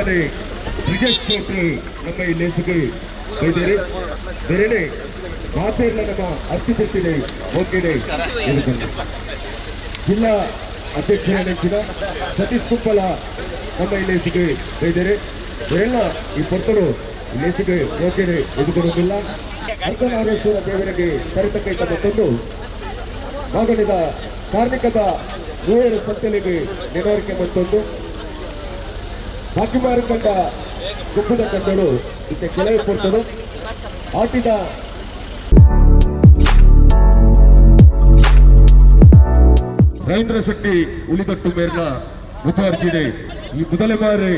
ಗುರ್ಕಾರ್ಲಾನೆ ಬ್ರಿಜೇಶ್ ಚೌಟ್ರು ನಮ್ಮ ಈ ಲೇಸಿಗೆ ಬೈದೇರಿ ಬೇರೆನೆ ಮಾತೇರ್ಲ ನಮ್ಮ ಅಸ್ಥಿಪತಿದೆ ಓಕೆಡೆ. ಜಿಲ್ಲಾ ಅಧ್ಯಕ್ಷರ ನೆಂಚಿನ ಸತೀಶ್ ಕುಪ್ಪಲ ನಮ್ಮ ಈ ಲೇಸಿಗೆ ಬೈದೇರಿ ಬೇರೆಲ್ಲ ಈ ಪೊರ್ತರು ಲೇಸಿಗೆ ಓಕೆಡೆ ಎದುಕೊಡುವುದಿಲ್ಲ. ಅರ್ಧನಾರೇಶ್ವರ ದೇವರಿಗೆ ಕರೆತಕ್ಕೈತ ಮತ್ತೊಂದು ಮಾಗಣಿದ ಕಾರ್ಮಿಕದ ಮೂವರು ಸಂತಲಿಗೆ ನೆನವರಿಕೆ ಮತ್ತೊಂದು ಬಾಕಿಮಾರು ಕಂಡ ಗುಪ್ಪದ ಕಂಡರು ಇತ್ತ ಕೆಲವು ಪೊರ್ತರು ಆಟಿದ ರವೀಂದ್ರ ಶೆಟ್ಟಿ ಉಳಿದಟ್ಟು ಮೇರ್ನ ಮುತುವರ್ಜಿದೆ ಈ ಮೊದಲ ಬಾರಿ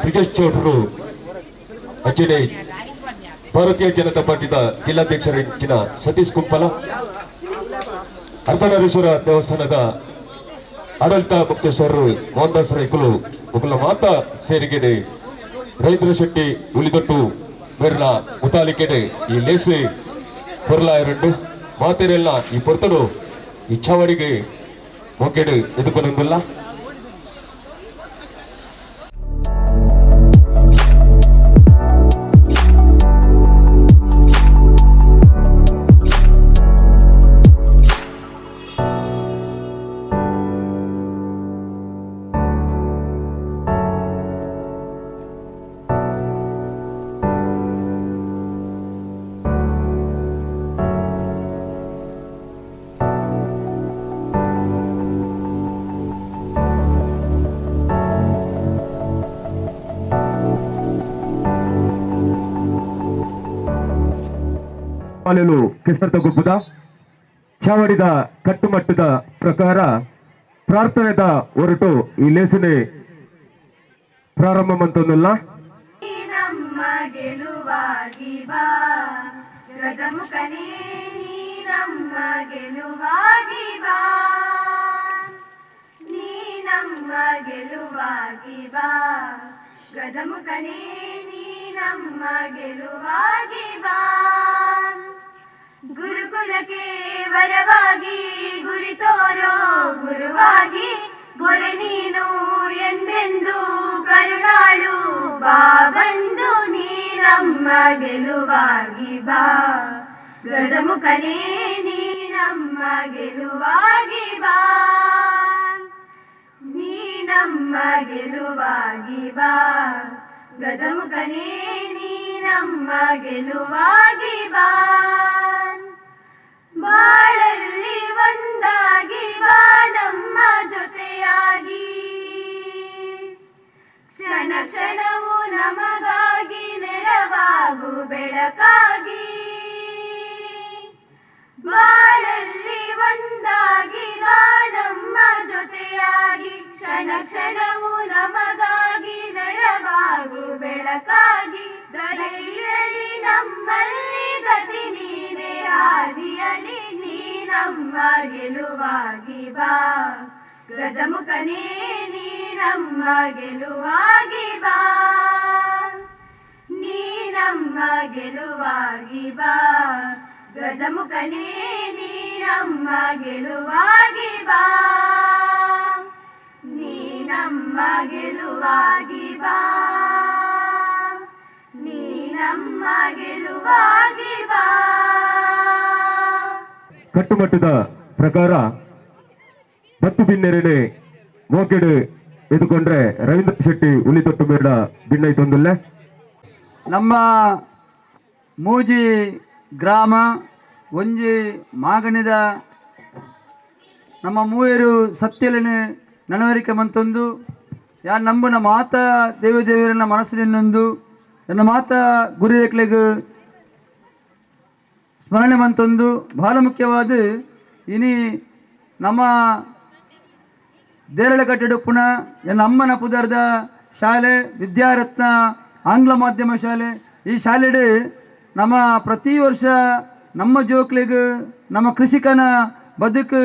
ಬ್ರಿಜೇಶ್ ಚೌಟ್ರು ಅಜ್ಜನೆ ಭಾರತೀಯ ಜನತಾ ಪಾರ್ಟಿದ ಜಿಲ್ಲಾಧ್ಯಕ್ಷರ ಸತೀಶ್ ಕುಂಪಲ, ಅರ್ಧನಾರೀಶ್ವರ ದೇವಸ್ಥಾನದ ಆಡಳಿತ ಮುಕ್ತೇಶ್ವರರು ಮೋಹನ್ ದಾಸ್ ರೈಕುಲು ಮುಕುಲ ಮಾತಾ ಸೇರಿಗೆಡೆ ರವೀಂದ್ರ ಶೆಟ್ಟಿ ಉಳಿದೊಟ್ಟು ಮೇರ್ನ ಮುತಾಲಿಕೆಡೆ ಈ ಲೇಸೆ ಪೊರ್ಲಾಯರುಂಡು ಮಾತೆರೆಲ್ಲ ಈ ಪೊರ್ತಡು ಈ ಚಾವಡಿಗೆ ಮೊಗ್ಗೆಡು ಎದುಕೊನೊಂದುಲ್ಲ. ಕೆಸರ್ತ ಗುಬ್ಬುದ ಚಾವಡಿದ ಕಟ್ಟುಮಟ್ಟದ ಪ್ರಕಾರ ಪ್ರಾರ್ಥನೆದ ಹೊರಟು ಈ ಲೇಸನೆ ಪ್ರಾರಂಭ ಮಂತೊಂದುಲ್ಲ. ನಮ್ಮ ಗೆಲುವಾಗಿ ಬಾ ಗಜಮುಖನೇ, ನೀ ನಮ್ಮ ಗೆಲುವಾಗಿ ಬಾ, ನೀ ನಮ್ಮ ಗೆಲುವಾಗಿ ಬಾ ಗಜಮುಖನೇ, ನೀ ನಮ್ಮ ಗೆಲುವಾಗಿ ಬಾ. ಗುರುಕುಲಕ್ಕೆ ವರವಾಗಿ ಗುರಿ ತೋರೋ ಗುರುವಾಗಿ ಬೊರೆ ನೀನು ಎಂದೆಂದು ಕರುಣಾಳು ಬಾ ಬಂದು ನೀ ನಮ್ಮ ಗೆಲುವಾಗಿ ಬಾ ಗಜಮುಖನೇ, ನೀ ನಮ್ಮ ಗೆಲುವಾಗಿ ಬಾ, ನೀ ನಮ್ಮ ಗೆಲುವಾಗಿ ಬಾ ಗಜಮುಖನೇ, ನೀ ನಮ್ಮ ಗೆಲುವಾಗಿ ಬಾ. ಬಾಳಲ್ಲಿ ಒಂದಾಗಿ ಬಾ ನಮ್ಮ ಜೊತೆಯಾಗಿ, ಕ್ಷಣ ಕ್ಷಣವು ನಮಗಾಗಿ ನೆರವಾಗು ಬೆಳಕಾಗಿ. ಬಾಳಲ್ಲಿ ಒಂದಾಗಿ ಬಾ ನಮ್ಮ ಜೊತೆಯಾಗಿ, ಕ್ಷಣ ಕ್ಷಣವು ನಮಗಾಗಿ ನೆರವಾಗು ಬೆಳಕಾಗಿ. ದಯೆಯಿರಲಿ ನಮ್ಮಲ್ಲಿ ಗತಿ ನೀನೇ ಹಾದಿಯಲಿ, ನೀ ನಮ್ಮ ಗೆಲುವಾಗಿ ಬಾ ಗಜಮುಖನೇ, ನೀ ನಮ್ಮ ಗೆಲುವಾಗಿ ಬಾ, ನೀ ನಮ್ಮ ಗೆಲುವಾಗಿ ಬಾ ಗಜಮುಖನೇ, ನೀ ನಮ್ಮ ಗೆಲುವಾಗಿ ಬಾ, ನೀ ನಮ್ಮ ಗೆಲುವಾಗಿ ಬಾ, ನೀ ನಮ್ಮ ಗೆಲುವಾಗಿ ಬಾ. ಕಟ್ಟುಮಟ್ಟದ ಪ್ರಕಾರ ಬತ್ತು ಬಿನ್ನೆರಡೆ ಮೋಕೆಡು ಎದುಕೊಂಡ್ರೆ ರವೀಂದ್ರ ಶೆಟ್ಟಿ ಉಳಿತೊಟ್ಟು ಬೇಡ ಬಿನ್ನೈತೊಂದುಲ್ಲ. ನಮ್ಮ ಮೂಜಿ ಗ್ರಾಮ ಒಂಜಿ ಮಾಗಣಿದ ನಮ್ಮ ಮೂವರು ಸತ್ಯಲನೆ ನಡವರಿಕೆ ಮಂತೊಂದು ಯಾರು ನಂಬುನ ಮಾತ ದೇವದೇವರನ್ನ ಮನಸ್ಸು ನಿನ್ನೊಂದು ಎನ್ನ ಮಾತ ಗುರಿಯಕ್ಲೆಗ್ ಸ್ಮರಣೆ ಮಂತೊಂದು ಬಹಳ ಮುಖ್ಯವಾದ ಇನಿ ನಮ್ಮ ದೇರಳಕಟ್ಟೆಡುಪ್ಪುನ ಎನ್ನ ಅಮ್ಮನ ಪುದರ್ದ ಶಾಲೆ ವಿದ್ಯಾರತ್ನ ಆಂಗ್ಲ ಮಾಧ್ಯಮ ಶಾಲೆ. ಈ ಶಾಲೆಡು ನಮ್ಮ ಪ್ರತಿ ವರ್ಷ ನಮ್ಮ ಜೋಕ್ಲೆಗ್ ನಮ್ಮ ಕೃಷಿಕನ ಬದುಕು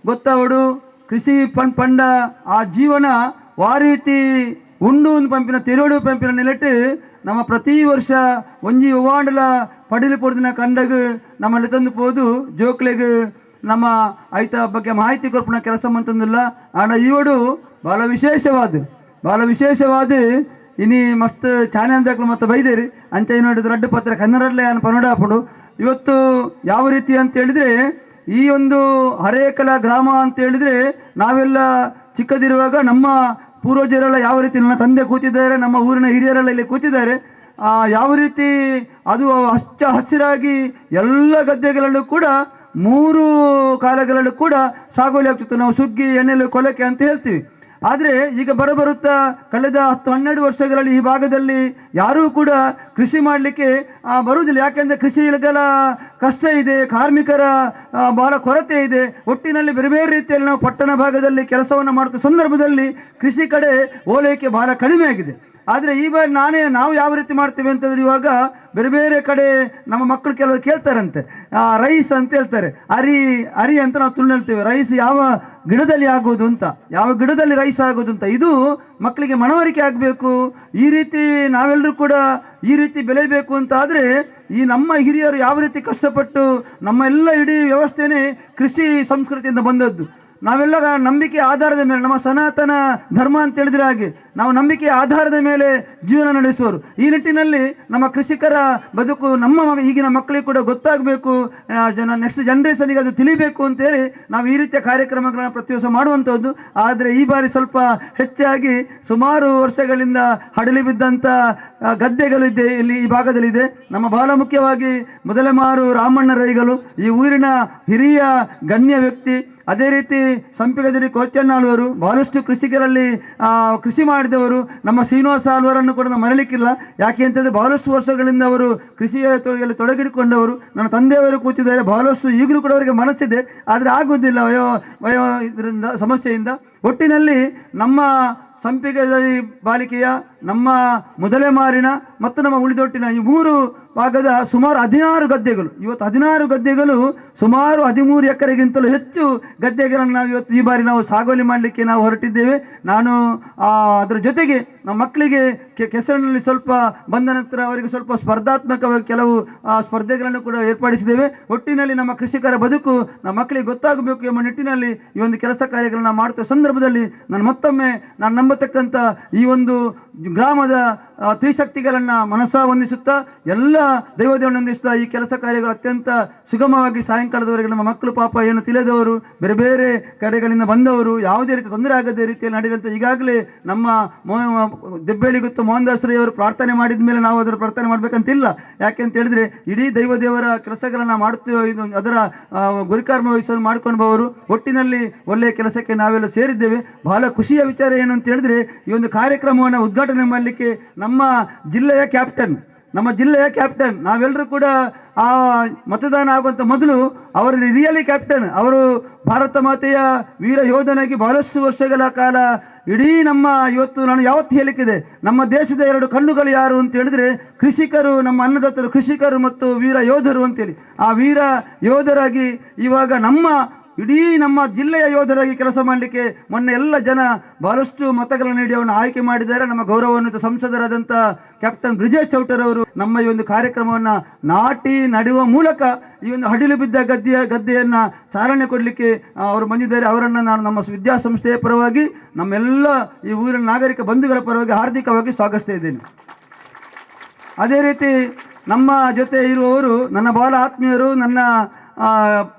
ಗೊತ್ತಾವಡು ಕೃಷಿ ಪಂಡ ಆ ಜೀವನ ವಾರೀತಿ ಉಂಡು ಪಂಪಿನ ತಿರುಡು ಪಂಪಿನ ನೆಲೆಟ್ಟು ನಮ್ಮ ಪ್ರತಿ ವರ್ಷ ಒಂಜಿ ಒವಾಂಡಲ ಪಡಿಲು ಪೊಡ್ದಿನ ಕಂಡಗ್ ನಮ್ಮಲ್ಲಿ ತಂದು ಪೋದು ಜೋಕ್ಲೆಗ್ ನಮ್ಮ ಐತ ಬಗ್ಗೆ ಮಾಹಿತಿ ಕೊರ್ಪುನ ಕೆಲಸ ಮಂತಂದಿಲ್ಲ. ಆಂಡ ಇವಡು ಬಹಳ ವಿಶೇಷವಾದ ಇನಿ ಮಸ್ತ್ ಚಾನೆಲ್ ದಾಖಲು ಮತ್ತು ಬೈದೇರಿ ಅಂಚ ಏನು ರಡ್ಡು ಪತ್ರ ಕನ್ನಡಲ್ಲೇ ಅನ್ ಪನಡಾಪುಡು. ಇವತ್ತು ಯಾವ ರೀತಿ ಅಂತ ಹೇಳಿದರೆ ಈ ಒಂದು ಹರೇಕಲ ಗ್ರಾಮ ಅಂತ ಹೇಳಿದರೆ ನಾವೆಲ್ಲ ಚಿಕ್ಕದಿರುವಾಗ ನಮ್ಮ ಪೂರ್ವಜರೆಲ್ಲ ಯಾವ ರೀತಿ ನನ್ನ ತಂದೆ ಕೂತಿದ್ದಾರೆ, ನಮ್ಮ ಊರಿನ ಹಿರಿಯರೆಲ್ಲ ಇಲ್ಲಿ ಕೂತಿದ್ದಾರೆ. ಯಾವ ರೀತಿ ಅದು ಹಚ್ಚ ಹಸಿರಾಗಿ ಎಲ್ಲ ಗದ್ದೆಗಳಲ್ಲೂ ಕೂಡ ಮೂರು ಕಾಲಗಳಲ್ಲೂ ಕೂಡ ಸಾಗುವಳಿ ಆಗ್ತಿತ್ತು. ನಾವು ಸುಗ್ಗಿ, ಎಣ್ಣೆಲು, ಕೊಲಕೆ ಅಂತ ಹೇಳ್ತೀವಿ. ಆದರೆ ಈಗ ಬರಬರುತ್ತಾ ಕಳೆದ 10-12 ವರ್ಷಗಳಲ್ಲಿ ಈ ಭಾಗದಲ್ಲಿ ಯಾರೂ ಕೂಡ ಕೃಷಿ ಮಾಡಲಿಕ್ಕೆ ಬರುವುದಿಲ್ಲ. ಯಾಕೆಂದರೆ ಕೃಷಿಗೆಲ್ಲ ಕಷ್ಟ ಇದೆ, ಕಾರ್ಮಿಕರ ಬಹಳ ಕೊರತೆ ಇದೆ. ಒಟ್ಟಿನಲ್ಲಿ ಬೇರೆ ಬೇರೆ ರೀತಿಯಲ್ಲಿ ನಾವು ಪಟ್ಟಣ ಭಾಗದಲ್ಲಿ ಕೆಲಸವನ್ನು ಮಾಡುತ್ತ ಸಂದರ್ಭದಲ್ಲಿ ಕೃಷಿ ಕಡೆ ಓಲೈಕೆ ಬಹಳ ಕಡಿಮೆ ಆಗಿದೆ. ಆದರೆ ಈ ಬಾರಿ ನಾವು ಯಾವ ರೀತಿ ಮಾಡ್ತೀವಿ ಅಂತಂದರೆ ಇವಾಗ ಬೇರೆ ಬೇರೆ ಕಡೆ ನಮ್ಮ ಮಕ್ಕಳು ಕೆಲವರು ಕೇಳ್ತಾರಂತೆ, ರೈಸ್ ಅಂತ ಹೇಳ್ತಾರೆ, ಅರಿ ಅರಿ ಅಂತ ನಾವು ತುಳು ಹೇಳ್ತೇವೆ. ರೈಸ್ ಯಾವ ಗಿಡದಲ್ಲಿ ಆಗೋದು ಅಂತ, ಯಾವ ಗಿಡದಲ್ಲಿ ರೈಸ್ ಆಗೋದು ಅಂತ ಇದು ಮಕ್ಕಳಿಗೆ ಮನವರಿಕೆ ಆಗಬೇಕು. ಈ ರೀತಿ ನಾವೆಲ್ಲರೂ ಕೂಡ ಈ ರೀತಿ ಬೆಳೆಯಬೇಕು ಅಂತ ಆದರೆ ಈ ನಮ್ಮ ಹಿರಿಯರು ಯಾವ ರೀತಿ ಕಷ್ಟಪಟ್ಟು ನಮ್ಮ ಎಲ್ಲ ಇಡೀ ವ್ಯವಸ್ಥೆನೇ ಕೃಷಿ ಸಂಸ್ಕೃತಿಯಿಂದ ಬಂದದ್ದು. ನಾವೆಲ್ಲ ನಂಬಿಕೆ ಆಧಾರದ ಮೇಲೆ, ನಮ್ಮ ಸನಾತನ ಧರ್ಮ ಅಂತ ಹೇಳಿದ್ರೆ ಹಾಗೆ ನಾವು ನಂಬಿಕೆ ಆಧಾರದ ಮೇಲೆ ಜೀವನ ನಡೆಸುವರು. ಈ ನಿಟ್ಟಿನಲ್ಲಿ ನಮ್ಮ ಕೃಷಿಕರ ಬದುಕು ನಮ್ಮ ಈಗಿನ ಮಕ್ಕಳಿಗೆ ಕೂಡ ಗೊತ್ತಾಗಬೇಕು, ಜನ ನೆಕ್ಸ್ಟ್ ಜನ್ರೇಷನಿಗೆ ಅದು ತಿಳಿಬೇಕು ಅಂತೇಳಿ ನಾವು ಈ ರೀತಿಯ ಕಾರ್ಯಕ್ರಮಗಳನ್ನು ಪ್ರತಿ ವರ್ಷ ಮಾಡುವಂಥದ್ದು. ಆದರೆ ಈ ಬಾರಿ ಸ್ವಲ್ಪ ಹೆಚ್ಚಾಗಿ ಸುಮಾರು ವರ್ಷಗಳಿಂದ ಹಡಲಿ ಬಿದ್ದಂಥ ಗದ್ದೆಗಳಿದೆ ಇಲ್ಲಿ ಈ ಭಾಗದಲ್ಲಿದೆ. ನಮ್ಮ ಬಹಳ ಮುಖ್ಯವಾಗಿ ಮೊದಲಮಾರು ರಾಮಣ್ಣ ರೈಗಳು ಈ ಊರಿನ ಹಿರಿಯ ಗಣ್ಯ ವ್ಯಕ್ತಿ. ಅದೇ ರೀತಿ ಸಂಪಿಗದಲ್ಲಿ ಕೋಚಣ್ಣಾಳ್ವರು ಬಹಳಷ್ಟು ಕೃಷಿಕರಲ್ಲಿ ಕೃಷಿ ಮಾಡಿದವರು. ನಮ್ಮ ಶ್ರೀನಿವಾಸ ಆಳ್ವರನ್ನು ಕೂಡ ನಾವು ಮರೆಯಲಿಕ್ಕಿಲ್ಲ. ಯಾಕೆ ಅಂತಂದರೆ ಬಹಳಷ್ಟು ವರ್ಷಗಳಿಂದ ಅವರು ಕೃಷಿಯ ತೊಡಗಲ್ಲಿ ತೊಡಗಿಡಿಕೊಂಡವರು. ನನ್ನ ತಂದೆಯವರು ಕೂತಿದ್ದಾರೆ, ಬಹಳಷ್ಟು ಈಗಲೂ ಕೂಡ ಅವರಿಗೆ ಮನಸ್ಸಿದೆ, ಆದರೆ ಆಗುವುದಿಲ್ಲ ವಯೋ ವಯೋ ಇದರಿಂದ ಸಮಸ್ಯೆಯಿಂದ. ಒಟ್ಟಿನಲ್ಲಿ ನಮ್ಮ ಸಂಪಿಗದಲ್ಲಿ ಬಾಲಿಕೆಯ, ನಮ್ಮ ಮೊದಲೆಮಾರಿನ ಮತ್ತು ನಮ್ಮ ಉಳಿದೊಟ್ಟಿನ ಈ ಮೂರು ಭಾಗದ ಸುಮಾರು 16 ಗದ್ದೆಗಳು, ಇವತ್ತು 16 ಗದ್ದೆಗಳು ಸುಮಾರು 13 ಎಕರೆಗಿಂತಲೂ ಹೆಚ್ಚು ಗದ್ದೆಗಳನ್ನು ನಾವು ಇವತ್ತು ಈ ಬಾರಿ ನಾವು ಸಾಗುವಳಿ ಮಾಡಲಿಕ್ಕೆ ನಾವು ಹೊರಟಿದ್ದೇವೆ. ನಾನು ಅದರ ಜೊತೆಗೆ ನಮ್ಮ ಮಕ್ಕಳಿಗೆ ಕೆಸರಿನಲ್ಲಿ ಸ್ವಲ್ಪ ಬಂದ ನಂತರ ಅವರಿಗೆ ಸ್ವಲ್ಪ ಸ್ಪರ್ಧಾತ್ಮಕವಾಗಿ ಕೆಲವು ಸ್ಪರ್ಧೆಗಳನ್ನು ಕೂಡ ಏರ್ಪಡಿಸಿದ್ದೇವೆ. ಒಟ್ಟಿನಲ್ಲಿ ನಮ್ಮ ಕೃಷಿಕರ ಬದುಕು ನಮ್ಮ ಮಕ್ಕಳಿಗೆ ಗೊತ್ತಾಗಬೇಕು ಎಂಬ ನಿಟ್ಟಿನಲ್ಲಿ ಈ ಒಂದು ಕೆಲಸ ಕಾರ್ಯಗಳನ್ನು ಮಾಡುತ್ತ ಸಂದರ್ಭದಲ್ಲಿ ನಾನು ಮತ್ತೊಮ್ಮೆ ನಾನು ನಂಬತಕ್ಕಂಥ ಈ ಒಂದು ಗ್ರಾಮದ ತ್ರಿಶಕ್ತಿಗಳನ್ನು ಮನಸ್ಸ ವಂದಿಸುತ್ತಾ ಎಲ್ಲ ದೈವದೇವನ ವಂದಿಸುತ್ತಾ ಈ ಕೆಲಸ ಕಾರ್ಯಗಳು ಅತ್ಯಂತ ಸುಗಮವಾಗಿ ಸಾಯಂಕಾಲದವರೆಗೆ ನಮ್ಮ ಮಕ್ಕಳು ಪಾಪ ಏನು ತಿಳಿದವರು, ಬೇರೆ ಬೇರೆ ಕಡೆಗಳಿಂದ ಬಂದವರು, ಯಾವುದೇ ರೀತಿ ತೊಂದರೆ ಆಗದ ರೀತಿಯಲ್ಲಿ ನಡೆದಂಥ ಈಗಾಗಲೇ ನಮ್ಮ ದೆಬ್ಬೇಳಿಗುತ್ತು ಮೋಹನದಾಸರವರು ಪ್ರಾರ್ಥನೆ ಮಾಡಿದ ಮೇಲೆ ನಾವು ಅದರ ಪ್ರಾರ್ಥನೆ ಮಾಡಬೇಕಂತಿಲ್ಲ. ಯಾಕೆ ಅಂತ ಹೇಳಿದ್ರೆ ಇಡೀ ದೈವದೇವರ ಕೆಲಸಗಳನ್ನು ಮಾಡುತ್ತೇವೆ, ಇದು ಅದರ ಗುರಿಕರ್ಮ ವಹಿಸಲು ಮಾಡಿಕೊಂಡು ಬವರು. ಒಟ್ಟಿನಲ್ಲಿ ಒಳ್ಳೆಯ ಕೆಲಸಕ್ಕೆ ನಾವೆಲ್ಲ ಸೇರಿದ್ದೇವೆ. ಬಹಳ ಖುಷಿಯ ವಿಚಾರ ಏನು ಅಂತ ಹೇಳಿದ್ರೆ ಈ ಒಂದು ಕಾರ್ಯಕ್ರಮವನ್ನು ಉದ್ಘಾಟನೆ ಮಾಡಲಿಕ್ಕೆ ನಮ್ಮ ಜಿಲ್ಲೆಯ ಕ್ಯಾಪ್ಟನ್, ನಾವೆಲ್ಲರೂ ಕೂಡ ಆ ಮತದಾನ ಆಗುವಂಥ ಮೊದಲು ಅವರು ರಿಯಲಿ ಕ್ಯಾಪ್ಟನ್. ಅವರು ಭಾರತ ಮಾತೆಯ ವೀರ ಯೋಧನಾಗಿ ಬಹಳಷ್ಟು ವರ್ಷಗಳ ಕಾಲ ಇಡೀ ನಮ್ಮ ಇವತ್ತು ನಾನು ಯಾವತ್ತು ಹೇಳಿಕ್ಕಿದೆ, ನಮ್ಮ ದೇಶದ ಎರಡು ಕಣ್ಣುಗಳು ಯಾರು ಅಂತ ಹೇಳಿದ್ರೆ ಕೃಷಿಕರು, ನಮ್ಮ ಅನ್ನದಾತರು ಕೃಷಿಕರು ಮತ್ತು ವೀರ ಯೋಧರು ಅಂತೇಳಿ. ಆ ವೀರ ಯೋಧರಾಗಿ ಇವಾಗ ನಮ್ಮ ಇಡೀ ನಮ್ಮ ಜಿಲ್ಲೆಯ ಯೋಧರಾಗಿ ಕೆಲಸ ಮಾಡಲಿಕ್ಕೆ ಮೊನ್ನೆ ಎಲ್ಲ ಜನ ಬಹಳಷ್ಟು ಮತಗಳನ್ನು ನೀಡಿ ಅವರನ್ನು ಆಯ್ಕೆ ಮಾಡಿದ್ದಾರೆ. ನಮ್ಮ ಗೌರವಾನ್ವಿತ ಸಂಸದರಾದಂಥ ಕ್ಯಾಪ್ಟನ್ ಬ್ರಿಜೇಶ್ ಚೌಟರ್ ಅವರು ನಮ್ಮ ಈ ಒಂದು ಕಾರ್ಯಕ್ರಮವನ್ನು ನಾಟಿ ನಡೆಯುವ ಮೂಲಕ ಈ ಒಂದು ಹಡಿಲು ಬಿದ್ದ ಗದ್ದೆಯನ್ನು ಚಾಲನೆ ಕೊಡಲಿಕ್ಕೆ ಅವರು ಬಂದಿದ್ದಾರೆ. ಅವರನ್ನು ನಾನು ನಮ್ಮ ವಿದ್ಯಾಸಂಸ್ಥೆಯ ಪರವಾಗಿ, ನಮ್ಮೆಲ್ಲ ಈ ಊರಿನ ನಾಗರಿಕ ಬಂಧುಗಳ ಪರವಾಗಿ ಹಾರ್ದಿಕವಾಗಿ ಸ್ವಾಗತಿಸ್ತಾ ಇದ್ದೇನೆ. ಅದೇ ರೀತಿ ನಮ್ಮ ಜೊತೆ ಇರುವವರು ನನ್ನ ಬಹಳ ಆತ್ಮೀಯರು, ನನ್ನ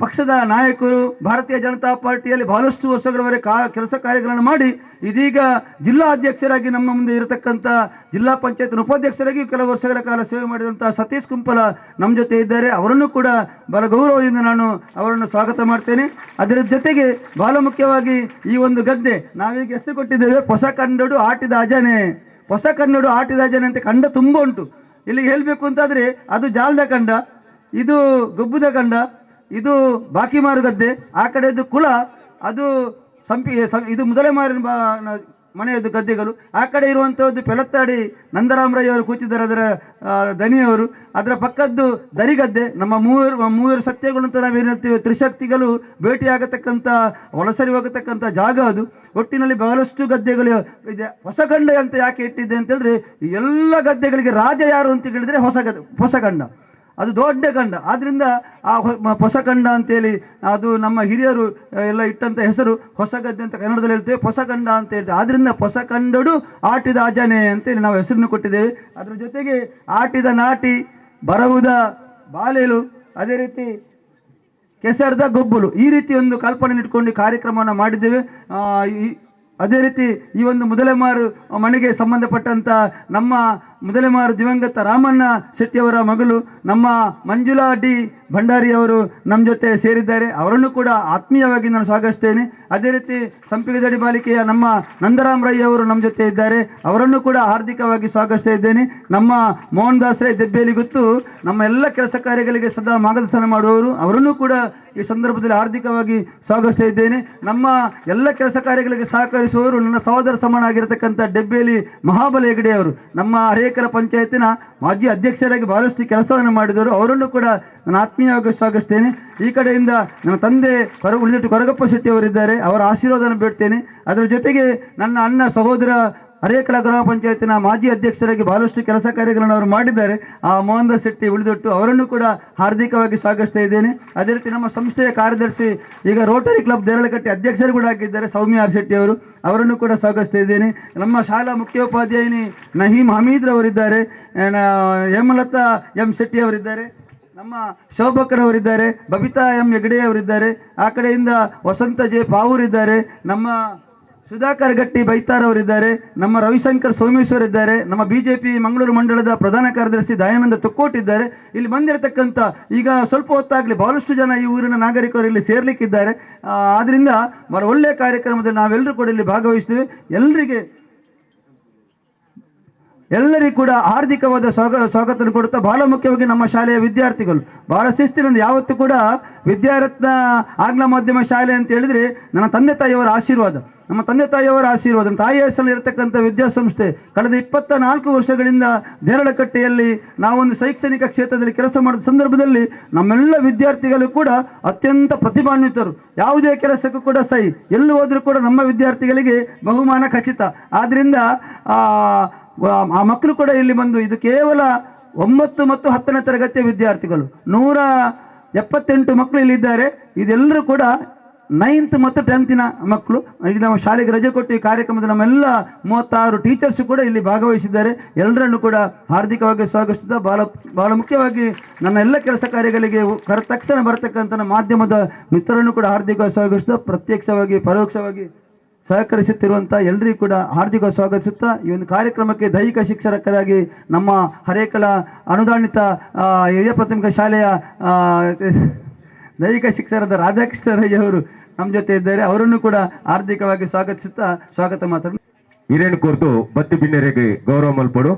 ಪಕ್ಷದ ನಾಯಕರು, ಭಾರತೀಯ ಜನತಾ ಪಾರ್ಟಿಯಲ್ಲಿ ಬಹಳಷ್ಟು ವರ್ಷಗಳವರೆಗೆ ಕೆಲಸ ಕಾರ್ಯಗಳನ್ನು ಮಾಡಿ ಇದೀಗ ಜಿಲ್ಲಾ ಅಧ್ಯಕ್ಷರಾಗಿ ನಮ್ಮ ಮುಂದೆ ಇರತಕ್ಕಂಥ ಜಿಲ್ಲಾ ಪಂಚಾಯತ್ನ ಉಪಾಧ್ಯಕ್ಷರಾಗಿ ಕೆಲವು ವರ್ಷಗಳ ಕಾಲ ಸೇವೆ ಮಾಡಿದಂಥ ಸತೀಶ್ ಕುಂಪಲ ನಮ್ಮ ಜೊತೆ ಇದ್ದಾರೆ. ಅವರನ್ನು ಕೂಡ ಬಹಳ ಗೌರವದಿಂದ ನಾನು ಅವರನ್ನು ಸ್ವಾಗತ ಮಾಡ್ತೇನೆ. ಅದರ ಜೊತೆಗೆ ಬಹಳ ಮುಖ್ಯವಾಗಿ ಈ ಒಂದು ಗದ್ದೆ ನಾವೀಗ ಹೆಸರು ಕೊಟ್ಟಿದ್ದೇವೆ, ಹೊಸ ಕನ್ನಡು ಆಟಿದ ಅಜನೆ. ಹೊಸ ಕನ್ನಡು ಆಟಿದ ಅಜನೆ ಅಂತ ಕಂಡ ತುಂಬ ಉಂಟು. ಇಲ್ಲಿಗೆ ಹೇಳಬೇಕು ಅಂತಾದರೆ ಅದು ಜಾಲದ ಕಂಡ, ಇದು ಗೊಬ್ಬದ ಕಂಡ, ಇದು ಬಾಕಿಮಾರು ಗದ್ದೆ, ಆ ಕಡೆದು ಕುಲ, ಅದು ಸಂಪಿ ಇದು ಮೊದಲೇ ಮಾರಿನ ಮನೆಯದು ಗದ್ದೆಗಳು. ಆ ಕಡೆ ಇರುವಂಥದ್ದು ಪೆಲತ್ತಾಡಿ ನಂದರಾಮರಯ್ಯವರು ಕೂತಿದ್ದಾರೆ, ಅದರ ದನಿಯವರು. ಅದರ ಪಕ್ಕದ್ದು ದರಿಗದ್ದೆ. ನಮ್ಮ ಮೂವರು ಸತ್ಯಗಳು ಅಂತ ನಾವೇನು ಹೇಳ್ತೀವಿ, ತ್ರಿಶಕ್ತಿಗಳು ಭೇಟಿಯಾಗತಕ್ಕಂಥ ಒಳಸರಿ ಹೋಗತಕ್ಕಂಥ ಜಾಗ ಅದು. ಒಟ್ಟಿನಲ್ಲಿ ಬಹಳಷ್ಟು ಗದ್ದೆಗಳು ಇದೆ. ಹೊಸಗಂಡ ಅಂತ ಯಾಕೆ ಇಟ್ಟಿದ್ದೆ ಅಂತೇಳಿದ್ರೆ, ಈ ಎಲ್ಲ ಗದ್ದೆಗಳಿಗೆ ರಾಜ ಯಾರು ಅಂತ ಕೇಳಿದರೆ ಹೊಸಗಂಡ, ಅದು ದೊಡ್ಡ ಗಂಡ. ಆದ್ದರಿಂದ ಆ ಹೊಸಗಂಡ ಅಂತೇಳಿ ಅದು ನಮ್ಮ ಹಿರಿಯರು ಎಲ್ಲ ಇಟ್ಟಂಥ ಹೆಸರು. ಹೊಸಗದ್ದೆ ಅಂತ ಕನ್ನಡದಲ್ಲಿ ಹೇಳ್ತೇವೆ, ಹೊಸಗಂಡ ಅಂತ ಹೇಳ್ತೇವೆ. ಆದ್ದರಿಂದ ಹೊಸಕಂಡಡು ಆಟಿದ ಅಜನೆ ಅಂತೇಳಿ ನಾವು ಹೆಸರನ್ನು ಕೊಟ್ಟಿದ್ದೇವೆ. ಅದರ ಜೊತೆಗೆ ಆಟಿದ ನಾಟಿ, ಬರವುದ ಬಾಲೇಲು, ಅದೇ ರೀತಿ ಕೆಸರದ ಗೊಬ್ಬಲು, ಈ ರೀತಿ ಒಂದು ಕಲ್ಪನೆ ಇಟ್ಕೊಂಡು ಕಾರ್ಯಕ್ರಮವನ್ನು ಮಾಡಿದ್ದೇವೆ. ಅದೇ ರೀತಿ ಈ ಒಂದು ಮುದಲೆಮಾರು ಮನೆಗೆ ಸಂಬಂಧಪಟ್ಟಂಥ ನಮ್ಮ ಮುದಲೆಮಾರು ದಿವಂಗತ ರಾಮಣ್ಣ ಶೆಟ್ಟಿಯವರ ಮಗಳು ನಮ್ಮ ಮಂಜುಳಾ ಡಿ ಭಂಡಾರಿಯವರು ನಮ್ಮ ಜೊತೆ ಸೇರಿದ್ದಾರೆ. ಅವರನ್ನು ಕೂಡ ಆತ್ಮೀಯವಾಗಿ ನಾನು ಸ್ವಾಗತಿಸ್ತೇನೆ. ಅದೇ ರೀತಿ ಸಂಪಿಗೆದಡಿ ಬಾಲಿಕೆಯ ನಮ್ಮ ನಂದರಾಮರಯ್ಯವರು ನಮ್ಮ ಜೊತೆ ಇದ್ದಾರೆ, ಅವರನ್ನು ಕೂಡ ಹಾರ್ದಿಕವಾಗಿ ಸ್ವಾಗತಿಸ್ತಾ ಇದ್ದೇನೆ. ನಮ್ಮ ಮೋಹನ್ ದಾಸ್ ರೈ ದೆಬ್ಬೇಲಿ ಗೊತ್ತು, ನಮ್ಮ ಎಲ್ಲ ಕೆಲಸ ಕಾರ್ಯಗಳಿಗೆ ಸದಾ ಮಾರ್ಗದರ್ಶನ ಮಾಡುವವರು, ಅವರನ್ನು ಕೂಡ ಈ ಸಂದರ್ಭದಲ್ಲಿ ಹಾರ್ದಿಕವಾಗಿ ಸ್ವಾಗತಿಸ್ತಾ ಇದ್ದೇನೆ. ನಮ್ಮ ಎಲ್ಲ ಕೆಲಸ ಕಾರ್ಯಗಳಿಗೆ ಸಹಕರಿಸುವವರು ನನ್ನ ಸಹೋದರ ಸಮಾನಾಗಿರತಕ್ಕಂಥ ಡೆಬ್ಬೇಲಿ ಮಹಾಬಲ ಹೆಗಡೆಯವರು, ನಮ್ಮ ಹರೇಕಳ ಪಂಚಾಯತಿನ ಮಾಜಿ ಅಧ್ಯಕ್ಷರಾಗಿ ಬಹಳಷ್ಟು ಕೆಲಸವನ್ನು ಮಾಡಿದರು, ಅವರನ್ನು ಕೂಡ ನಾನು ಆತ್ಮೀಯವಾಗಿ ಸ್ವಾಗತಿಸ್ತೇನೆ. ಈ ಕಡೆಯಿಂದ ನನ್ನ ತಂದೆ ಉಳಿದಿಟ್ಟು ಕೊರಗಪ್ಪ ಶೆಟ್ಟಿ ಅವರಿದ್ದಾರೆ, ಅವರ ಆಶೀರ್ವಾದವನ್ನು ಬೇಡ್ತೇನೆ. ಅದರ ಜೊತೆಗೆ ನನ್ನ ಅಣ್ಣ ಸಹೋದರ ಹರೇಕಳ ಗ್ರಾಮ ಪಂಚಾಯತಿನ ಮಾಜಿ ಅಧ್ಯಕ್ಷರಾಗಿ ಬಹಳಷ್ಟು ಕೆಲಸ ಕಾರ್ಯಗಳನ್ನು ಅವರು ಮಾಡಿದ್ದಾರೆ, ಆ ಮೋಹನ್ ದಾಸ್ ಶೆಟ್ಟಿ ಉಳಿದೊಟ್ಟು, ಅವರನ್ನು ಕೂಡ ಹಾರ್ದಿಕವಾಗಿ ಸ್ವಾಗತಿಸ್ತಾ ಇದ್ದೇನೆ. ಅದೇ ರೀತಿ ನಮ್ಮ ಸಂಸ್ಥೆಯ ಕಾರ್ಯದರ್ಶಿ, ಈಗ ರೋಟರಿ ಕ್ಲಬ್ ದೇರಳಕಟ್ಟೆ ಅಧ್ಯಕ್ಷರು ಕೂಡ ಆಗಿದ್ದಾರೆ, ಸೌಮ್ಯ ಆರ್ ಶೆಟ್ಟಿ ಅವರು, ಅವರನ್ನು ಕೂಡ ಸ್ವಾಗತಿಸ್ತಾ ಇದ್ದೇನೆ. ನಮ್ಮ ಶಾಲಾ ಮುಖ್ಯೋಪಾಧ್ಯಾಯಿನಿ ನಹೀಮ್ ಹಮೀದ್ರವರಿದ್ದಾರೆ, ಹೇಮಲತಾ ಎಂ ಶೆಟ್ಟಿ ಅವರಿದ್ದಾರೆ, ನಮ್ಮ ಶೋಭಕರವರಿದ್ದಾರೆ, ಬಬಿತಾ ಎಂ ಹೆಗಡೆ ಅವರಿದ್ದಾರೆ, ಆ ಕಡೆಯಿಂದ ವಸಂತ ಜೆ ಪಾವೂರಿದ್ದಾರೆ, ನಮ್ಮ ಸುಧಾಕರ್ ಗಟ್ಟಿ ಬೈತಾರ್ ಅವರಿದ್ದಾರೆ, ನಮ್ಮ ರವಿಶಂಕರ್ ಸೋಮೇಶ್ವರ್ ಇದ್ದಾರೆ, ನಮ್ಮ ಬಿಜೆಪಿ ಮಂಗಳೂರು ಮಂಡಲದ ಪ್ರಧಾನ ಕಾರ್ಯದರ್ಶಿ ದಯಾನಂದ ತುಕ್ಕೋಟ್ ಇದ್ದಾರೆ. ಇಲ್ಲಿ ಬಂದಿರತಕ್ಕಂಥ ಈಗ ಸ್ವಲ್ಪ ಹೊತ್ತಾಗಲಿ ಬಹಳಷ್ಟು ಜನ ಈ ಊರಿನ ನಾಗರಿಕರು ಇಲ್ಲಿ ಸೇರಲಿಕ್ಕಿದ್ದಾರೆ. ಆದ್ದರಿಂದ ಬಹಳ ಒಳ್ಳೆಯ ಕಾರ್ಯಕ್ರಮದಲ್ಲಿ ನಾವೆಲ್ಲರೂ ಕೂಡ ಇಲ್ಲಿ ಭಾಗವಹಿಸ್ತೀವಿ. ಎಲ್ಲರಿಗೂ ಕೂಡ ಹಾರ್ದಿಕವಾದ ಸ್ವಾಗತ ಕೊಡುತ್ತಾ, ಬಹಳ ಮುಖ್ಯವಾಗಿ ನಮ್ಮ ಶಾಲೆಯ ವಿದ್ಯಾರ್ಥಿಗಳು ಬಹಳ ಶಿಸ್ತಿನಿಂದ, ಯಾವತ್ತೂ ಕೂಡ ವಿದ್ಯಾರತ್ನ ಆಂಗ್ಲ ಮಾಧ್ಯಮ ಶಾಲೆ ಅಂತ ಹೇಳಿದರೆ ನನ್ನ ತಂದೆ ತಾಯಿಯವರ ಆಶೀರ್ವಾದ, ನಮ್ಮ ತಂದೆ ತಾಯಿಯವರ ಆಶೀರ್ವಾದ. ನಮ್ಮ ತಾಯಿಯ ಹೆಸರಲ್ಲಿ ಇರತಕ್ಕಂಥ ವಿದ್ಯಾಸಂಸ್ಥೆ ಕಳೆದ 24 ವರ್ಷಗಳಿಂದ ದೇರಳಕಟ್ಟೆಯಲ್ಲಿ ನಾವೊಂದು ಶೈಕ್ಷಣಿಕ ಕ್ಷೇತ್ರದಲ್ಲಿ ಕೆಲಸ ಮಾಡಿದ ಸಂದರ್ಭದಲ್ಲಿ ನಮ್ಮೆಲ್ಲ ವಿದ್ಯಾರ್ಥಿಗಳು ಕೂಡ ಅತ್ಯಂತ ಪ್ರತಿಭಾನ್ವಿತರು. ಯಾವುದೇ ಕೆಲಸಕ್ಕೂ ಕೂಡ ಸಹಿ, ಎಲ್ಲಿ ಹೋದರೂ ಕೂಡ ನಮ್ಮ ವಿದ್ಯಾರ್ಥಿಗಳಿಗೆ ಬಹುಮಾನ ಖಚಿತ. ಆದ್ದರಿಂದ ಆ ಮಕ್ಕಳು ಕೂಡ ಇಲ್ಲಿ ಬಂದು, ಇದು ಕೇವಲ 9 ಮತ್ತು 10ನೇ ತರಗತಿಯ ವಿದ್ಯಾರ್ಥಿಗಳು, 178 ಮಕ್ಕಳು ಇಲ್ಲಿದ್ದಾರೆ. ಇದೆಲ್ಲರೂ ಕೂಡ 9th ಮತ್ತು 10th ಮಕ್ಕಳು. ಇಲ್ಲಿ ನಾವು ಶಾಲೆಗೆ ರಜೆ ಕೊಟ್ಟು ಈ ಕಾರ್ಯಕ್ರಮದ ನಮ್ಮೆಲ್ಲ 36 ಟೀಚರ್ಸು ಕೂಡ ಇಲ್ಲಿ ಭಾಗವಹಿಸಿದ್ದಾರೆ. ಎಲ್ಲರನ್ನು ಕೂಡ ಹಾರ್ದಿಕವಾಗಿ ಸ್ವಾಗತಿಸುತ್ತಾ, ಬಹಳ ಬಹಳ ಮುಖ್ಯವಾಗಿ ನನ್ನ ಎಲ್ಲ ಕೆಲಸ ಕಾರ್ಯಗಳಿಗೆ ತಕ್ಷಣ ಬರತಕ್ಕಂಥ ನಮ್ಮ ಮಾಧ್ಯಮದ ಮಿತ್ರರನ್ನು ಕೂಡ ಹಾರ್ದಿಕವಾಗಿ ಸ್ವಾಗತಿಸುತ್ತಾ, ಪ್ರತ್ಯಕ್ಷವಾಗಿ ಪರೋಕ್ಷವಾಗಿ ಸಹಕರಿಸುತ್ತಿರುವಂಥ ಎಲ್ಲರಿಗೂ ಕೂಡ ಹಾರ್ದಿಕ ಸ್ವಾಗತಿಸುತ್ತಾ, ಈ ಒಂದು ಕಾರ್ಯಕ್ರಮಕ್ಕೆ ದೈಹಿಕ ಶಿಕ್ಷಕರಾಗಿ ನಮ್ಮ ಹರೇಕಳ ಅನುದಾನಿತ ಹಿರಿಯ ಪ್ರಾಥಮಿಕ ಶಾಲೆಯ ದೈಹಿಕ ಶಿಕ್ಷಕರಾದ ರಾಧಾಕೃಷ್ಣ ರೈ ಅವರು ನಮ್ಮ ಜೊತೆ ಇದ್ದಾರೆ, ಅವರನ್ನು ಕೂಡ ಹಾರ್ದಿಕವಾಗಿ ಸ್ವಾಗತಿಸುತ್ತಾ ಸ್ವಾಗತ ಮಾತಾಡ ಹಿರೇನು ಕೊರ್ತು ಬತ್ತಿ ಬಿನ್ನೆರೆಗೆ ಗೌರವ ಮಲ್ಪಡು.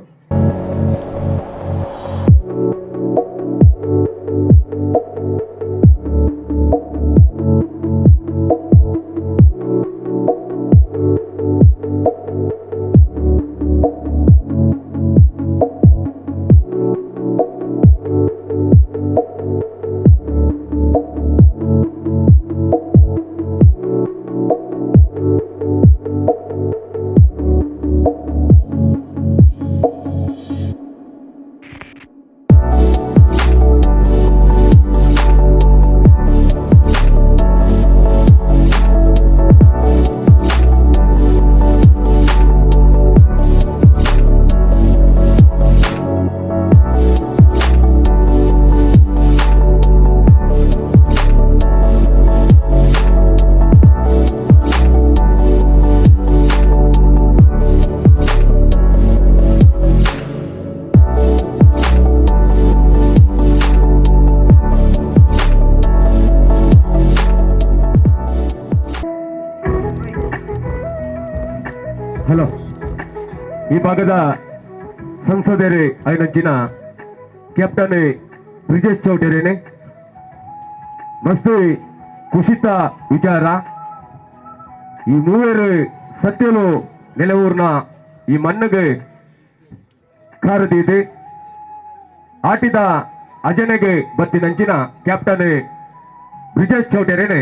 ಹಲೋ, ಈ ಭಾಗದ ಸಂಸದರು ಐನಂಚಿನ ಕ್ಯಾಪ್ಟನ್ ಬ್ರಿಜೇಶ್ ಚೌಟರೇನೆ ಮಸ್ತ್ ಕುಶಿತ ವಿಚಾರ. ಈ ಮೂವರು ಸತ್ಯಲು ನೆಲವೂರ್ನ ಈ ಮಣ್ಣಿಗೆ ಕಾರದಿದೆ ಆಟಿದ ಅಜನೆಗೆ ಬತ್ತಿನಂಚಿನ ಕ್ಯಾಪ್ಟನ್ ಬ್ರಿಜೇಶ್ ಚೌಟೆರೇನೆ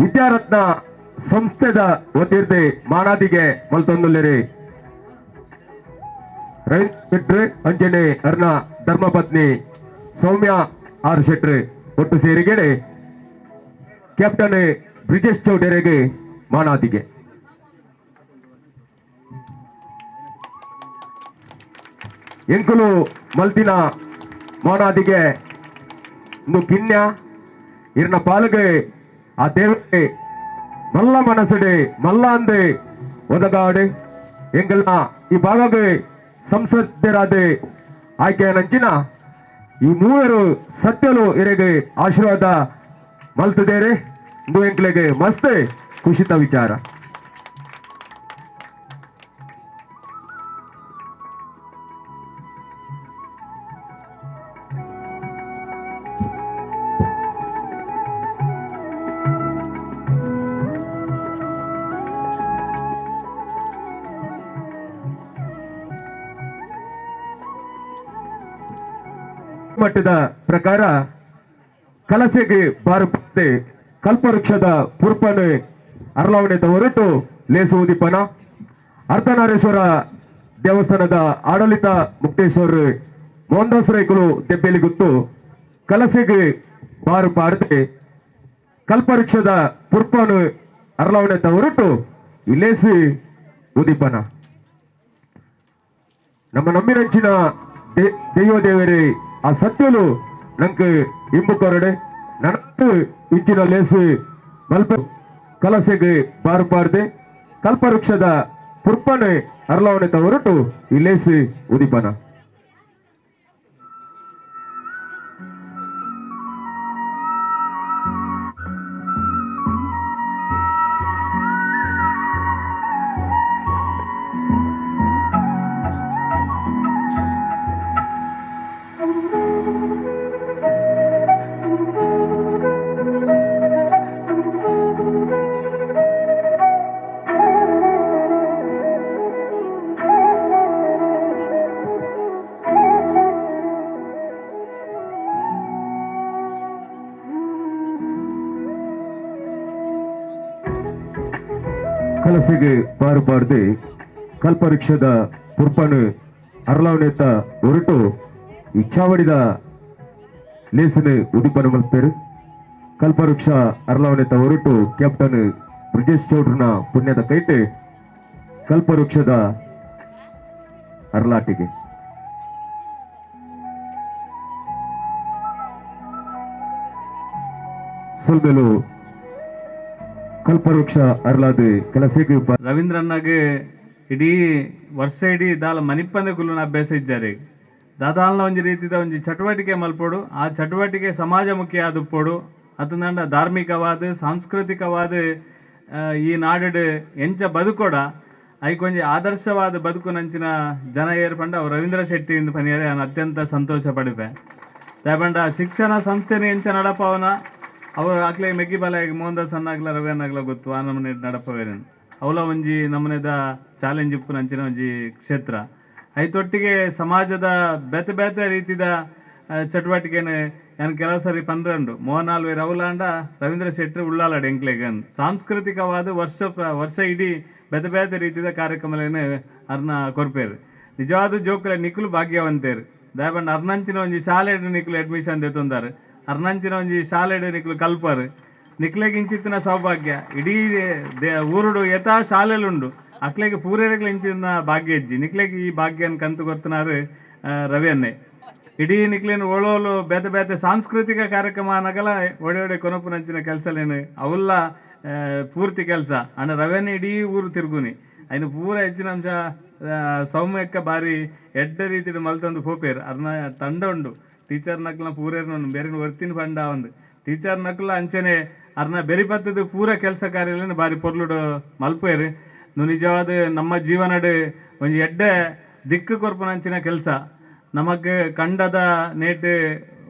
ವಿದ್ಯಾರತ್ನ ಸಂಸ್ಥೆದ ವತಿರ್ದೆ ಮಾನಾದಿಗೆ ಮಲ್ತೊಂದುಲ್ಲೆರೆ ರವೀಂದ್ರ ಶೆಟ್ರು ಅಂಜನೆ ಅರ್ನ ಧರ್ಮಪತ್ನಿ ಸೌಮ್ಯ ಆರ್ ಶೆಟ್ರು ಒಟ್ಟು ಸೇರಿಗೆಡೆ ಕ್ಯಾಪ್ಟನ್ ಬ್ರಿಜೇಶ್ ಚೌಟೆರೆಗೆ ಮಾನಾದಿಗೆ. ಎಂಕುಲು ಮಲ್ತಿನ ಮಾನಾದಿಗೆ ಇಂದು ಕಿನ್ಯ ಇರ್ನ ಪಾಲುಗೆ ಆ ದೇವರೇ ಮಲ್ಲ ಮನಸ್ಸುಡೆ ಮಲ್ಲ ಅಂದೆ ಒದಗಾಡು ಎಂಗಲ್ನ ಈ ಭಾಗಗೆ ಸಂಸದರಾದ ಆಯ್ಕೆ ನಂಚಿನ ಈ ಮೂವರು ಸತ್ಯಲು ಇರೆಗೆ ಆಶೀರ್ವಾದ ಮಲ್ತದೇರೆ ಇಂದು ಎಂಕ್ಲೆಗೆ ಮಸ್ತ್ ಖುಷಿತ ವಿಚಾರ. ಮಟ್ಟದ ಪ್ರಕಾರ ಕಲಸೆಗೆ ಬಾರುಪತ್ತೆ ಕಲ್ಪವೃಕ್ಷದ ಪುರ್ಪನೆ ಅರಳಾವಣೆ ಹೊರಟು ಲೇಸು ಉದಿಪನ ಅರ್ಧನಾರೇಶ್ವರ ದೇವಸ್ಥಾನದ ಆಡಳಿತ ಮುಕ್ತೇಶ್ವರ ಮೋಹನ್ದಾಸ್ ರೈಕುಲು ದೆಬ್ಬೆಲಿಗುತ್ತು ಕಲಸೆಗೆ ಬಾರು ಪಾಡದೆ ಕಲ್ಪವೃಕ್ಷದ ಪುರ್ಪನು ಅರಳಾವಣೆ ಹೊರಟು ಇಲೇಸಿ ಉದಿಪನ. ನಮ್ಮ ನಂಬಿನಂಚಿನ ದೈವ ದೇವರೇ ಆ ಸತ್ಯಲು ನಂಗೆ ಇಂಬು ಕೊರಡೆ ನನತ್ತು ಇಂಚಿನ ಲೇಸು ಮಲ್ಪ ಕಲಸೆಗೆ ಬಾರುಪಾರ್ದೆ ಕಲ್ಪವೃಕ್ಷದ ಪುರ್ಪನೆ ಅರಳಾವಣೆ ಹೊರಟು ಈ ಲೇಸು ಉದಿಪನ. ಕಲಸೆಗೆ ಬಾರುಪಾರ್ದೆ ಕಲ್ಪವೃಕ್ಷದ ಪುರ್ಪನು ಅರಳಾವಣೆತ ಹೊರಟು ಇಚ್ಛಾವಡಿದ ಲೇಸನು ಉದಿಪನ ಮಲ್ಪೇರು. ಕಲ್ಪವೃಕ್ಷ ಅರಳಾವಣೆತ ಹೊರಟು ಕ್ಯಾಪ್ಟನ್ ಬ್ರಿಜೇಶ್ ಚೌಡ್ರನ ಪುಣ್ಯದ ಕೈಟೆ ಕಲ್ಪವೃಕ್ಷದ ಅರಳಾಟಿಗೆ. ಸೊಲ್ಮೆಲು ಕಲ್ಪವೃಕ್ಷ ಅರ್ಲಾದ ಕಲಸೆಗೆ ರವೀಂದ್ರಣ್ಣಗೆ ಇಡೀ ವರ್ಷ ಇಡೀ ದಾಲ ಮನಿಪ್ಪಂದೆ ಕುಲ್ಲುನ ಅಭ್ಯಾಸ ಇದ್ದಾರೆ. ದಾದಾಲ್ನ ಒಂಜಿ ರೀತಿದ ಒಂಜಿ ಚಟುವಟಿಕೆ ಮಲ್ಪೋಡು, ಆ ಚಟುವಟಿಕೆ ಸಮಾಜಮುಖಿ ಆದುಪ್ಪೋಡು, ಅತಂದಂಡ ಧಾರ್ಮಿಕವಾದ ಸಾಂಸ್ಕೃತಿಕವಾದ ಈ ನಾಡು ಎಂಚ ಬದುಕೋಡ ಐಕೊಂಜಿ ಆದರ್ಶವಾದ ಬದುಕು ನಂಚಿನ ಜನ ಏರ್ಪಂಡ ಅವು ರವೀಂದ್ರ ಶೆಟ್ಟಿ ಇಂದು ಪನಿಯರೆ ನಾನು ಅತ್ಯಂತ ಸಂತೋಷ ಪಡಿಪೆ. ದಾಯಪಂಡ ಶಿಕ್ಷಣ ಸಂಸ್ಥೆನ ಎಂಚ ನಡಪವನ ಅವರು ಆಕ್ಲೆ ಮೆಗ್ಗಿ ಬಲ ಮೋಹನ್ದಾಸ್ ಅನ್ನಾಗ್ಲ ರವಿ ಅನ್ನಾಗ್ಲ ಗೊತ್ತು ಆ ನಮ್ಮನೆ ನಡಪವೇರೇನು ಅವಲ ಒಂಜಿ ನಮ್ಮನೆದ ಚಾಲೆಂಜ್ ಇಪ್ಪು ನಂಚಿನ ಒಂಜಿ ಕ್ಷೇತ್ರ. ಐತೊಟ್ಟಿಗೆ ಸಮಾಜದ ಬೇತೆ ಬೇತೆ ರೀತಿದ ಚಟುವಟಿಕೆನೆ ನಾನು ಕೆಲವು ಸರಿ ಪನ್ರಂಡು ಮೋಹನ್ ಆಲ್ವೆ ರೌಲಾಂಡ ರವೀಂದ್ರ ಶೆಟ್ಟಿ ಉಳ್ಳಾಲಾಡ್ ಎಂಕ್ಲೆಗನ್ ಸಾಂಸ್ಕೃತಿಕವಾದ ವರ್ಷ ವರ್ಷ ಇಡೀ ಬೇತೆ ಬೇತೆ ರೀತಿದ ಕಾರ್ಯಕ್ರಮಲೇನೆ ಅರ್ನ ಕೊರ್ಪೇರು. ನಿಜವಾದ ಜೋಕುಲೆ ನಿಕುಲು ಭಾಗ್ಯವಂತೇರು. ದಯಪಂಡ ಅರ್ನಂಚಿನ ಒಂಜಿ ಶಾಲೆ ನಿಕುಲು ಅಡ್ಮಿಷನ್ ದೆತ್ತೊಂದಾರು, ಅರ್ನಂಚಿನ ಒಂಜಿ ಶಾಲೆ ನಿಕುಲು ಕಲ್ಪರು, ನಿಕ್ಲೆಗ್ ಇಂಚಿತ್ತಿನ ಸೌಭಾಗ್ಯ ಇಡೀ ಊರುಡು ಯಥಾ ಶಾಲೆಲುಂಡು ಅಕ್ಲೆಗ್ ಪೂರೇರೆಗ್ಲ ಇಂಚಿನ ಭಾಗ್ಯ ಇಜ್ಜಿ, ನಿಕ್ಲೆಗ್ ಈ ಭಾಗ್ಯನ್ ಕಂತು ಕೊರ್ತನಾರು ರವಿ ಅನ್ನೆ. ಇಡೀ ನಿಕ್ಲೇನು ಓಳೋಲು ಬೇತೆ ಬೇತೆ ಸಾಂಸ್ಕೃತಿಕ ಕಾರ್ಯಕ್ರಮ ಅನ್ನಗಲ ಒಡೆ ಒಡೆ ಕೊನಪುನಂಚಿನ ಕೆಲಸಲೇನು ಅವೆಲ್ಲ ಪೂರ್ತಿ ಕೆಲಸ ಅಣ್ಣ ರವೆನ ಇಡೀ ಊರು ತಿರುಗುನಿ ಅಯ್ನ ಪೂರ ಹೆಚ್ಚಿನ ಅಂಶ ಸೌಮ್ಯಕ್ಕ ಬಾರಿ ಎಡ್ಡ ರೀತಿಡ್ ಮಲ್ತೊಂದು ಪೋಪೇರು. ಅರ್ನ ತಂಡ ಉಂಡು ಟೀಚರ್ ನಕ್ಲನ ಪೂರೇರ್ನ ಬೇರೆ ವರ್ತಿನ ಫಂಡ ಒಂದು ಟೀಚರ್ ನಕ್ಲ ಅಂಚನೆ ಅರ್ನ ಬೆರಿಪತ್ತದ ಪೂರ ಕೆಲಸ ಕಾರ್ಯಲೇನು ಬಾರಿ ಪೊರ್ಲುಡು ಮಲ್ಪೇರು. ನಿಜವಾದ ನಮ್ಮ ಜೀವನಡ್ ಒಂಜಿ ಎಡ್ಡೆ ದಿಕ್ಕು ಕೊರ್ಪುನಂಚಿನ ಕೆಲಸ ನಮಕ್ ಕಂಡದ ನೇಟ್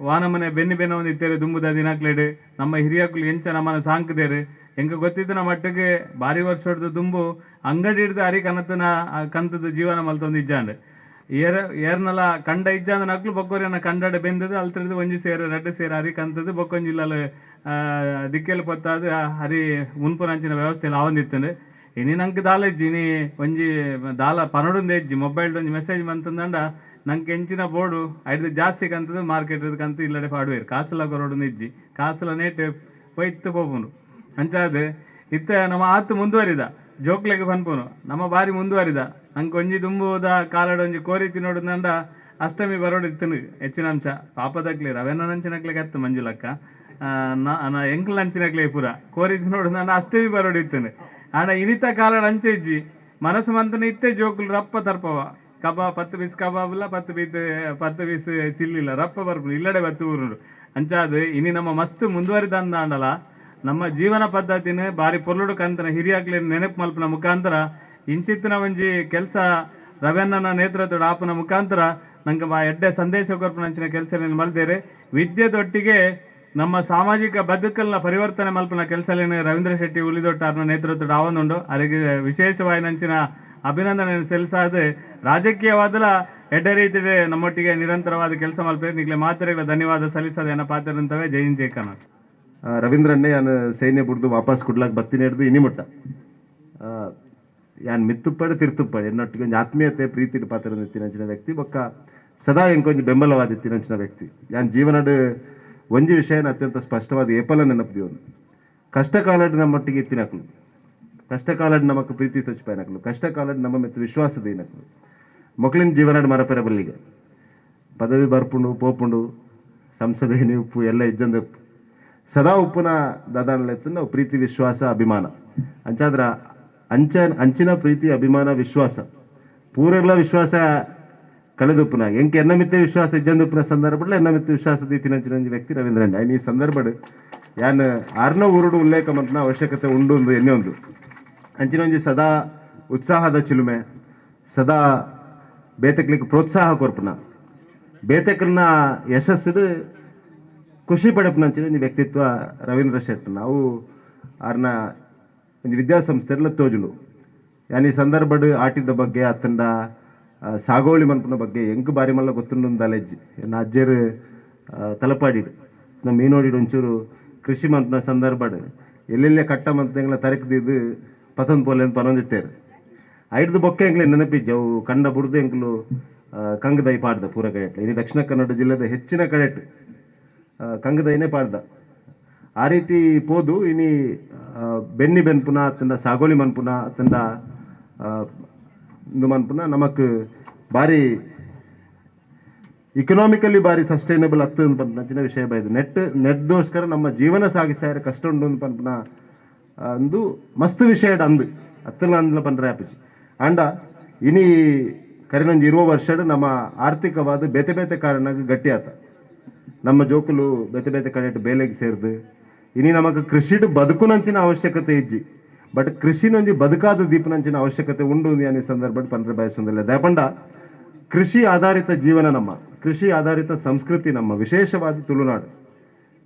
ವಾನಮನೆ ಬೆನ್ನಿ ಬೆನ್ನ ಒಂದು ಇತ್ತೇರು ದುಂಬುದ ದಿನಕ್ಲೆಡ್ ನಮ್ಮ ಹಿರಿಯಕುಲು ಎಂಚ ನಮ್ಮನ ಸಾಂಕದೇರು ಎಂಕ ಗೊತ್ತಿತ್ತಿನ ಮಟ್ಟಿಗೆ ಬಾರಿ ವರ್ಷದ ದುಂಬು ಅಂಗಡಿ ಹಿಡ್ದು ಅರಿ ಕನತನ ಕಂತದ ಜೀವನ ಮಲ್ತೊಂದು ಇಜ್ಜಾಂಡ್. ಏರ್ ಏರ್ನಲ ಕಂಡ ಇಜ್ಜಾಂದ ನಕ್ಲು ಬೊಕ್ಕೊರಿಯನ್ನ ಕಂಡಡೆ ಬೆಂದದು ಅಲ್ತಿಡ್ದು ಒಂಜಿ ಸೇರು ರಡ್ಡು ಸೇರು ಅರಿ ಕಂತದ್ದು ಬೊಕ್ಕೊಂಜಿ ಇಲ್ಲಲ್ ದಿಕ್ಕೆಲ್ ಪೊತ್ತಾದ್ ಅರಿ ಉನ್ಪುನಂಚಿನ ವ್ಯವಸ್ಥೆ ಆವೊಂದಿತ್ತುಂಡು. ಇನಿ ನಂಕ್ ದಾಲ ಇಜ್ಜಿ, ಇನಿ ಒಂಜಿ ದಾಲ ಪನೊಡುಂದೇ ಇಜ್ಜಿ, ಮೊಬೈಲ್ಡ್ ಒಂಜಿ ಮೆಸೇಜ್ ಮಂತಂದಂಡ ನಂಕ್ ಎಂಚಿನ ಬೋಡು ಐಡ್ದ್ ಜಾಸ್ತಿ ಕಂತದು ಮಾರ್ಕೆಟ್ ಕಂತು ಇಲ್ಲಡೆ ಪಾಡುವೆರ್, ಕಾಸುಲ ಕೊರೊಡುಂದು ಇಜ್ಜಿ, ಕಾಸುಲ ನೇಟ್ ಪೊಯ್ತು ಪೋಪುಂಡು. ಅಂಚಾದ್ ಇತ್ತೆ ನಮ ಆತ್ ಮುಂದುವರಿದ ಜೋಕ್ಲೆಗ್ ಪನ್ಪುನು ನಮ ಬಾರಿ ಮುಂದುವರಿದ. ನಂಕ್ ಒಂಜಿ ದುಂಬುದ ಕಾಲಡ್ ಒಂಜಿ ಕೋರಿ ತಿನ್ನೊಡುಂದಂಡ ಅಷ್ಟಮಿ ಬರೋಡು ಇತ್ತುಂಡು ಹೆಚ್ಚಿನ ಅಂಶ ಪಾಪದಕ್ಲೆ ರವೆನಂಚಿನಕ್ಲೆಗ್ ಅತ್ತು ಮಂಜುಲಕ್ಕ ಎಂಕ್ಲಂಚಿನಕ್ಲೆ ಪೂರ ಕೋರಿ ತಿನ್ನೊಡುಂದಂಡ ಅಷ್ಟಮಿ ಬರೋಡು ಇತ್ತುಂಡು. ಆಂಡ ಇನಿತ ಕಾಲಡ್ ಅಂಚೆ ಇಜ್ಜಿ, ಮನಸ್ಸು ಮಂತನ ಇತ್ತೆ ಜೋಕುಲು ರಪ್ಪ ತರ್ಪವ ಕಬಾಬ್ 10 ಪೀಸ್ ಕಬಾಬ್ಲ 10 ಪೀಸ್ ಚಿಲ್ಲಿಲ್ಲ ರಪ್ಪ ಬರ್ಪುಂಡು ಇಲ್ಲಡೆ ಬತ್ತು ಊರುಂಡು. ಅಂಚಾದ್ ಇನಿ ನಮ್ಮ ಮಸ್ತ್ ಮುಂದುವರಿದಂದಾಂಡಲ ನಮ್ಮ ಜೀವನ ಪದ್ಧತಿನ ಬಾರಿ ಪೊರ್ಲುಡು ಕಂತನ ಹಿರಿಯಾಕ್ಲೆನ್ ನೆನಪು ಮಲ್ಪುನ ಮುಖಾಂತರ ಇಂಚಿತ್ತಿನ ಒಂಜಿ ಕೆಲಸ ರವ್ಯಣ್ಣನ ನೇತೃತ್ವದ ಆಪುನ ಮುಖಾಂತರ ನಂಗೆ ಬಾ ಎಡ್ಡೆ ಸಂದೇಶ ಕೊರ್ಪುನಂಚಿನ ಕೆಲಸ ಮಲ್ದೇರೆ. ವಿದ್ಯೆದೊಟ್ಟಿಗೆ ನಮ್ಮ ಸಾಮಾಜಿಕ ಬದುಕಲ್ನ ಪರಿವರ್ತನೆ ಮಲ್ಪುನ ಕೆಲಸಲೇನು ರವೀಂದ್ರ ಶೆಟ್ಟಿ ಉಳಿದೊಟ್ಟಾರ್ನ ನೇತೃತ್ವದ ಆವೊಂದುಂಡು. ಅರೆಗೆ ವಿಶೇಷವಾಯಿನಂಚಿನ ಅಭಿನಂದನೆ ಸಲ್ಲಿಸಾದ ರಾಜಕೀಯವಾದಲ ಎಡ್ಡೆ ರೀತಿಯ ನಮ್ಮೊಟ್ಟಿಗೆ ನಿರಂತರವಾದ ಕೆಲಸ ಮಲ್ಪೆ ನಿಗ್ಲೆ ಮಾತ್ರೆಗಳ ಧನ್ಯವಾದ ಸಲ್ಲಿಸದ ಏನ ಪಾತ್ರ. ಜೈ ಹಿಂದ್, ಜೈ ಕರ್ನಾಟಕ. ರವೀಂದ್ರನ್ನೇ ಯಾನ್ ಸೈನ್ಯ ಬುಡ್ದು ವಾಪಸ್ ಕುಡ್ಲಾಕ್ ಬತ್ತಿನ ಹಿಡ್ದು ಇನಿ ಮುಟ್ಟ ಯಾನ್ ಮಿತ್ತುಪ್ಪಡು ತಿರ್ತುಪ್ಪಡು ಎನ್ನೊಟ್ಟಿಗೆ ಒಂಜಿ ಆತ್ಮೀಯತೆ ಪ್ರೀತಿ ಪಾತ್ರ ಇತ್ತಿನಂಚಿನ ವ್ಯಕ್ತಿ ಬೊಕ್ಕ ಸದಾ ಎಂಕೊಂಜಿ ಬೆಂಬಲವಾದ ಇತ್ತಿನಂಚಿನ ವ್ಯಕ್ತಿ. ಯಾನ್ ಜೀವನಡ್ ಒಂಜಿ ವಿಷಯನ ಅತ್ಯಂತ ಸ್ಪಷ್ಟವಾದ ಏಪಲ ನೆನಪು ಕಷ್ಟ ಕಾಲಡ್ ನಮ್ಮೊಟ್ಟಿಗೆ ಇತ್ತಿನಕ್ಲು, ಕಷ್ಟ ಕಾಲಡ್ ನಮಕ್ ಪ್ರೀತಿ ತೊಚ್ಪಾಯನಕ್ಲು, ಕಷ್ಟ ಕಾಲಡ್ ನಮ್ಮ ಮೆತ್ತು ವಿಶ್ವಾಸದ ಏನಕ್ಲು ಮೊಕ್ಲಿನ ಜೀವನಡ್ ಮರಪೆರ ಬಲ್ಲಿಗೆ ಪದವಿ ಬರ್ಪುಂಡು ಪೋಪುಂಡು ಸಂಸದೆ ಉಪ್ಪು ಎಲ್ಲ ಇಜ್ಜಂದ ಉಪ್ಪು ಸದಾ ಉಪ್ಪುನ ದಾದಾನಲೆತ್ತಂದ ಪ್ರೀತಿ ವಿಶ್ವಾಸ ಅಭಿಮಾನ ಅಂಚಾದ್ರ ಅಂಚ ಅಂಚಿನ ಪ್ರೀತಿ ಅಭಿಮಾನ ವಿಶ್ವಾಸ ಪೂರೆಲ್ಲ ವಿಶ್ವಾಸ ಕಳೆದುಪ್ಪುನ ಎಂಕೆ ಎನ್ನ ಮಿತ್ತೆ ವಿಶ್ವಾಸ ಇಜ್ಜಂದುಪ್ಪುನ ಸಂದರ್ಭಡ್ಲ ಎನ್ನ ಮಿತ್ತೆ ವಿಶ್ವಾಸ ದೀತಿನಂಚಿನ ಒಂಜಿ ವ್ಯಕ್ತಿ ರವೀಂದ್ರಣ್ಣ. ಈ ಸಂದರ್ಭಡ್ ಯಾನ್ ಆರ್ನ ಊರುಡು ಉಲ್ಲೇಖ ಮಂತ್ನ ಅವಶ್ಯಕತೆ ಉಂಡು ಒಂದು ಎನ್ನೆ ಒಂದು ಅಂಚಿನ ಒಂಜಿ ಸದಾ ಉತ್ಸಾಹದ ಚಿಲುಮೆ ಸದಾ ಬೇತಕ್ಲಿಕ್ಕೆ ಪ್ರೋತ್ಸಾಹ ಕೊರ್ಪುನ ಬೇತಕ್ರನ್ನ ಯಶಸ್ಸು ಖುಷಿ ಪಡೆಪುನಂಚಿನ ಒಂಜಿ ವ್ಯಕ್ತಿತ್ವ ರವೀಂದ್ರ ಶೆಟ್ಟಿ. ನಾವು ಆರ್ನ ಒಂಜಿ ವಿದ್ಯಾಸಂಸ್ಥೆಲ್ಲ ತೋಜುಂಡು. ಯಾನ್ ಈ ಸಂದರ್ಭಡ್ ಆಟಿದ ಬಗ್ಗೆ ಅತ್ತಂಡ ಸಾಗೋಳಿ ಮನ್ಪುನ ಬಗ್ಗೆ ಎಂಕ್ ಬಾರಿ ಮಲ್ಲ ಗೊತ್ತುಂಡು ದಾಲೆಜ್ಜಿ. ಎನ್ನ ಅಜ್ಜೆರ್ ತಲಪಾಡಿಡ್ ನಮ್ಮ ಮೀನೋಡಿಡ್ ಒಂಚೂರು ಕೃಷಿ ಮನ್ಪುನ ಸಂದರ್ಭಡ್ ಎಲ್ಲೆಲ್ಲೇ ಕಟ್ಟ ಮಂತ್ ತರಕ್ ದೀದ್ ಪತೊಂದು ಪೋಲೆ ಅಂತ ಪನೊಂದಿತ್ತೇರು. ಐಡ್ದು ಬೊಕ್ಕ ಎಂಕ್ಲೆ ನೆನಪಿಜ್ಜಿ ಅವು ಕಂಡ ಬುಡ್ದು ಎಂಕ್ಲು ಕಂಗದೈ ಪಾಡ್ದ ಪೂರ ಕಡೆಟ್ಲ. ಇನಿ ದಕ್ಷಿಣ ಕನ್ನಡ ಜಿಲ್ಲೆದ ಹೆಚ್ಚಿನ ಕಡೆಟ್ ಕಂಗದೈನೇ ಪಾಡ್ದ. ಆ ರೀತಿ ಪೋದು ಇನಿ ಬೆನ್ನಿ ಬೆನ್ಪುನ ಅತ್ತಂಡ ಸಾಗೋಳಿ ಮನ್ಪುನ ಅತ್ತಂಡ ಇಂದು ಮನ್ಪುನ ನಮಕ್ ಬಾರಿ ಇಕನಾಮಿಕಲಿ ಬಾರಿ ಸಸ್ಟೈನಬಲ್ ಅತ್ತು ಪನ್ಪುನ ವಿಷಯ ಬೈದು ನೆಟ್ ನೆಟ್ದೋಸ್ಕರ ನಮ್ಮ ಜೀವನ ಸಾಗಿಸಾಯರ ಕಷ್ಟ ಉಂಡು ಪನ್ಪುನ ಅಂದು ಮಸ್ತ್ ವಿಷಯ ಅಂದು ಅತ್ತಲ ಅಂದ್ಲ ಪನ್ರೆ ಆಪುಜಿ. ಅಂಡ ಇನಿ ಕರಿನೊಂಜಿ 20 ವರ್ಷಡ್ ನಮ್ಮ ಆರ್ಥಿಕವಾದ ಬೇತೆ ಬೇತೆ ಕಾರಣಕ್ಕೆ ಗಟ್ಟಿ ಆತ ನಮ್ಮ ಜೋಕುಲು ಬೇತೆ ಬೇತೆ ಕಡೆ ಬೇಲೆಗೆ ಸೇರ್ದು ಇನಿ ನಮಕ್ ಕೃಷಿಡ್ ಬದುಕುನಂಚಿನ ಅವಶ್ಯಕತೆ ಇಜ್ಜಿ. ಬಟ್ ಕೃಷಿನೊಂಜಿ ಬದುಕಾದ ದೀಪನಂಚಿನ ಅವಶ್ಯಕತೆ ಉಂಡು ಈ ಸಂದರ್ಭಡ್ ಪನ್ರೆ ಬಯಸೊಂದಿಲ್ಲ. ದಯಪಂಡ ಕೃಷಿ ಆಧಾರಿತ ಜೀವನ ನಮ್ಮ, ಕೃಷಿ ಆಧಾರಿತ ಸಂಸ್ಕೃತಿ ನಮ್ಮ, ವಿಶೇಷವಾದ ತುಳುನಾಡು.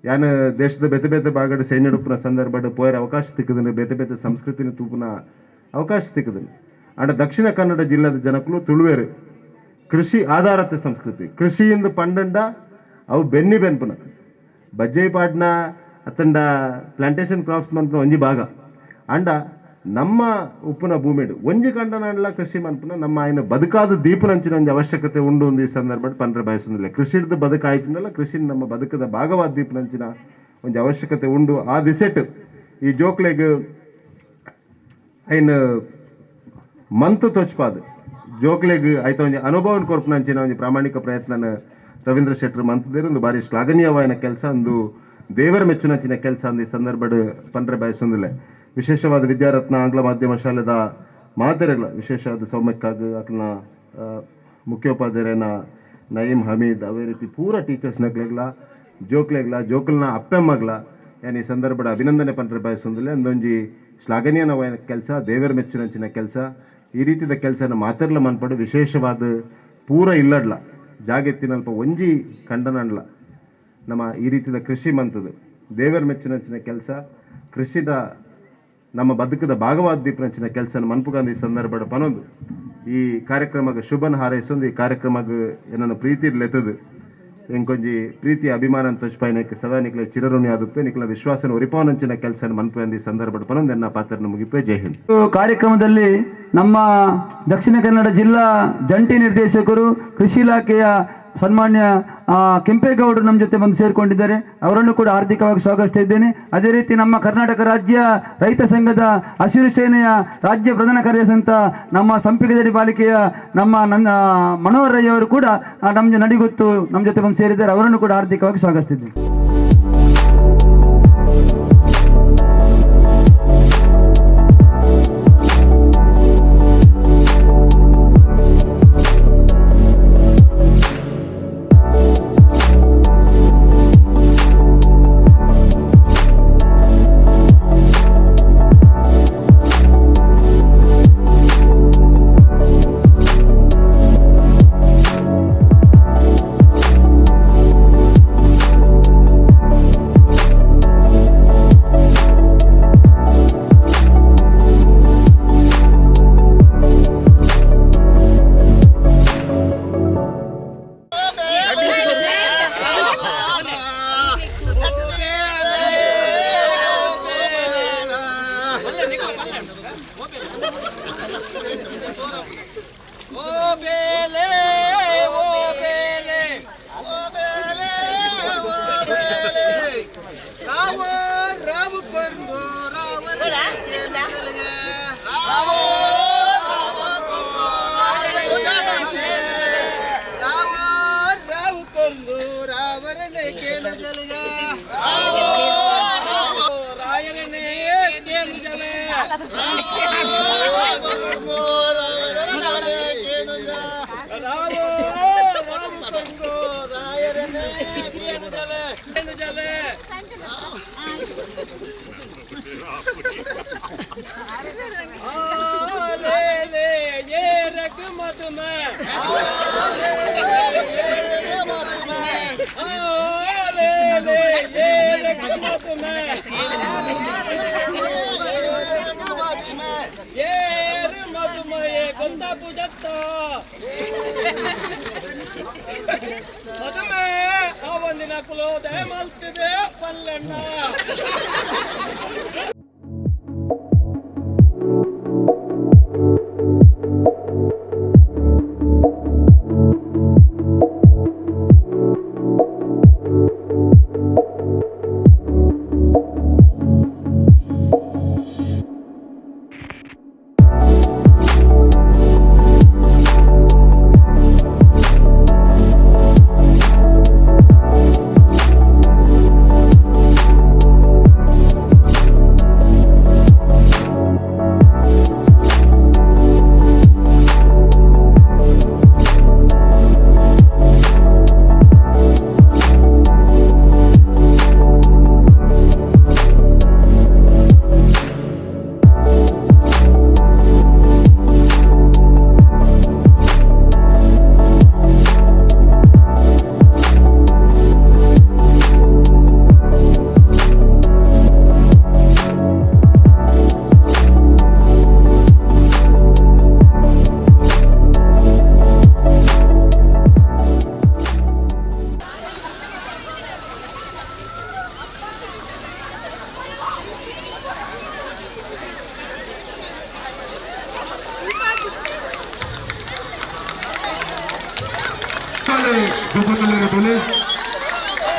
ಯಾನ್ ದೇಶದ ಬೇತೆ ಬೇತೆ ಭಾಗಡ್ ಸೈನ್ಯಡುಪ್ಪುನ ಸಂದರ್ಭಡ್ ಪೋಯರ ಅವಕಾಶ ತಿಕ್ಕದನು, ಬೇತೆ ಬೇತೆ ಸಂಸ್ಕೃತಿನ ತೂಪುನ ಅವಕಾಶ ತಿಕ್ಕದನು. ಅಂಡ ದಕ್ಷಿಣ ಕನ್ನಡ ಜಿಲ್ಲೆದ ಜನಕುಲು ತುಳುವೇರು ಕೃಷಿ ಆಧಾರಿತ ಸಂಸ್ಕೃತಿ. ಕೃಷಿಯಿಂದ ಪಂಡಂಡ ಅವು ಬೆನ್ನಿ ಬೆನ್ಪುನ ಬಜ್ಜೈ ಪಾಡ್ನ ಅತ್ತಂಡ ಪ್ಲಾಂಟೇಶನ್ ಕ್ರಾಪ್ಸ್ ಮನ್ಪುನ ಒಂಜಿ ಭಾಗ. ಅಂಡ ನಮ್ಮ ಉಪ್ಪುನ ಭೂಮಿಡು ಒಂಜಿ ಕಂಡನಾಂಡಲ ಕೃಷಿ ಮನ್ಪುನ ನಮ್ಮ ఆయన ಬದುಕಾದ ದೀಪನಂಚಿನ ಒಂಜಿ ಅವಶ್ಯಕತೆ ಉಂಡು ಒಂದು ಈ ಸಂದರ್ಭಡ್ ಪನ್ರೆ ಬಯಸೊಂದಿಲ್ಲ. ಕೃಷಿಡ್ದು ಬದುಕಾಯ್ಚಿನಲ್ಲ ಕೃಷಿ ನಮ್ಮ ಬದುಕದ ಭಾಗವಾದ ದೀಪನಂಚಿನ ಒಂಜಿ ಅವಶ್ಯಕತೆ ಉಂಡು. ಆ ದಿಸೆಟ್ ಈ ಜೋಕ್ಲೆಗ್ ಐನ್ ಮಂತ್ ತೋಚ್ಪಾದ್ ಜೋಕ್ಲೆಗ್ ಐತ ಒಂಜಿ ಅನುಭವನ ಕೊರ್ಪುನಂಚಿನ ಒಂಜಿ ಪ್ರಾಮಾಣಿಕ ಪ್ರಯತ್ನನ ರವೀಂದ್ರ ಶೆಟ್ಟರ್ ಮಂತದೇರು. ಒಂದು ಬಾರಿ ಶ್ಲಾಘನೀಯವಾಯಿನ ಕೆಲಸ, ಒಂದು ದೇವರ ಮೆಚ್ಚುನಂಚಿನ ಕೆಲಸ ಅಂದ ಈ ಸಂದರ್ಭಡ್ ಪನ್ರೆ ಬಯಸೊಂದಿಲ್ಲ. ವಿಶೇಷವಾದ ವಿದ್ಯಾರತ್ನ ಆಂಗ್ಲ ಮಾಧ್ಯಮ ಶಾಲೆದ ಮಾತೆರೆಗಳ ವಿಶೇಷವಾದ ಸೌಮ್ಯಕ್ಕಾಗ ಅಕ್ಲನ ಮುಖ್ಯೋಪಾಧ್ಯಾಯನ ನಯೀಂ ಹಮೀದ್ ಅವೇ ರೀತಿ ಪೂರ ಟೀಚರ್ಸ್ನಕ್ಲೆಗ್ಲ ಜೋಕ್ಲೆಗ್ಲ ಜೋಕುಲ್ನ ಅಪ್ಪೆಮ್ಮಗ್ಲ ಯಾನ್ ಈ ಸಂದರ್ಭದ ಅಭಿನಂದನೆ ಪನ್ರೆ ಬಯಸೊಂದಿಲ್ಲ. ಅಂದೊಂಜಿ ಶ್ಲಾಘನೀಯನವಾಯಿನ ಕೆಲಸ, ದೇವರ ಮೆಚ್ಚುನಂಚಿನ ಕೆಲಸ. ಈ ರೀತಿದ ಕೆಲಸನ ಮಾತೆರ್ಲ ಮನ್ಪಡು ವಿಶೇಷವಾದ ಪೂರ ಇಲ್ಲಡ್ಲ ಜಾಗೆತ್ತಿನಲ್ಪ ಒಂಜಿ ಕಂಡನಂಡ್ಲ ನಮ್ಮ ಈ ರೀತಿದ ಕೃಷಿ ಮಂತದು ದೇವರ ಮೆಚ್ಚುನಂಚಿನ ಕೆಲಸ. ಕೃಷಿದ ನಮ್ಮ ಬದುಕದ ಭಾಗವಾದ ದೀಪನಂಚಿನ ಕೆಲಸ ಮನ್ಪುಗಾಂಧಿ ಸಂದರ್ಭದ ಪನೊಂದು ಈ ಕಾರ್ಯಕ್ರಮಕ್ಕೆ ಶುಭನ ಹಾರೈಸೊಂದು ಈ ಕಾರ್ಯಕ್ರಮಕ್ಕೆ ಏನನ್ನು ಪ್ರೀತಿ ಇರ್ಲೆತ್ತದು ಎಂಕೊಂಜಿ ಪ್ರೀತಿ ಅಭಿಮಾನ ತೋಚ್ಪಾಯಿನಕ್ಕೆ ಸದಾ ನಿಕ್ಲ ಚಿರಋಣಿ ಆದುಪ್ಪೆ ನಿಕ್ಲ ವಿಶ್ವಾಸನ ಒರಿಪಾವನಂಚಿನ ಕೆಲಸ ಮನ್ಪುಗಾಂಧಿ ಸಂದರ್ಭದ ಪನೊಂದು ಎನ್ನ ಪಾತ್ರನ ಮುಗಿಪೆ. ಜೈ ಹಿಂದ್. ಕಾರ್ಯಕ್ರಮದಲ್ಲಿ ನಮ್ಮ ದಕ್ಷಿಣ ಕನ್ನಡ ಜಿಲ್ಲಾ ಜಂಟಿ ನಿರ್ದೇಶಕರು ಕೃಷಿ ಇಲಾಖೆಯ ಸನ್ಮಾನ್ಯ ಕೆಂಪೇಗೌಡರು ನಮ್ಮ ಜೊತೆ ಬಂದು ಸೇರಿಕೊಂಡಿದ್ದಾರೆ. ಅವರನ್ನು ಕೂಡ ಹಾರ್ದಿಕವಾಗಿ ಸ್ವಾಗತಿಸ್ತಾ ಇದ್ದೇನೆ. ಅದೇ ರೀತಿ ನಮ್ಮ ಕರ್ನಾಟಕ ರಾಜ್ಯ ರೈತ ಸಂಘದ ಹಸಿರು ಸೇನೆಯ ರಾಜ್ಯ ಪ್ರಧಾನ ಕಾರ್ಯದರ್ಶಿ ನಮ್ಮ ಸಂಪಿಗೆದಡಿ ಪಾಲಿಕೆಯ ನಮ್ಮ ನನ್ನ ಮನೋಹರ್ ರೈ ಅವರು ಕೂಡ ನಮ್ಮ ನಡಿಗೊತ್ತು ನಮ್ಮ ಜೊತೆ ಬಂದು ಸೇರಿದ್ದಾರೆ. ಅವರನ್ನು ಕೂಡ ಹಾರ್ದಿಕವಾಗಿ ಸ್ವಾಗತಿಸ್ತಿದ್ದೇನೆ.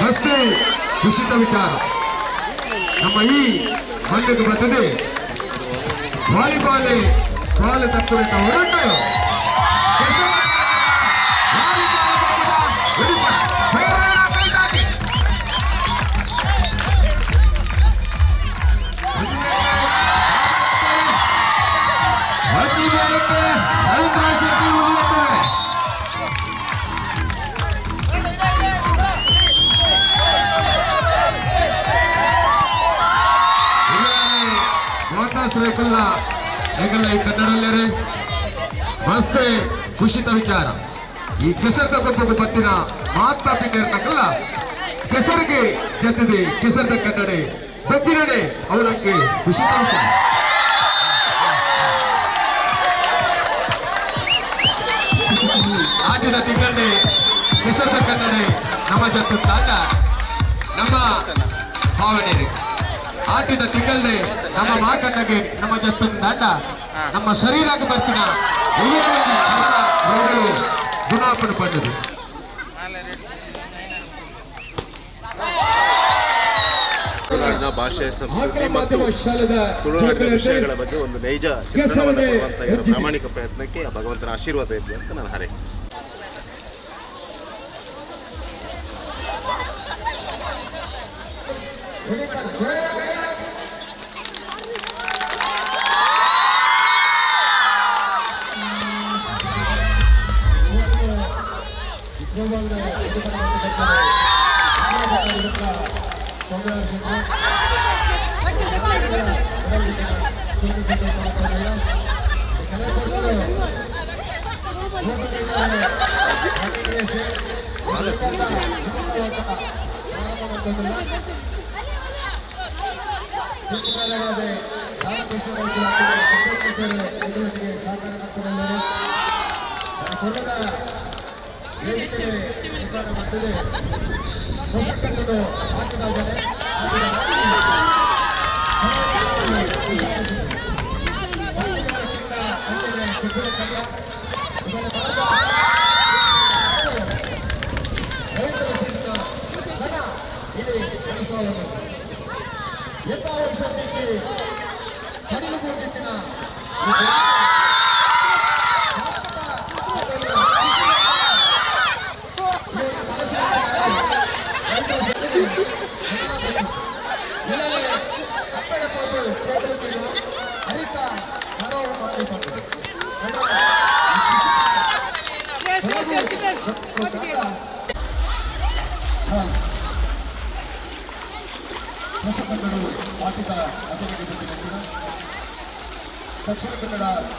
ರಸ್ತೆ ಕುಸಿತ ವಿಚಾರ ನಮ್ಮ ಈ ಮಣ್ಣಿಗೆ ಬರ್ತದೆ. ವಾಲಿಬಾಲ್ ಬಾಲ್ ತಕ್ಕುವಂತ ಹೊರಟು ಮಸ್ತ್ ಖುಷಿತ ವಿಚಾರ. ಈ ಕೆಸರದ ಕೊಬ್ಬು ಪತ್ತಿನ ಮಾತಾ ಪಿಂಡಲ್ಲ ಕೆಸರಿಗೆ ಜೊತೆದೆ ಕೆಸರದ ಕನ್ನಡೆ ಬಬ್ಬಿನಡೆ ಅವರಕ್ಕೆ ಖುಷಿತ ವಿಚಾರ. ಜತ್ತುತ್ತಾಂಡ ನಮ್ಮ ಭಾವನೆ ಆಟಿದ ತಿಂಗಳೇ ನಮ್ಮ ಮಾಕಣ್ಣಗೆ ನಮ್ಮ ಜತ್ತುತ್ತಾಂಡ ನಮ್ಮ ಶರೀರಕ್ಕೆ ಬರ್ಪಿನ ಚರ್ಮ ರೋಗಗಳು ಗುಣಾಪಣೆ ಪಡೆದು ತುಳುನಾಡಿನ ಭಾಷೆ, ಸಂಸ್ಕೃತಿ ಮತ್ತು ತುಳುನಾಡಿನ ವಿಷಯಗಳ ಬಗ್ಗೆ ಒಂದು ನೈಜ ಚಿತ್ರಣವನ್ನು ಕೊಡುವಂಥ ಇವರ ಪ್ರಾಮಾಣಿಕ ಪ್ರಯತ್ನಕ್ಕೆ ಆ ಭಗವಂತನ ಆಶೀರ್ವಾದ ಇರಲಿ ಅಂತ ನಾನು ಹಾರೈಸ್ತೇನೆ.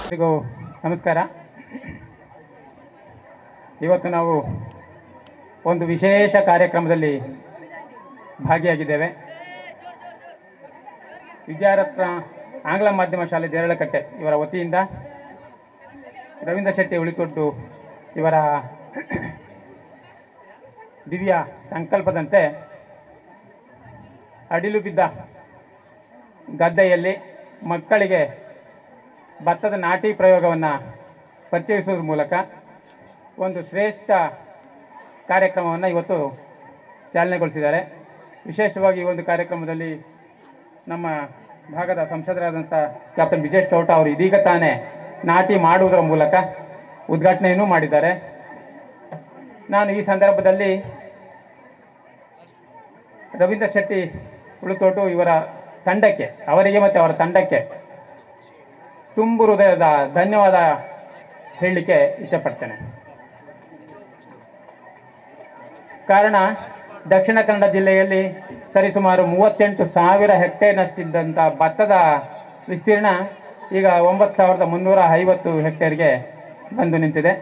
ಎಲ್ರಿಗೂ ನಮಸ್ಕಾರ. ಇವತ್ತು ನಾವು ಒಂದು ವಿಶೇಷ ಕಾರ್ಯಕ್ರಮದಲ್ಲಿ ಭಾಗಿಯಾಗಿದ್ದೇವೆ. ವಿದ್ಯಾರತ್ನ ಆಂಗ್ಲ ಮಾಧ್ಯಮ ಶಾಲೆ ದೇರಳಕಟ್ಟೆ ಇವರ ವತಿಯಿಂದ ರವೀಂದ್ರ ಶೆಟ್ಟಿ ಉಳಿತೊಡ್ಡು ಇವರ ದಿವ್ಯ ಸಂಕಲ್ಪದಂತೆ ಅಡಿಲು ಬಿದ್ದ ಗದ್ದೆಯಲ್ಲಿ ಮಕ್ಕಳಿಗೆ ಭತ್ತದ ನಾಟಿ ಪ್ರಯೋಗವನ್ನು ಪರಿಚಯಿಸುವುದರ ಮೂಲಕ ಒಂದು ಶ್ರೇಷ್ಠ ಕಾರ್ಯಕ್ರಮವನ್ನು ಇವತ್ತು ಚಾಲನೆಗೊಳಿಸಿದ್ದಾರೆ. ವಿಶೇಷವಾಗಿ ಈ ಒಂದು ಕಾರ್ಯಕ್ರಮದಲ್ಲಿ ನಮ್ಮ ಭಾಗದ ಸಂಸದರಾದಂಥ ಕ್ಯಾಪ್ಟನ್ ವಿಜೇಶ್ ಚೌಟ ಅವರು ಇದೀಗ ತಾನೇ ನಾಟಿ ಮಾಡುವುದರ ಮೂಲಕ ಉದ್ಘಾಟನೆಯನ್ನು ಮಾಡಿದ್ದಾರೆ. ನಾನು ಈ ಸಂದರ್ಭದಲ್ಲಿ ರವೀಂದ್ರ ಶೆಟ್ಟಿ ಉಳುತೋಟು ಇವರ ತಂಡಕ್ಕೆ, ಅವರಿಗೆ ಮತ್ತು ಅವರ ತಂಡಕ್ಕೆ ತುಂಬು ಹೃದಯದ ಧನ್ಯವಾದ ಹೇಳಲಿಕ್ಕೆ ಇಷ್ಟಪಡ್ತೇನೆ. ಕಾರಣ, ದಕ್ಷಿಣ ಕನ್ನಡ ಜಿಲ್ಲೆಯಲ್ಲಿ ಸರಿಸುಮಾರು 38,000 ಹೆಕ್ಟೇರ್ನಷ್ಟಿದ್ದಂಥ ಭತ್ತದ ವಿಸ್ತೀರ್ಣ ಈಗ 9,350 ಹೆಕ್ಟೇರ್ಗೆ ಬಂದು ನಿಂತಿದೆ.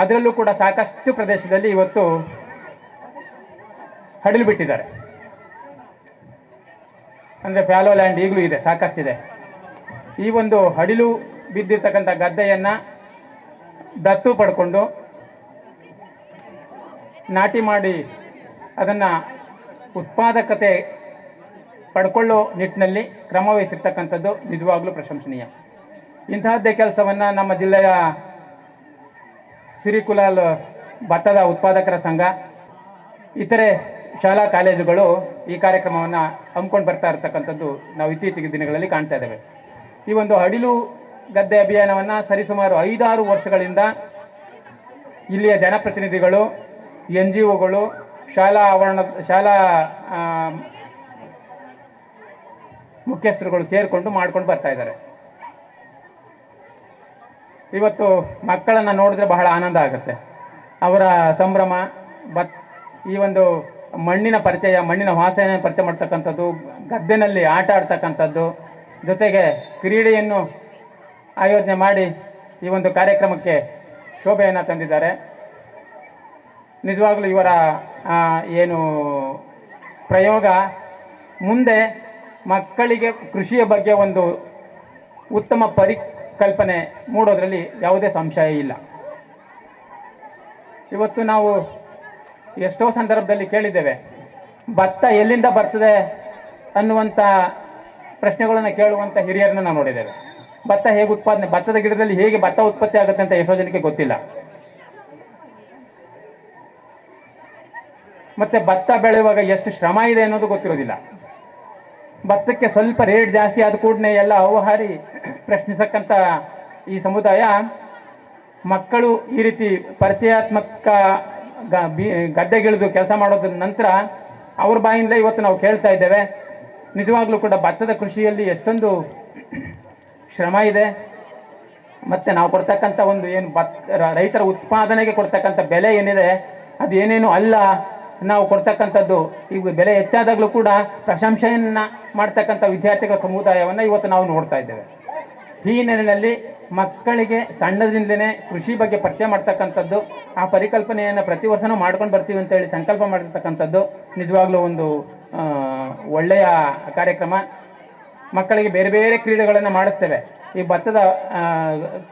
ಅದರಲ್ಲೂ ಕೂಡ ಸಾಕಷ್ಟು ಪ್ರದೇಶದಲ್ಲಿ ಇವತ್ತು ಹಡಿಲು ಬಿಟ್ಟಿದ್ದಾರೆ. ಅಂದರೆ ಫ್ಯಾಲೋ ಲ್ಯಾಂಡ್ ಈಗಲೂ ಇದೆ, ಸಾಕಷ್ಟಿದೆ. ಈ ಒಂದು ಹಡಿಲು ಬಿದ್ದಿರ್ತಕ್ಕಂಥ ಗದ್ದೆಯನ್ನು ದತ್ತು ಪಡ್ಕೊಂಡು ನಾಟಿ ಮಾಡಿ ಅದನ್ನು ಉತ್ಪಾದಕತೆ ಪಡ್ಕೊಳ್ಳೋ ನಿಟ್ಟಿನಲ್ಲಿ ಕ್ರಮ ವಹಿಸಿರ್ತಕ್ಕಂಥದ್ದು ನಿಜವಾಗಲೂ ಪ್ರಶಂಸನೀಯ. ಇಂತಹದ್ದೇ ಕೆಲಸವನ್ನು ನಮ್ಮ ಜಿಲ್ಲೆಯ ಸಿರಿಕುಲಾಲ್ ಭತ್ತದ ಉತ್ಪಾದಕರ ಸಂಘ, ಇತರೆ ಶಾಲಾ ಕಾಲೇಜುಗಳು ಈ ಕಾರ್ಯಕ್ರಮವನ್ನು ಹಮ್ಮಿಕೊಂಡು ಬರ್ತಾ ಇರ್ತಕ್ಕಂಥದ್ದು ನಾವು ಇತ್ತೀಚಿನ ದಿನಗಳಲ್ಲಿ ಕಾಣ್ತಾ ಇದ್ದೇವೆ. ಈ ಒಂದು ಹಡಿಲು ಗದ್ದೆ ಅಭಿಯಾನವನ್ನು ಸರಿಸುಮಾರು 5-6 ವರ್ಷಗಳಿಂದ ಇಲ್ಲಿಯ ಜನಪ್ರತಿನಿಧಿಗಳು, NGOಗಳು, ಶಾಲಾ ಆವರಣ, ಶಾಲಾ ಮುಖ್ಯಸ್ಥರುಗಳು ಸೇರಿಕೊಂಡು ಮಾಡ್ಕೊಂಡು ಬರ್ತಾ ಇದ್ದಾರೆ. ಇವತ್ತು ಮಕ್ಕಳನ್ನು ನೋಡಿದ್ರೆ ಬಹಳ ಆನಂದ ಆಗುತ್ತೆ. ಅವರ ಸಂಭ್ರಮ, ಈ ಒಂದು ಮಣ್ಣಿನ ಪರಿಚಯ, ಮಣ್ಣಿನ ವಾಸನೆ ಪರಿಚಯ ಮಾಡ್ತಕ್ಕಂಥದ್ದು, ಗದ್ದೆನಲ್ಲಿ ಆಟ ಆಡ್ತಕ್ಕಂಥದ್ದು, ಜೊತೆಗೆ ಕ್ರೀಡೆಯನ್ನು ಆಯೋಜನೆ ಮಾಡಿ ಈ ಒಂದು ಕಾರ್ಯಕ್ರಮಕ್ಕೆ ಶೋಭೆಯನ್ನು ತಂದಿದ್ದಾರೆ. ನಿಜವಾಗಲೂ ಇವರ ಏನು ಪ್ರಯೋಗ ಮುಂದೆ ಮಕ್ಕಳಿಗೆ ಕೃಷಿಯ ಬಗ್ಗೆ ಒಂದು ಉತ್ತಮ ಪರಿಕಲ್ಪನೆ ಮೂಡೋದ್ರಲ್ಲಿ ಯಾವುದೇ ಸಂಶಯ ಇಲ್ಲ. ಇವತ್ತು ನಾವು ಎಷ್ಟೋ ಸಂದರ್ಭದಲ್ಲಿ ಕೇಳಿದ್ದೇವೆ, ಭತ್ತ ಎಲ್ಲಿಂದ ಬರ್ತದೆ ಅನ್ನುವಂಥ ಪ್ರಶ್ನೆಗಳನ್ನು ಕೇಳುವಂಥ ಹಿರಿಯರನ್ನ ನಾವು ನೋಡಿದ್ದೇವೆ. ಭತ್ತ ಹೇಗೆ ಉತ್ಪಾದನೆ, ಭತ್ತದ ಗಿಡದಲ್ಲಿ ಹೇಗೆ ಭತ್ತ ಉತ್ಪತ್ತಿ ಆಗುತ್ತೆ ಅಂತ ಎಷ್ಟೋ ಜನಕ್ಕೆ ಗೊತ್ತಿಲ್ಲ. ಮತ್ತು ಭತ್ತ ಬೆಳೆಯುವಾಗ ಎಷ್ಟು ಶ್ರಮ ಇದೆ ಅನ್ನೋದು ಗೊತ್ತಿರೋದಿಲ್ಲ. ಭತ್ತಕ್ಕೆ ಸ್ವಲ್ಪ ರೇಟ್ ಜಾಸ್ತಿ ಆದ ಕೂಡಲೇ ಎಲ್ಲ ಅವ್ಹಾರಿ ಪ್ರಶ್ನಿಸಕ್ಕಂಥ ಈ ಸಮುದಾಯ, ಮಕ್ಕಳು ಈ ರೀತಿ ಪರಿಚಯಾತ್ಮಕ ಗದ್ದೆಗಿಳಿದು ಕೆಲಸ ಮಾಡೋದ್ರ ನಂತರ ಅವ್ರ ಬಾಯಿಂದಲೇ ಇವತ್ತು ನಾವು ಕೇಳ್ತಾ ಇದ್ದೇವೆ, ನಿಜವಾಗ್ಲೂ ಕೂಡ ಭತ್ತದ ಕೃಷಿಯಲ್ಲಿ ಎಷ್ಟೊಂದು ಶ್ರಮ ಇದೆ, ಮತ್ತು ನಾವು ಕೊಡ್ತಕ್ಕಂಥ ಒಂದು ಏನು ರೈತರ ಉತ್ಪಾದನೆಗೆ ಕೊಡ್ತಕ್ಕಂಥ ಬೆಲೆ ಏನಿದೆ ಅದು ಏನೇನು ಅಲ್ಲ. ನಾವು ಕೊಡ್ತಕ್ಕಂಥದ್ದು ಈಗ ಬೆಲೆ ಹೆಚ್ಚಾದಾಗಲೂ ಕೂಡ ಪ್ರಶಂಸೆಯನ್ನು ಮಾಡ್ತಕ್ಕಂಥ ವಿದ್ಯಾರ್ಥಿಗಳ ಸಮುದಾಯವನ್ನು ಇವತ್ತು ನಾವು ನೋಡ್ತಾ ಇದ್ದೇವೆ. ಈ ಹಿನ್ನೆಲೆಯಲ್ಲಿ ಮಕ್ಕಳಿಗೆ ಸಣ್ಣದಿಂದಲೇ ಕೃಷಿ ಬಗ್ಗೆ ಪರಿಚಯ ಮಾಡ್ತಕ್ಕಂಥದ್ದು, ಆ ಪರಿಕಲ್ಪನೆಯನ್ನು ಪ್ರತಿ ವರ್ಷವೂ ಮಾಡ್ಕೊಂಡು ಬರ್ತೀವಿ ಅಂತೇಳಿ ಸಂಕಲ್ಪ ಮಾಡಿರ್ತಕ್ಕಂಥದ್ದು ನಿಜವಾಗ್ಲೂ ಒಂದು ಒಳ್ಳೆಯ ಕಾರ್ಯಕ್ರಮ. ಮಕ್ಕಳಿಗೆ ಬೇರೆ ಬೇರೆ ಕ್ರೀಡೆಗಳನ್ನು ಮಾಡಿಸ್ತೇವೆ. ಈ ಭತ್ತದ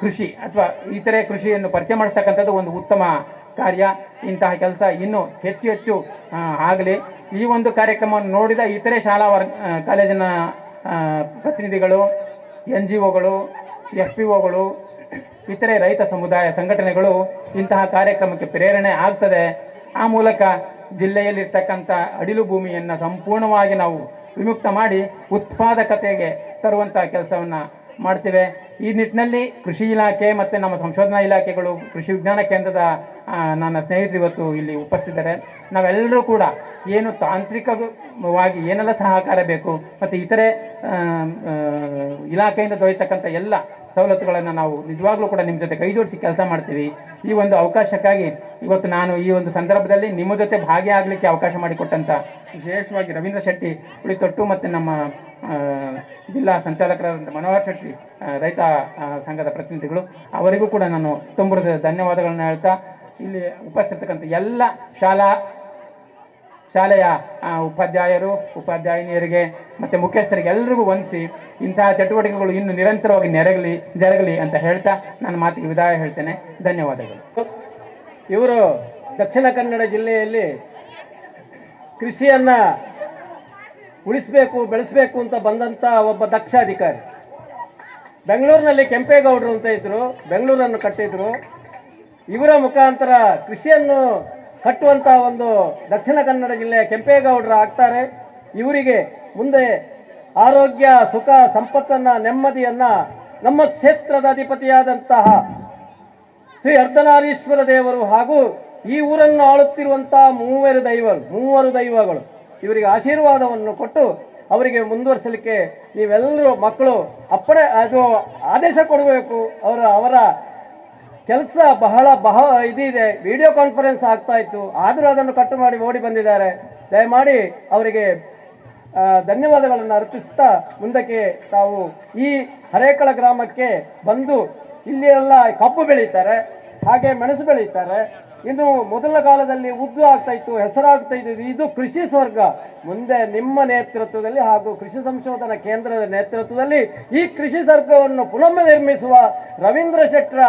ಕೃಷಿ ಅಥವಾ ಇತರೆ ಕೃಷಿಯನ್ನು ಪರಿಚಯ ಮಾಡಿಸ್ತಕ್ಕಂಥದ್ದು ಒಂದು ಉತ್ತಮ ಕಾರ್ಯ. ಇಂತಹ ಕೆಲಸ ಇನ್ನೂ ಹೆಚ್ಚು ಹೆಚ್ಚು ಆಗಲಿ. ಈ ಒಂದು ಕಾರ್ಯಕ್ರಮವನ್ನು ನೋಡಿದ ಇತರೆ ಶಾಲಾ ಕಾಲೇಜಿನ ಪ್ರತಿನಿಧಿಗಳು, NGOಗಳು, FPOಗಳು, ಇತರೆ ರೈತ ಸಮುದಾಯ ಸಂಘಟನೆಗಳು ಇಂತಹ ಕಾರ್ಯಕ್ರಮಕ್ಕೆ ಪ್ರೇರಣೆ ಆಗ್ತದೆ. ಆ ಮೂಲಕ ಜಿಲ್ಲೆಯಲ್ಲಿರ್ತಕ್ಕಂಥ ಅಡಿಲು ಭೂಮಿಯನ್ನು ಸಂಪೂರ್ಣವಾಗಿ ನಾವು ವಿಮುಕ್ತ ಮಾಡಿ ಉತ್ಪಾದಕತೆಗೆ ತರುವಂಥ ಕೆಲಸವನ್ನು ಮಾಡ್ತೇವೆ. ಈ ನಿಟ್ಟಿನಲ್ಲಿ ಕೃಷಿ ಇಲಾಖೆ ಮತ್ತು ನಮ್ಮ ಸಂಶೋಧನಾ ಇಲಾಖೆಗಳು, ಕೃಷಿ ವಿಜ್ಞಾನ ಕೇಂದ್ರದ ನನ್ನ ಸ್ನೇಹಿತರು ಇವತ್ತು ಇಲ್ಲಿ ಉಪಸ್ಥಿತರೆ. ನಾವೆಲ್ಲರೂ ಕೂಡ ಏನು ತಾಂತ್ರಿಕವಾಗಿ ಏನೆಲ್ಲ ಸಹಕಾರ ಬೇಕು ಮತ್ತು ಇತರೆ ಇಲಾಖೆಯಿಂದ ದೊರೆಯತಕ್ಕಂಥ ಎಲ್ಲ ಸವಲತ್ತುಗಳನ್ನು ನಾವು ನಿಜವಾಗ್ಲೂ ಕೂಡ ನಿಮ್ಮ ಜೊತೆ ಕೈ ಜೋಡಿಸಿ ಕೆಲಸ ಮಾಡ್ತೀವಿ. ಈ ಒಂದು ಅವಕಾಶಕ್ಕಾಗಿ ಇವತ್ತು ನಾನು ಈ ಒಂದು ಸಂದರ್ಭದಲ್ಲಿ ನಿಮ್ಮ ಜೊತೆ ಭಾಗಿಯಾಗಲಿಕ್ಕೆ ಅವಕಾಶ ಮಾಡಿಕೊಟ್ಟಂಥ ವಿಶೇಷವಾಗಿ ರವೀಂದ್ರ ಶೆಟ್ಟಿ ಉಳಿತೊಟ್ಟು ಮತ್ತು ನಮ್ಮ ಜಿಲ್ಲಾ ಸಂಚಾಲಕರಾದಂಥ ಮನೋಹರ್ ಶೆಟ್ಟಿ ರೈತ ಸಂಘದ ಪ್ರತಿನಿಧಿಗಳು, ಅವರಿಗೂ ಕೂಡ ನಾನು ತುಂಬ ಧನ್ಯವಾದಗಳನ್ನು ಹೇಳ್ತಾ, ಇಲ್ಲಿ ಉಪಸ್ಥಿತಕ್ಕಂಥ ಎಲ್ಲ ಶಾಲೆಯ ಉಪಾಧ್ಯಾಯರು, ಉಪಾಧ್ಯಾಯಿನಿಯರಿಗೆ ಮತ್ತು ಮುಖ್ಯಸ್ಥರಿಗೆ ಎಲ್ರಿಗೂ ವಂದಿಸಿ ಇಂತಹ ಚಟುವಟಿಕೆಗಳು ಇನ್ನು ನಿರಂತರವಾಗಿ ಜರಗಲಿ ಅಂತ ಹೇಳ್ತಾ ನನ್ನ ಮಾತಿಗೆ ವಿದಾಯ ಹೇಳ್ತೇನೆ. ಧನ್ಯವಾದಗಳು. ಇವರು ದಕ್ಷಿಣ ಕನ್ನಡ ಜಿಲ್ಲೆಯಲ್ಲಿ ಕೃಷಿಯನ್ನು ಉಳಿಸಬೇಕು, ಬೆಳೆಸಬೇಕು ಅಂತ ಬಂದಂಥ ಒಬ್ಬ ದಕ್ಷ ಅಧಿಕಾರಿ. ಬೆಂಗಳೂರಿನಲ್ಲಿ ಕೆಂಪೇಗೌಡರು ಅಂತ ಇದ್ದರು, ಬೆಂಗಳೂರನ್ನು ಕಟ್ಟಿದ್ರು. ಇವರ ಮುಖಾಂತರ ಕೃಷಿಯನ್ನು ಕಟ್ಟುವಂಥ ಒಂದು ದಕ್ಷಿಣ ಕನ್ನಡ ಜಿಲ್ಲೆಯ ಕೆಂಪೇಗೌಡರು ಆಗ್ತಾರೆ. ಇವರಿಗೆ ಮುಂದೆ ಆರೋಗ್ಯ, ಸುಖ, ಸಂಪತ್ತನ್ನು, ನೆಮ್ಮದಿಯನ್ನು ನಮ್ಮ ಕ್ಷೇತ್ರದ ಅಧಿಪತಿಯಾದಂತಹ ಶ್ರೀ ಅರ್ಧನಾರೀಶ್ವರ ದೇವರು ಹಾಗೂ ಈ ಊರನ್ನು ಆಳುತ್ತಿರುವಂಥ ಮೂವರು ದೈವಗಳು ಇವರಿಗೆ ಆಶೀರ್ವಾದವನ್ನು ಕೊಟ್ಟು ಅವರಿಗೆ ಮುಂದುವರಿಸಲಿಕ್ಕೆ ನೀವೆಲ್ಲರೂ ಮಕ್ಕಳು ಅಪ್ಪಣೆ, ಅದು ಆದೇಶ ಕೊಡಬೇಕು. ಅವರ ಕೆಲಸ ಬಹಳ ಇದಿದೆ. ವಿಡಿಯೋ ಕಾನ್ಫರೆನ್ಸ್ ಆಗ್ತಾ ಇತ್ತು, ಆದರೂ ಅದನ್ನು ಕಟ್ಟು ಮಾಡಿ ಓಡಿ ಬಂದಿದ್ದಾರೆ. ದಯಮಾಡಿ ಅವರಿಗೆ ಧನ್ಯವಾದಗಳನ್ನು ಅರ್ಪಿಸ್ತಾ ಮುಂದಕ್ಕೆ ತಾವು ಈ ಹರೇಕಳ ಗ್ರಾಮಕ್ಕೆ ಬಂದು ಇಲ್ಲಿ ಎಲ್ಲ ಕಬ್ಬು ಬೆಳೀತಾರೆ, ಹಾಗೆ ಮೆಣಸು ಬೆಳೀತಾರೆ. ಇನ್ನು ಮೊದಲ ಕಾಲದಲ್ಲಿ ಉದ್ದು ಆಗ್ತಾ ಇತ್ತು, ಹೆಸರಾಗ್ತಾ ಇತ್ತು. ಇದು ಕೃಷಿ ಸ್ವರ್ಗ. ಮುಂದೆ ನಿಮ್ಮ ನೇತೃತ್ವದಲ್ಲಿ ಹಾಗೂ ಕೃಷಿ ಸಂಶೋಧನಾ ಕೇಂದ್ರದ ನೇತೃತ್ವದಲ್ಲಿ ಈ ಕೃಷಿ ಸ್ವರ್ಗವನ್ನು ಪುನಃ ನಿರ್ಮಿಸುವ ರವೀಂದ್ರ ಶೆಟ್ಟರ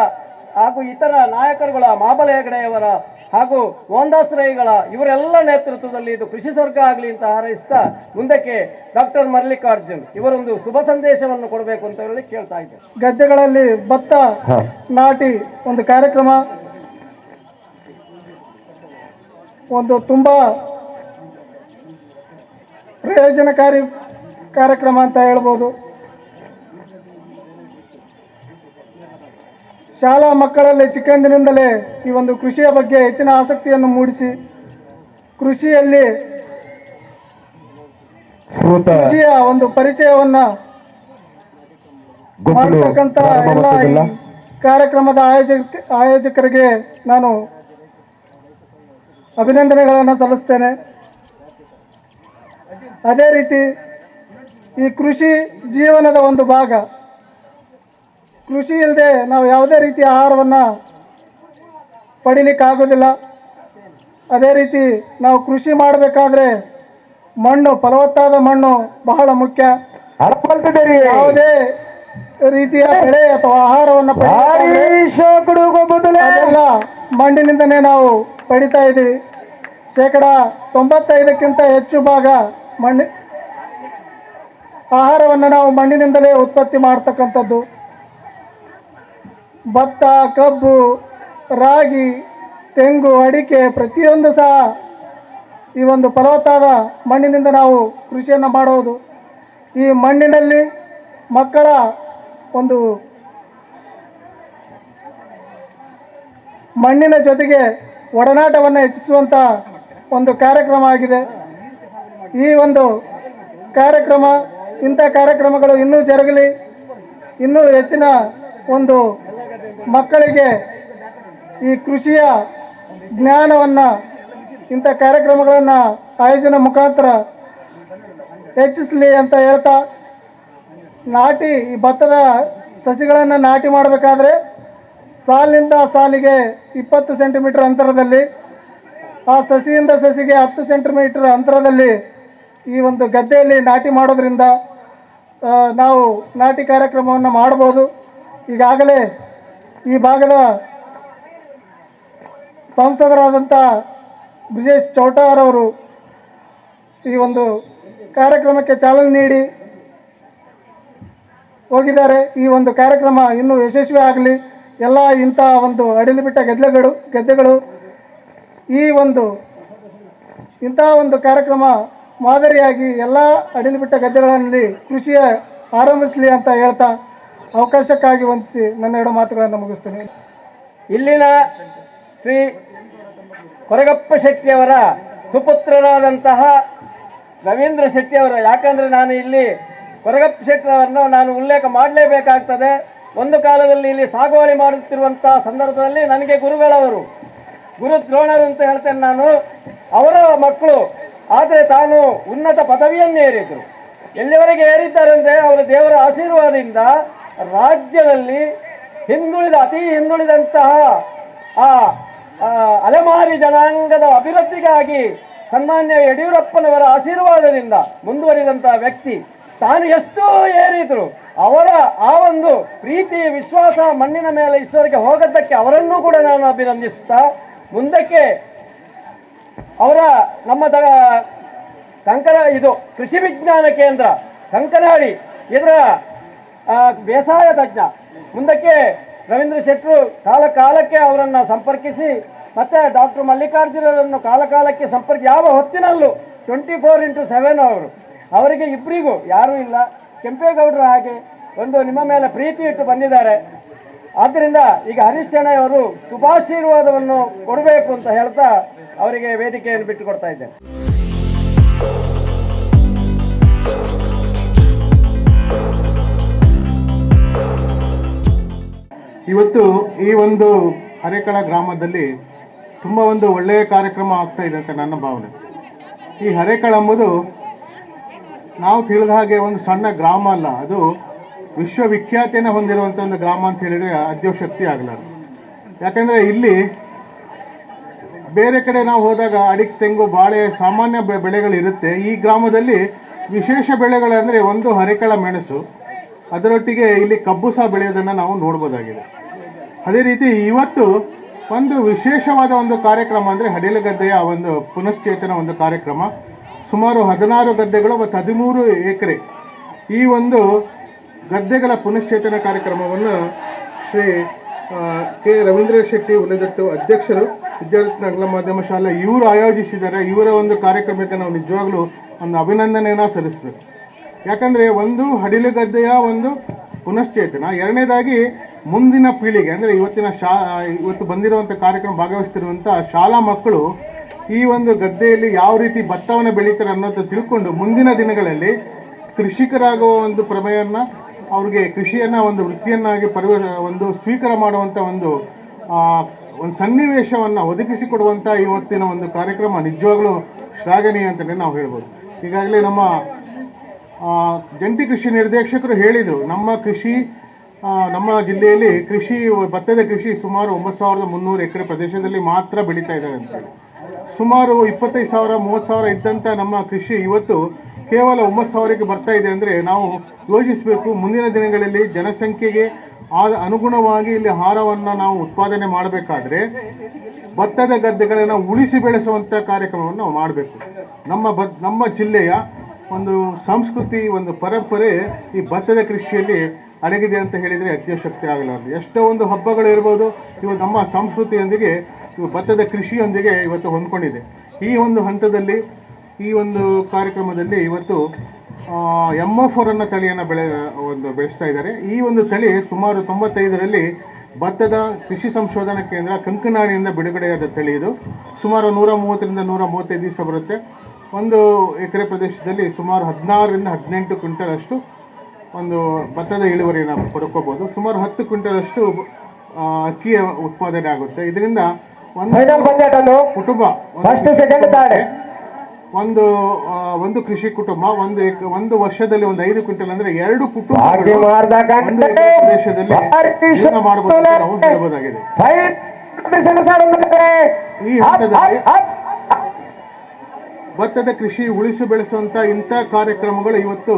ಹಾಗೂ ಇತರ ನಾಯಕರುಗಳ, ಮಾಬಲ ಹೆಗಡೆಯವರ ಹಾಗೂ ಮೋಹನ್ದಾಸ್ ರೈಗಳ ಇವರೆಲ್ಲ ನೇತೃತ್ವದಲ್ಲಿ ಇದು ಕೃಷಿ ಸ್ವರ್ಗ ಆಗಲಿ ಅಂತ ಹಾರೈಸ್ತಾ ಮುಂದಕ್ಕೆ ಡಾಕ್ಟರ್ ಮಲ್ಲಿಕಾರ್ಜುನ್ ಇವರೊಂದು ಶುಭ ಸಂದೇಶವನ್ನು ಕೊಡಬೇಕು ಅಂತ ಹೇಳಿ ಕೇಳ್ತಾ ಇದ್ದಾರೆ. ಗದ್ದೆಗಳಲ್ಲಿ ಭತ್ತ ನಾಟಿ ಒಂದು ಕಾರ್ಯಕ್ರಮ ಒಂದು ತುಂಬ ಪ್ರಯೋಜನಕಾರಿ ಕಾರ್ಯಕ್ರಮ ಅಂತ ಹೇಳ್ಬೋದು. ಶಾಲಾ ಮಕ್ಕಳಲ್ಲಿ ಚಿಕ್ಕಂದಿನಿಂದಲೇ ಈ ಒಂದು ಕೃಷಿಯ ಬಗ್ಗೆ ಹೆಚ್ಚಿನ ಆಸಕ್ತಿಯನ್ನು ಮೂಡಿಸಿ ಕೃಷಿಯಲ್ಲಿ ಕೃಷಿಯ ಒಂದು ಪರಿಚಯವನ್ನು ಮಾಡತಕ್ಕಂಥ ಎಲ್ಲ ಕಾರ್ಯಕ್ರಮದ ಆಯೋಜಕರಿಗೆ ನಾನು ಅಭಿನಂದನೆಗಳನ್ನು ಸಲ್ಲಿಸ್ತೇನೆ. ಅದೇ ರೀತಿ ಈ ಕೃಷಿ ಜೀವನದ ಒಂದು ಭಾಗ. ಕೃಷಿ ಇಲ್ಲದೆ ನಾವು ಯಾವುದೇ ರೀತಿಯ ಆಹಾರವನ್ನು ಪಡೀಲಿಕ್ಕಾಗೋದಿಲ್ಲ. ಅದೇ ರೀತಿ ನಾವು ಕೃಷಿ ಮಾಡಬೇಕಾದ್ರೆ ಮಣ್ಣು, ಫಲವತ್ತಾದ ಮಣ್ಣು ಬಹಳ ಮುಖ್ಯ. ಯಾವುದೇ ರೀತಿಯ ಬೆಳೆ ಅಥವಾ ಆಹಾರವನ್ನು ಅದೆಲ್ಲ ಮಣ್ಣಿನಿಂದಲೇ ನಾವು ಪಡಿತಾ ಇದ್ದೀವಿ. 95%ಕ್ಕಿಂತ ಹೆಚ್ಚು ಭಾಗ ಮಣ್ಣು ಆಹಾರವನ್ನು ನಾವು ಮಣ್ಣಿನಿಂದಲೇ ಉತ್ಪತ್ತಿ ಮಾಡ್ತಕ್ಕಂಥದ್ದು. ಭತ್ತ, ಕಬ್ಬು, ರಾಗಿ, ತೆಂಗು, ಅಡಿಕೆ ಪ್ರತಿಯೊಂದು ಸಹ ಈ ಒಂದು ಫಲವತ್ತಾದ ಮಣ್ಣಿನಿಂದ ನಾವು ಕೃಷಿಯನ್ನು ಮಾಡೋದು. ಈ ಮಣ್ಣಿನಲ್ಲಿ ಮಕ್ಕಳ ಒಂದು ಮಣ್ಣಿನ ಜೊತೆಗೆ ಒಡನಾಟವನ್ನು ಹೆಚ್ಚಿಸುವಂಥ ಒಂದು ಕಾರ್ಯಕ್ರಮ ಆಗಿದೆ. ಈ ಒಂದು ಕಾರ್ಯಕ್ರಮ, ಇಂಥ ಕಾರ್ಯಕ್ರಮಗಳು ಇನ್ನೂ ಜರುಗಲಿ, ಇನ್ನೂ ಹೆಚ್ಚಿನ ಒಂದು ಮಕ್ಕಳಿಗೆ ಈ ಕೃಷಿಯ ಜ್ಞಾನವನ್ನು ಇಂಥ ಕಾರ್ಯಕ್ರಮಗಳನ್ನು ಆಯೋಜನೆ ಮುಖಾಂತರ ಹೆಚ್ಚಿಸಲಿ ಅಂತ ಹೇಳ್ತಾ, ನಾಟಿ ಈ ಭತ್ತದ ಸಸಿಗಳನ್ನು ನಾಟಿ ಮಾಡಬೇಕಾದ್ರೆ ಸಾಲಿನಿಂದ ಸಾಲಿಗೆ 20 ಸೆಂಟಿಮೀಟರ್ ಅಂತರದಲ್ಲಿ, ಆ ಸಸಿಯಿಂದ ಸಸಿಗೆ 10 ಸೆಂಟಿಮೀಟರ್ ಅಂತರದಲ್ಲಿ ಈ ಒಂದು ಗದ್ದೆಯಲ್ಲಿ ನಾಟಿ ಮಾಡೋದ್ರಿಂದ ನಾವು ನಾಟಿ ಕಾರ್ಯಕ್ರಮವನ್ನು ಮಾಡ್ಬೋದು. ಈಗಾಗಲೇ ಈ ಭಾಗದ ಸಂಸದರಾದಂಥ ಬ್ರಿಜೇಶ್ ಚೌಟಾರವರು ಈ ಒಂದು ಕಾರ್ಯಕ್ರಮಕ್ಕೆ ಚಾಲನೆ ನೀಡಿ ಹೋಗಿದ್ದಾರೆ. ಈ ಒಂದು ಕಾರ್ಯಕ್ರಮ ಇನ್ನೂ ಯಶಸ್ವಿ ಆಗಲಿ. ಎಲ್ಲ ಇಂಥ ಒಂದು ಅಡಿಲುಬಿಟ್ಟ ಗದ್ದೆಗಳು ಈ ಒಂದು ಇಂಥ ಒಂದು ಕಾರ್ಯಕ್ರಮ ಮಾದರಿಯಾಗಿ ಎಲ್ಲ ಅಡಿಲುಬಿಟ್ಟ ಗದ್ದೆಗಳಲ್ಲಿ ಕೃಷಿಯ ಆರಂಭಿಸಲಿ ಅಂತ ಹೇಳ್ತಾ ಅವಕಾಶಕ್ಕಾಗಿ ವಂದಿಸಿ ನನ್ನ ಎರಡು ಮಾತುಗಳನ್ನು ಮುಗಿಸ್ತೇನೆ. ಇಲ್ಲಿನ ಶ್ರೀ ಕೊರಗಪ್ಪ ಶೆಟ್ಟಿಯವರ ಸುಪುತ್ರರಾದಂತಹ ರವೀಂದ್ರ ಶೆಟ್ಟಿಯವರು, ಯಾಕಂದರೆ ನಾನು ಇಲ್ಲಿ ಕೊರಗಪ್ಪ ಶೆಟ್ಟಿಯವರನ್ನು ನಾನು ಉಲ್ಲೇಖ ಮಾಡಲೇಬೇಕಾಗ್ತದೆ. ಒಂದು ಕಾಲದಲ್ಲಿ ಇಲ್ಲಿ ಸಾಗುವಳಿ ಮಾಡುತ್ತಿರುವಂಥ ಸಂದರ್ಭದಲ್ಲಿ ನನಗೆ ಗುರುಗಳವರು, ಗುರು ದ್ರೋಣರು ಅಂತ ಹೇಳ್ತೇನೆ ನಾನು, ಅವರ ಮಕ್ಕಳು. ಆದರೆ ತಾನು ಉನ್ನತ ಪದವಿಯನ್ನು ಏರಿದರು. ಎಲ್ಲಿವರೆಗೆ ಏರಿದ್ದಾರೆ ಅಂದರೆ ಅವರ ದೇವರ ಆಶೀರ್ವಾದದಿಂದ ರಾಜ್ಯದಲ್ಲಿ ಹಿಂದುಳಿದ, ಅತಿ ಹಿಂದುಳಿದಂತಹ ಆ ಅಲೆಮಾರಿ ಜನಾಂಗದ ಅಭಿವೃದ್ಧಿಗಾಗಿ ಸನ್ಮಾನ್ಯ ಯಡಿಯೂರಪ್ಪನವರ ಆಶೀರ್ವಾದದಿಂದ ಮುಂದುವರಿದಂತಹ ವ್ಯಕ್ತಿ. ತಾನು ಎಷ್ಟೋ ಏರಿದರು ಅವರ ಆ ಒಂದು ಪ್ರೀತಿ ವಿಶ್ವಾಸ ಮಣ್ಣಿನ ಮೇಲೆ ಇಷ್ಟವರೆಗೆ ಹೋಗದ್ದಕ್ಕೆ ಅವರನ್ನೂ ಕೂಡ ನಾನು ಅಭಿನಂದಿಸುತ್ತಾ, ಮುಂದಕ್ಕೆ ಅವರ ನಮ್ಮ ಕಂಕನ ಇದು ಕೃಷಿ ವಿಜ್ಞಾನ ಕೇಂದ್ರ ಕಂಕನಾಡಿ ಇದರ ಬೇಸಾಯ ತಜ್ಞ ಮುಂದಕ್ಕೆ ರವೀಂದ್ರ ಶೆಟ್ಟರು ಕಾಲ ಕಾಲಕ್ಕೆ ಅವರನ್ನು ಸಂಪರ್ಕಿಸಿ, ಮತ್ತು ಡಾಕ್ಟರ್ ಮಲ್ಲಿಕಾರ್ಜುನರನ್ನು ಕಾಲಕಾಲಕ್ಕೆ ಸಂಪರ್ಕ, ಯಾವ ಹೊತ್ತಿನಲ್ಲೂ 24x7 ಅವರು, ಅವರಿಗೆ ಇಬ್ಬರಿಗೂ ಯಾರೂ ಇಲ್ಲ. ಕೆಂಪೇಗೌಡರು ಹಾಗೆ ಒಂದು ನಿಮ್ಮ ಮೇಲೆ ಪ್ರೀತಿ ಇಟ್ಟು ಬಂದಿದ್ದಾರೆ. ಆದ್ದರಿಂದ ಈಗ ಹರೀಶ್ ಶೆಣೈ ಅವರು ಶುಭಾಶೀರ್ವಾದವನ್ನು ಕೊಡಬೇಕು ಅಂತ ಹೇಳ್ತಾ ಅವರಿಗೆ ವೇದಿಕೆಯನ್ನು ಬಿಟ್ಟು ಕೊಡ್ತಾ ಇದ್ದೇನೆ. ಇವತ್ತು ಈ ಒಂದು ಹರೇಕಳ ಗ್ರಾಮದಲ್ಲಿ ತುಂಬ ಒಂದು ಒಳ್ಳೆಯ ಕಾರ್ಯಕ್ರಮ ಆಗ್ತಾ ಇದೆ ಅಂತ ನನ್ನ ಭಾವನೆ. ಈ ಹರೇಕಳ ಎಂಬುದು ನಾವು ತಿಳಿದ ಹಾಗೆ ಒಂದು ಸಣ್ಣ ಗ್ರಾಮ ಅಲ್ಲ, ಅದು ವಿಶ್ವವಿಖ್ಯಾತಿಯನ್ನು ಹೊಂದಿರುವಂಥ ಒಂದು ಗ್ರಾಮ ಅಂತ ಹೇಳಿದರೆ ಅತಿಶಯೋಕ್ತಿ ಆಗಲಾರದು. ಯಾಕೆಂದರೆ ಇಲ್ಲಿ ಬೇರೆ ಕಡೆ ನಾವು ಹೋದಾಗ ಅಡಿಕೆ, ತೆಂಗು, ಬಾಳೆ ಸಾಮಾನ್ಯ ಬೆಳೆಗಳಿರುತ್ತೆ. ಈ ಗ್ರಾಮದಲ್ಲಿ ವಿಶೇಷ ಬೆಳೆಗಳಂದರೆ ಒಂದು ಹರೇಕಳ ಮೆಣಸು, ಅದರೊಟ್ಟಿಗೆ ಇಲ್ಲಿ ಕಬ್ಬು ಸಹ ಬೆಳೆಯೋದನ್ನು ನಾವು ನೋಡ್ಬೋದಾಗಿದೆ. ಅದೇ ರೀತಿ ಇವತ್ತು ಒಂದು ವಿಶೇಷವಾದ ಒಂದು ಕಾರ್ಯಕ್ರಮ ಅಂದರೆ ಹಡಿಲಗದ್ದೆಯ ಒಂದು ಪುನಶ್ಚೇತನ ಒಂದು ಕಾರ್ಯಕ್ರಮ. ಸುಮಾರು 16 ಗದ್ದೆಗಳು ಮತ್ತು 13 ಎಕರೆ ಈ ಒಂದು ಗದ್ದೆಗಳ ಪುನಶ್ಚೇತನ ಕಾರ್ಯಕ್ರಮವನ್ನು ಶ್ರೀ ಕೆ ರವೀಂದ್ರ ಶೆಟ್ಟಿ ಹುಲಿದಟ್ಟು ಅಧ್ಯಕ್ಷರು, ವಿದ್ಯಾರತ್ನ ಆಂಗ್ಲ ಮಾಧ್ಯಮ ಶಾಲೆ ಇವರು ಆಯೋಜಿಸಿದ್ದಾರೆ. ಇವರ ಒಂದು ಕಾರ್ಯಕ್ರಮಕ್ಕೆ ನಾವು ನಿಜವಾಗ್ಲೂ ಒಂದು ಅಭಿನಂದನೆಯನ್ನು ಸಲ್ಲಿಸಬೇಕು. ಯಾಕಂದರೆ ಒಂದು ಹಡಿಲುಗದ್ದೆಯ ಒಂದು ಪುನಶ್ಚೇತನ, ಎರಡನೇದಾಗಿ ಮುಂದಿನ ಪೀಳಿಗೆ ಅಂದರೆ ಇವತ್ತು ಬಂದಿರುವಂಥ ಕಾರ್ಯಕ್ರಮ ಭಾಗವಹಿಸ್ತಿರುವಂಥ ಶಾಲಾ ಮಕ್ಕಳು ಈ ಒಂದು ಗದ್ದೆಯಲ್ಲಿ ಯಾವ ರೀತಿ ಭತ್ತವನ್ನು ಬೆಳೀತಾರೆ ಅನ್ನೋದು ತಿಳ್ಕೊಂಡು ಮುಂದಿನ ದಿನಗಳಲ್ಲಿ ಕೃಷಿಕರಾಗುವ ಒಂದು ಪ್ರಮೇಯನ್ನು, ಅವ್ರಿಗೆ ಕೃಷಿಯನ್ನು ಒಂದು ವೃತ್ತಿಯನ್ನಾಗಿ ಒಂದು ಸ್ವೀಕಾರ ಮಾಡುವಂಥ ಒಂದು ಒಂದು ಸನ್ನಿವೇಶವನ್ನು ಒದಗಿಸಿಕೊಡುವಂಥ ಇವತ್ತಿನ ಒಂದು ಕಾರ್ಯಕ್ರಮ ನಿಜವಾಗ್ಲೂ ಶ್ಲಾಘನೀಯ ಅಂತಲೇ ನಾವು ಹೇಳ್ಬೋದು. ಈಗಾಗಲೇ ನಮ್ಮ ಜಂಟಿ ಕೃಷಿ ನಿರ್ದೇಶಕರು ಹೇಳಿದರು, ನಮ್ಮ ಕೃಷಿ ನಮ್ಮ ಜಿಲ್ಲೆಯಲ್ಲಿ ಕೃಷಿ ಭತ್ತದ ಕೃಷಿ ಸುಮಾರು 9300 ಎಕರೆ ಪ್ರದೇಶದಲ್ಲಿ ಮಾತ್ರ ಬೆಳೀತಾ ಇದ್ದಾರೆ ಅಂತೇಳಿ. ಸುಮಾರು 25,000 30,000 ಇದ್ದಂಥ ನಮ್ಮ ಕೃಷಿ ಇವತ್ತು ಕೇವಲ 9,000ಕ್ಕೆ ಬರ್ತಾ ಇದೆ ಅಂದರೆ ನಾವು ಯೋಚಿಸಬೇಕು. ಮುಂದಿನ ದಿನಗಳಲ್ಲಿ ಜನಸಂಖ್ಯೆಗೆ ಅನುಗುಣವಾಗಿ ಇಲ್ಲಿ ಆಹಾರವನ್ನು ನಾವು ಉತ್ಪಾದನೆ ಮಾಡಬೇಕಾದ್ರೆ ಭತ್ತದ ಗದ್ದೆಗಳನ್ನು ಉಳಿಸಿ ಬೆಳೆಸುವಂಥ ಕಾರ್ಯಕ್ರಮವನ್ನು ನಾವು ಮಾಡಬೇಕು. ನಮ್ಮ ಜಿಲ್ಲೆಯ ಒಂದು ಸಂಸ್ಕೃತಿ, ಒಂದು ಪರಂಪರೆ ಈ ಭತ್ತದ ಕೃಷಿಯಲ್ಲಿ ಅಡಗಿದೆ ಅಂತ ಹೇಳಿದರೆ ಅತಿಶಯೋಕ್ತಿ ಆಗಲಾರದು. ಎಷ್ಟೋ ಒಂದು ಹಬ್ಬಗಳು ಇರ್ಬೋದು, ಇವು ನಮ್ಮ ಸಂಸ್ಕೃತಿಯೊಂದಿಗೆ, ಇವು ಭತ್ತದ ಕೃಷಿಯೊಂದಿಗೆ ಇವತ್ತು ಹೊಂದ್ಕೊಂಡಿದೆ. ಈ ಒಂದು ಹಂತದಲ್ಲಿ, ಈ ಒಂದು ಕಾರ್ಯಕ್ರಮದಲ್ಲಿ ಇವತ್ತು MO4 ಅನ್ನೋ ತಳಿಯನ್ನು ಬೆಳೆಸ್ತಾ ಇದ್ದಾರೆ. ಈ ಒಂದು ತಳಿ ಸುಮಾರು 95ರಲ್ಲಿ ಭತ್ತದ ಕೃಷಿ ಸಂಶೋಧನಾ ಕೇಂದ್ರ ಕಂಕನಾಡಿಯಿಂದ ಬಿಡುಗಡೆಯಾದ ತಳಿ ಇದು. ಸುಮಾರು 130ರಿಂದ 135 ದಿವಸ ಬರುತ್ತೆ. 1 ಎಕರೆ ಪ್ರದೇಶದಲ್ಲಿ ಸುಮಾರು 16ರಿಂದ 18 ಕ್ವಿಂಟಲ್ ಅಷ್ಟು ಒಂದು ಭತ್ತದ ಇಳುವರಿಯನ್ನು ಪಡ್ಕೋಬೋದು. ಸುಮಾರು 10 ಕ್ವಿಂಟಲ್ ಅಷ್ಟು ಅಕ್ಕಿಯ ಉತ್ಪಾದನೆ ಆಗುತ್ತೆ. ಇದರಿಂದ ಒಂದು ಕುಟುಂಬ, ಒಂದು ಒಂದು ಕೃಷಿ ಕುಟುಂಬ ಒಂದು ವರ್ಷದಲ್ಲಿ ಒಂದು 5 ಕ್ವಿಂಟಲ್ ಅಂದ್ರೆ 2 ಕುಟುಂಬ ಪ್ರದೇಶದಲ್ಲಿ ಜೀವನ ಮಾಡಬಹುದು ಅಂತ ನಾವು ಹೇಳ್ಬೋದಾಗಿದೆ. ಈ ಹಂತದಲ್ಲಿ ಭತ್ತದ ಕೃಷಿ ಉಳಿಸಿ ಬೆಳೆಸುವಂತ ಇಂಥ ಕಾರ್ಯಕ್ರಮಗಳು ಇವತ್ತು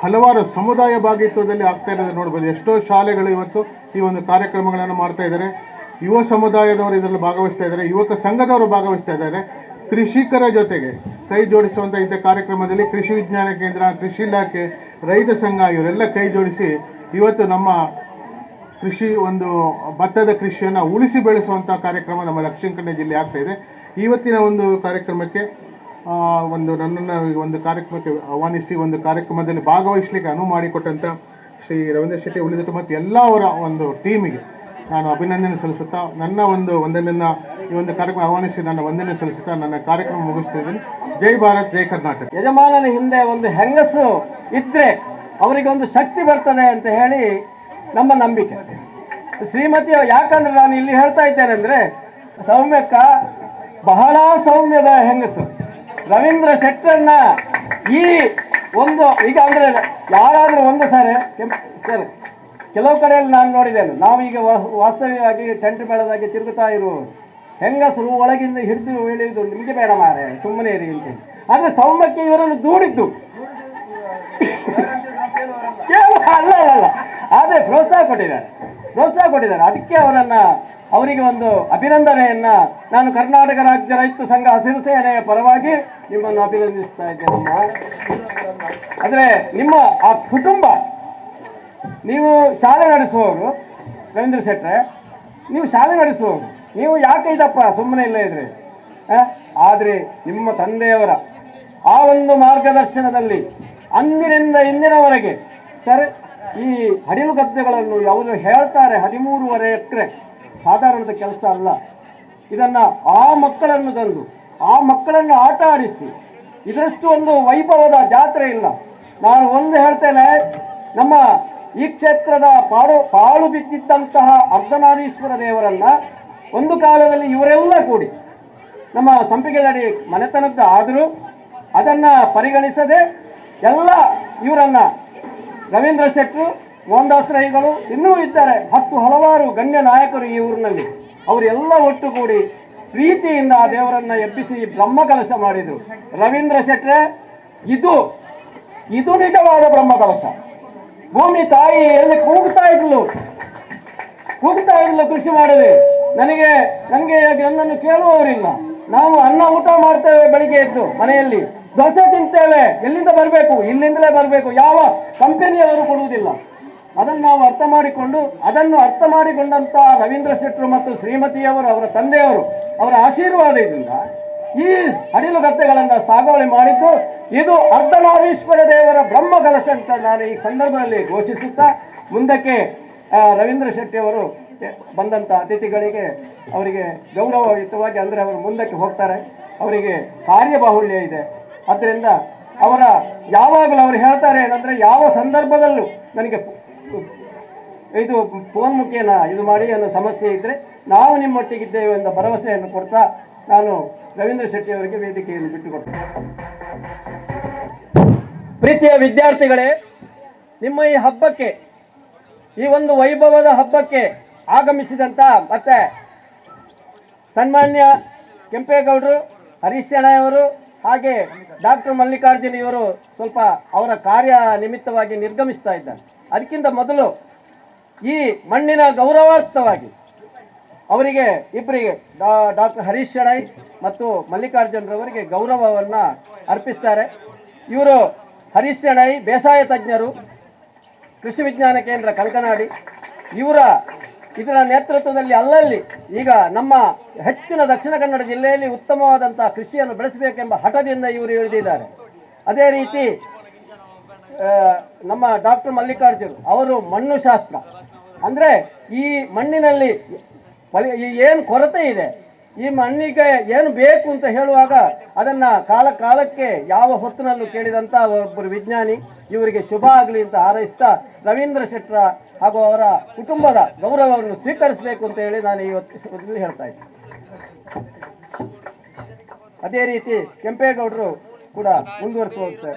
ಹಲವಾರು ಸಮುದಾಯ ಭಾಗಿತ್ವದಲ್ಲಿ ಆಗ್ತಾ ಇರೋದು ನೋಡ್ಬೋದು. ಎಷ್ಟೋ ಶಾಲೆಗಳು ಇವತ್ತು ಈ ಒಂದು ಕಾರ್ಯಕ್ರಮಗಳನ್ನು ಮಾಡ್ತಾ ಇದ್ದಾರೆ. ಯುವ ಸಮುದಾಯದವರು ಇದರಲ್ಲಿ ಭಾಗವಹಿಸ್ತಾ ಇದ್ದಾರೆ, ಯುವಕ ಸಂಘದವರು ಭಾಗವಹಿಸ್ತಾ ಇದ್ದಾರೆ. ಕೃಷಿಕರ ಜೊತೆಗೆ ಕೈ ಜೋಡಿಸುವಂಥ ಇಂಥ ಕಾರ್ಯಕ್ರಮದಲ್ಲಿ ಕೃಷಿ ವಿಜ್ಞಾನ ಕೇಂದ್ರ, ಕೃಷಿ ಇಲಾಖೆ, ರೈತ ಸಂಘ ಇವರೆಲ್ಲ ಕೈ ಜೋಡಿಸಿ ಇವತ್ತು ನಮ್ಮ ಕೃಷಿ ಒಂದು ಭತ್ತದ ಕೃಷಿಯನ್ನು ಉಳಿಸಿ ಬೆಳೆಸುವಂಥ ಕಾರ್ಯಕ್ರಮ ನಮ್ಮ ದಕ್ಷಿಣ ಕನ್ನಡ ಜಿಲ್ಲೆ ಆಗ್ತಾ ಇದೆ. ಇವತ್ತಿನ ಒಂದು ಕಾರ್ಯಕ್ರಮಕ್ಕೆ ಒಂದು ನನ್ನನ್ನು ಒಂದು ಕಾರ್ಯಕ್ರಮಕ್ಕೆ ಆಹ್ವಾನಿಸಿ ಒಂದು ಕಾರ್ಯಕ್ರಮದಲ್ಲಿ ಭಾಗವಹಿಸಲಿಕ್ಕೆ ಅನುವು ಮಾಡಿಕೊಟ್ಟಂಥ ಶ್ರೀ ರವೀಂದ್ರ ಶೆಟ್ಟಿ ಉಳಿದಟ್ಟು ಮತ್ತು ಎಲ್ಲ ಅವರ ಒಂದು ಟೀಮಿಗೆ ನಾನು ಅಭಿನಂದನೆ ಸಲ್ಲಿಸುತ್ತಾ, ನನ್ನ ಒಂದು ವಂದನೆಯನ್ನು ಈ ಒಂದು ಕಾರ್ಯಕ್ರಮ ಆಹ್ವಾನಿಸಿ ನನ್ನ ವಂದನೆ ಸಲ್ಲಿಸುತ್ತಾ ನನ್ನ ಕಾರ್ಯಕ್ರಮ ಮುಗಿಸ್ತಾ ಇದ್ದೀನಿ. ಜೈ ಭಾರತ್, ಜೈ ಕರ್ನಾಟಕ. ಯಜಮಾನನ ಹಿಂದೆ ಒಂದು ಹೆಂಗಸು ಇದ್ದರೆ ಅವರಿಗೆ ಒಂದು ಶಕ್ತಿ ಬರ್ತದೆ ಅಂತ ಹೇಳಿ ನಮ್ಮ ನಂಬಿಕೆ. ಶ್ರೀಮತಿ, ಯಾಕಂದ್ರೆ ನಾನು ಇಲ್ಲಿ ಹೇಳ್ತಾ ಇದ್ದೇನೆ ಅಂದರೆ, ಸೌಮ್ಯಕ್ಕ ಬಹಳ ಸೌಮ್ಯದ ಹೆಂಗಸು. ರವೀಂದ್ರ ಶೆಟ್ಟರನ್ನ ಈ ಒಂದು ಈಗ ಅಂದರೆ ಯಾರಾದರೂ ಒಂದು ಸಾರಿ ಸರ್ ಕೆಲವು ಕಡೆಯಲ್ಲಿ ನಾನು ನೋಡಿದ್ದೇನೆ, ನಾವೀಗ ವಾಸ್ತವ್ಯವಾಗಿ ಟೆಂಟ್ ಮೇಳದಾಗಿ ತಿರುಗುತ್ತಾ ಇರುವವರು ಹೆಂಗಸರು ಒಳಗಿಂದ ಹಿಡಿದು ಎಳೆಯುವುದು, ನಿಮಗೆ ಬೇಡ ಮಾರೆ ಸುಮ್ಮನೆ ಇರಿ ಅಂತೇಳಿ. ಆದರೆ ಸೌಮ್ಯಕ್ಕೆ ಇವರನ್ನು ದೂಡಿದ್ದು ಅಲ್ಲ ಅಲ್ಲ, ಆದರೆ ಪ್ರೋತ್ಸಾಹ ಕೊಟ್ಟಿದ್ದಾರೆ, ಪ್ರೋತ್ಸಾಹ ಕೊಟ್ಟಿದ್ದಾರೆ. ಅದಕ್ಕೆ ಅವರಿಗೆ ಒಂದು ಅಭಿನಂದನೆಯನ್ನು ನಾನು ಕರ್ನಾಟಕ ರಾಜ್ಯ ರೈತ ಸಂಘ ಹಸಿರು ಸೇನೆಯ ಪರವಾಗಿ ನಿಮ್ಮನ್ನು ಅಭಿನಂದಿಸ್ತಾ ಇದ್ದೇನಮ್ಮ. ಅಂದರೆ ನಿಮ್ಮ ಆ ಕುಟುಂಬ, ನೀವು ಶಾಲೆ ನಡೆಸುವವರು ರವೀಂದ್ರ ಶೆಟ್ಟರೆ, ನೀವು ಶಾಲೆ ನಡೆಸುವವರು, ನೀವು ಯಾಕೆ ಇದಪ್ಪ ಸುಮ್ಮನೆ ಇಲ್ಲ ಇದ್ರಿ? ಆದರೆ ನಿಮ್ಮ ತಂದೆಯವರ ಆ ಒಂದು ಮಾರ್ಗದರ್ಶನದಲ್ಲಿ ಅಂದಿನಿಂದ ಇಂದಿನವರೆಗೆ ಸರ್ ಈ ಹಡಿಲು ಗದ್ದೆಗಳನ್ನು ಅವರು ಹೇಳ್ತಾರೆ 13.5 ಎಕರೆ ಸಾಧಾರಣದ ಕೆಲಸ ಅಲ್ಲ. ಇದನ್ನು ಆ ಮಕ್ಕಳನ್ನು ತಂದು ಆ ಮಕ್ಕಳನ್ನು ಆಟ ಆಡಿಸಿ ಇದರಷ್ಟು ಒಂದು ವೈಭವದ ಜಾತ್ರೆ ಇಲ್ಲ. ನಾನು ಒಂದು ಹೇಳ್ತೇನೆ, ನಮ್ಮ ಈ ಕ್ಷೇತ್ರದ ಪಾಳು ಬಿದ್ದಿದ್ದಂತಹ ಅರ್ಧನಾರೀಶ್ವರ ದೇವರನ್ನು ಒಂದು ಕಾಲದಲ್ಲಿ ಇವರೆಲ್ಲ ಕೂಡಿ ನಮ್ಮ ಸಂಪಿಗೆದಡಿ ಮನೆತನದ್ದು ಆದರೂ ಅದನ್ನು ಪರಿಗಣಿಸದೆ ಎಲ್ಲ ಇವರನ್ನು ರವೀಂದ್ರ ಶೆಟ್ಟರು, ಮೋಹನದಾಸ್ ರೈಗಳು ಇನ್ನೂ ಇದ್ದಾರೆ, 10 ಹಲವಾರು ಗಣ್ಯ ನಾಯಕರು ಈ ಊರಿನಲ್ಲಿ, ಅವರೆಲ್ಲ ಒಟ್ಟುಗೂಡಿ ಪ್ರೀತಿಯಿಂದ ಆ ದೇವರನ್ನು ಎಬ್ಬಿಸಿ ಬ್ರಹ್ಮಕಲಶ ಮಾಡಿದರು. ರವೀಂದ್ರ ಶೆಟ್ಟರೆ, ಇದು ಇದು ನಿಜವಾದ ಬ್ರಹ್ಮಕಲಶ. ಭೂಮಿ ತಾಯಿ ಎಲ್ಲಿ ಕೂಗ್ತಾ ಇದ್ಲು, ಕೂಗ್ತಾ ಇದ್ಲು ಕೃಷಿ ಮಾಡದೆ. ನನಗೆ ನನ್ನನ್ನು ಕೇಳುವವರಿಲ್ಲ. ನಾವು ಅನ್ನ ಊಟ ಮಾಡ್ತೇವೆ, ಬೆಳಿಗ್ಗೆ ಎದ್ದು ಮನೆಯಲ್ಲಿ ದೋಸೆ ತಿಂತೇವೆ. ಎಲ್ಲಿಂದ ಬರಬೇಕು? ಇಲ್ಲಿಂದಲೇ ಬರಬೇಕು, ಯಾವ ಕಂಪನಿಯವರು ಕೊಡುವುದಿಲ್ಲ. ಅದನ್ನು ನಾವು ಅರ್ಥ ಮಾಡಿಕೊಂಡು, ಅದನ್ನು ಅರ್ಥ ಮಾಡಿಕೊಂಡಂಥ ರವೀಂದ್ರ ಶೆಟ್ಟರು ಮತ್ತು ಶ್ರೀಮತಿಯವರು, ಅವರ ತಂದೆಯವರು, ಅವರ ಆಶೀರ್ವಾದದಿಂದ ಈ ಹಡಿಲು ಗದ್ದೆಗಳನ್ನು ಸಾಗುವಳಿ ಮಾಡಿದ್ದು ಇದು ಅರ್ಧನಾರೀಶ್ವರ ದೇವರ ಬ್ರಹ್ಮ ಕಲಶ ಅಂತ ನಾನು ಈ ಸಂದರ್ಭದಲ್ಲಿ ಘೋಷಿಸುತ್ತಾ, ಮುಂದಕ್ಕೆ ರವೀಂದ್ರ ಶೆಟ್ಟಿಯವರು ಬಂದಂಥ ಅತಿಥಿಗಳಿಗೆ ಅವರಿಗೆ ಗೌರವಯುತವಾಗಿ, ಅಂದರೆ ಅವರು ಮುಂದಕ್ಕೆ ಹೋಗ್ತಾರೆ, ಅವರಿಗೆ ಕಾರ್ಯಬಾಹುಳ್ಯ ಇದೆ. ಆದ್ದರಿಂದ ಅವರ ಯಾವಾಗಲೂ ಅವರು ಹೇಳ್ತಾರೆ ಏನಂದರೆ, ಯಾವ ಸಂದರ್ಭದಲ್ಲೂ ನನಗೆ ಇದು ಫೋನ್ ಮುಖೇನ ಇದು ಮಾಡಿ ಅನ್ನೋ ಸಮಸ್ಯೆ ಇದ್ದರೆ ನಾವು ನಿಮ್ಮೊಟ್ಟಿಗಿದ್ದೇವೆ ಎಂಬ ಭರವಸೆಯನ್ನು ಕೊಡ್ತಾ ನಾನು ರವೀಂದ್ರ ಶೆಟ್ಟಿಯವರಿಗೆ ವೇದಿಕೆಯನ್ನು ಬಿಟ್ಟುಕೊಡ್ತೇನೆ. ಪ್ರೀತಿಯ ವಿದ್ಯಾರ್ಥಿಗಳೇ, ನಿಮ್ಮ ಈ ಹಬ್ಬಕ್ಕೆ, ಈ ಒಂದು ವೈಭವದ ಹಬ್ಬಕ್ಕೆ ಆಗಮಿಸಿದಂಥ ಮತ್ತು ಸನ್ಮಾನ್ಯ ಕೆಂಪೇಗೌಡರು, ಹರೀಶ್ ಶೆಣೈ ಅವರು, ಹಾಗೆ ಡಾಕ್ಟರ್ ಮಲ್ಲಿಕಾರ್ಜುನ್ ಇವರು ಸ್ವಲ್ಪ ಅವರ ಕಾರ್ಯ ನಿಮಿತ್ತವಾಗಿ ನಿರ್ಗಮಿಸ್ತಾ ಇದ್ದಾರೆ. ಅದಕ್ಕಿಂತ ಮೊದಲು ಈ ಮಣ್ಣಿನ ಗೌರವಾರ್ಥವಾಗಿ ಅವರಿಗೆ ಇಬ್ಬರಿಗೆ ಡಾಕ್ಟರ್ ಹರೀಶ್ ಶೆಣೈ ಮತ್ತು ಮಲ್ಲಿಕಾರ್ಜುನರವರಿಗೆ ಗೌರವವನ್ನು ಅರ್ಪಿಸ್ತಾರೆ. ಇವರು ಹರೀಶ್ ಶೆಣೈ ಬೇಸಾಯ ತಜ್ಞರು, ಕೃಷಿ ವಿಜ್ಞಾನ ಕೇಂದ್ರ ಕಂಕನಾಡಿ. ಇದರ ನೇತೃತ್ವದಲ್ಲಿ ಅಲ್ಲಲ್ಲಿ ಈಗ ನಮ್ಮ ಹೆಚ್ಚಿನ ದಕ್ಷಿಣ ಕನ್ನಡ ಜಿಲ್ಲೆಯಲ್ಲಿ ಉತ್ತಮವಾದಂಥ ಕೃಷಿಯನ್ನು ಬೆಳೆಸಬೇಕೆಂಬ ಹಠದಿಂದ ಇವರು ಇಳಿದಿದ್ದಾರೆ. ಅದೇ ರೀತಿ ನಮ್ಮ ಡಾಕ್ಟರ್ ಮಲ್ಲಿಕಾರ್ಜುನ್ ಅವರು ಮಣ್ಣು ಶಾಸ್ತ್ರ ಅಂದರೆ ಈ ಮಣ್ಣಿನಲ್ಲಿ ಏನು ಕೊರತೆ ಇದೆ, ಈ ಮಣ್ಣಿಗೆ ಏನು ಬೇಕು ಅಂತ ಹೇಳುವಾಗ ಅದನ್ನು ಕಾಲ ಕಾಲಕ್ಕೆ ಯಾವ ಹೊತ್ತಿನಲ್ಲೂ ಕೇಳಿದಂಥ ಒಬ್ಬರು ವಿಜ್ಞಾನಿ. ಇವರಿಗೆ ಶುಭ ಆಗಲಿ ಅಂತ ಹಾರೈಸ್ತಾ ರವೀಂದ್ರ ಶೆಟ್ಟರ ಹಾಗೂ ಅವರ ಕುಟುಂಬದ ಗೌರವವನ್ನು ಸ್ವೀಕರಿಸಬೇಕು ಅಂತ ಹೇಳಿ ನಾನು ಇವತ್ತು ಹೇಳ್ತಾ ಇದ್ದೀನಿ. ಅದೇ ರೀತಿ ಕೆಂಪೇಗೌಡರು ಕೂಡ ಮುಂದುವರಿಸುವಂತೆ.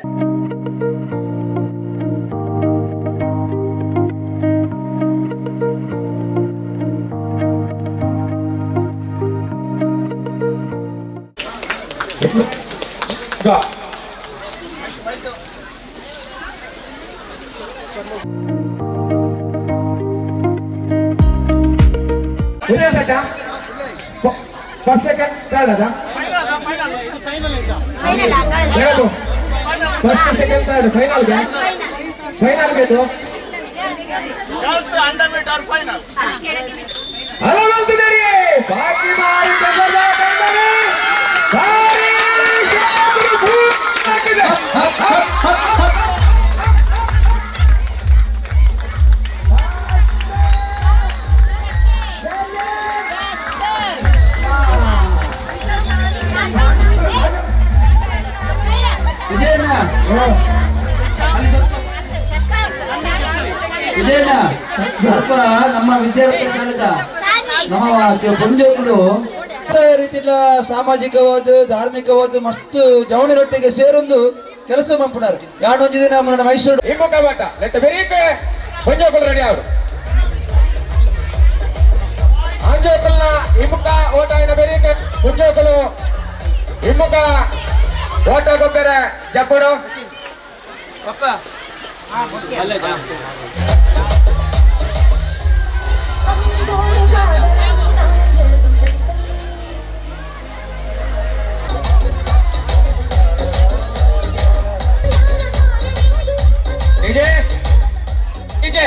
Go. First, second, third, first, second, third, final. Final ಗೆದ್ದು. Girls 100 meter final. Vijayanna, ಸ್ವಲ್ಪ ನಮ್ಮ ವಿದ್ಯಾರ್ಥಿ ಕಾಲದ ನಮ್ಮ ಪುಂಜಗಳು ರೀತಿಯ ಸಾಮಾಜಿಕವಾದ ಧಾರ್ಮಿಕವಾದ ಮಸ್ತ್ ಜವಣಿರೊಟ್ಟಿಗೆ ಸೇರೊಂದು ಕೆಲಸ ಮಾಡ್ತಾರೆ. ಯಾಡೊಂದು ದಿನ ನಮ್ಮ ಮೈಸೂರು ರೆಡಿ ಅವರು ಆಂಜೋಕಲ್ನ ಇಮ್ಮುಖ ಓಟ ಬೆರೀಕೆ ಪುಂಜೋಕಲು ಇಮ್ಮುಖ ಓಟ ಗೊಬ್ಬರ ಜಪ್ಪಡು DJ DJ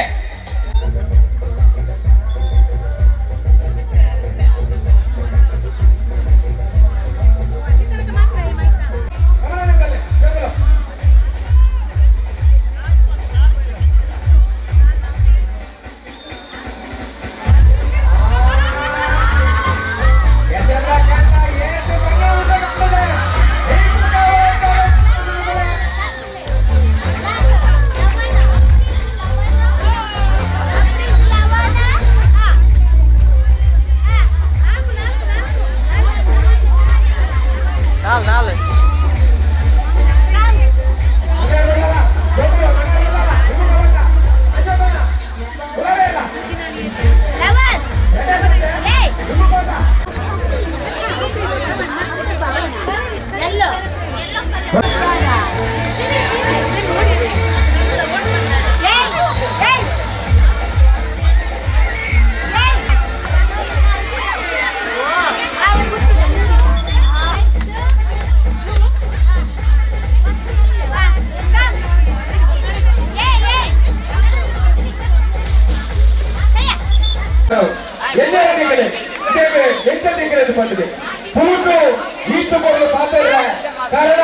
ಕಾರಣ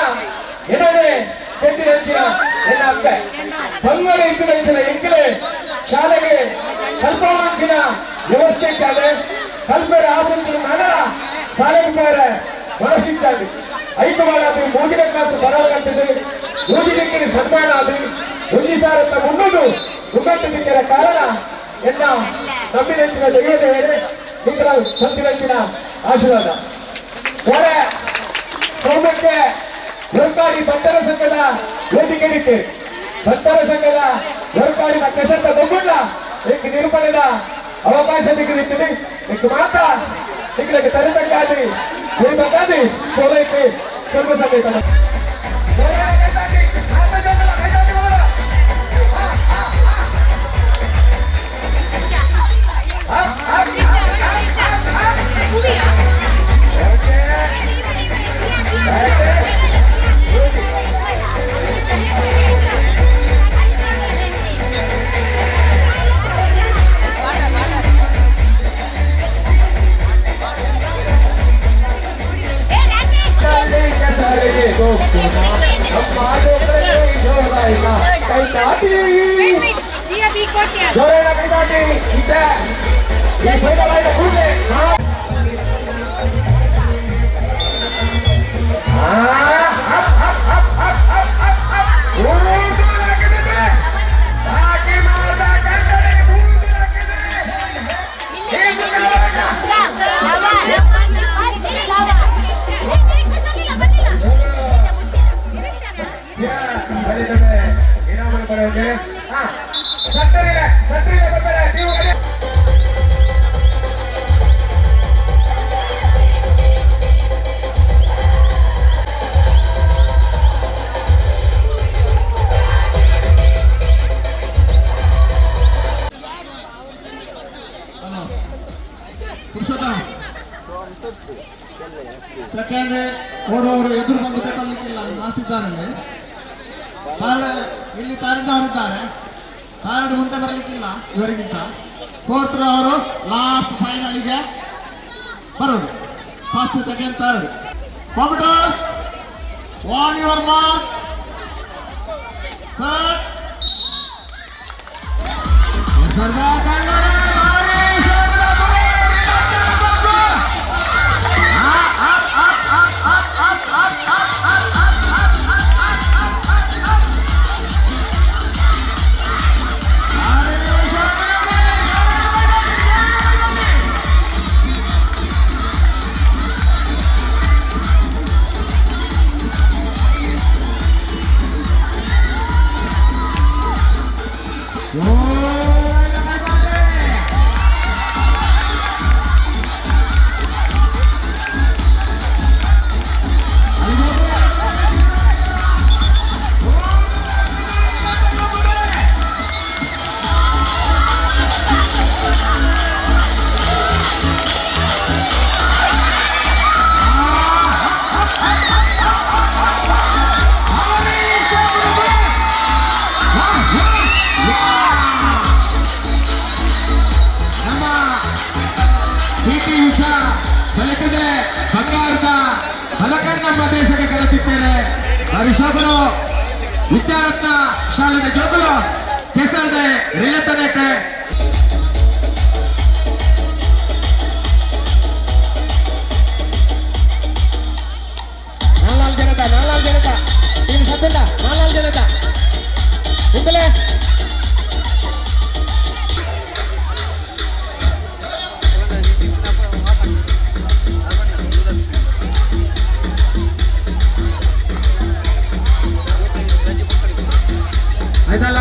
ಏನೇ ಕೆತ್ತಿನ ಎನ್ನ ಅಪ್ಪೆ ಬಂಗಲೆ ಇದ್ದು ಎಂಕಲೆ ಶಾಲೆಗೆ ಕಲ್ಪವಂಚಿನ ವ್ಯವಸ್ಥೆ ಇಚ್ಚಾಲೆ ಕಲ್ಪೆರ ಆಸಕ್ತಿ ನಾನ ಶಾಲೆಗೆ ಬೇರೆ ಮನಸ್ಸಿಚ್ಚಾಲಿ ಐಕವಾದ ಮೂಗಿನ ಕ್ಲಾಸ್ ಬರಲಾಗ್ತದೆ ಮೂಗಿನ ಸನ್ಮಾನ ಆದ ಒಂಜಿ ಸಾರತ್ತ ಮುನ್ನೂರು ಮುನ್ನಟ್ಟು ಕಾರಣ ಎನ್ನ ನಂಬಿನಂಚಿನ ದೈವದ ಹೇಳಿ ನಿಂತರ ಸಂತಿನಂಚಿನ ಆಶೀರ್ವಾದ. ಹೊರೆ ಸೌಮ್ಯಕ್ಕೆ ಲೋಕಾಡಿ ಭಕ್ತರ ಸಂಘದ ವೇದಿಕೆ ಭಕ್ತರ ಸಂಘದ ಲೋಕಾಡಿನ ಕೆಸತ್ತ ದೊಗ್ಗುಡ್ಲ ಏಕ ನಿರೂಪಣೆದ ಅವಕಾಶ ಸಿಗಲಿಕ್ಕಿದೆ. ಏಕ ಮಾತಾ ಸಿಗಲಿಕ್ಕೆ ತರತಕ್ಕಾದಿ ಗುರಿಬೇಕಾದಿ ಸೋಲೈಕೆ ಸ್ವಲ್ಪ ಸಮಯ ಸೆಕೆಂಡ್ ಓಡುವವರು ಎದುರು ಬಂದು ತಗೊಳ್ಳಿಕ್ಕಿಲ್ಲ, ಮಾಸ್ಟರ್ ಇದ್ದಾರೆ. ಥರ್ಡ್ ಇಲ್ಲಿ ಥರ್ಡ್ ಅವರಿದ್ದಾರೆ, ಥರ್ಡ್ ಮುಂದೆ ಬರಲಿಕ್ಕಿಲ್ಲ ಇವರಿಗಿಂತ. ಫೋರ್ತ್ ಅವರು ಲಾಸ್ಟ್ ಫೈನಲ್ಗೆ ಬರೋದು. First, second, third. Competitors, on your mark, set. ಬಲಕದೆ ಬಂಗಾರದ ಪದಕ ನಮ್ಮ ದೇಶಕ್ಕೆ ಕರೆತಿದ್ದೇನೆ. ಪರಿಶೋಧನು ವಿದ್ಯಾರತ್ನ ಶಾಲೆಯ ಜೋಗುಲು ಕೆಸರ್ಡೆ ರಿಲತನೆಟ್ಟೆ. ನಾಲ್ಕು ಜನತ, ನಾಲ್ಕು ಜನತ ಟೀಮ್ ಸಬ್ಬಿಲ್ಲ, ನಾಲ್ಕು ಜನತ ಕುಂತಲೇ. ಆಯ್ತಲ್ಲ,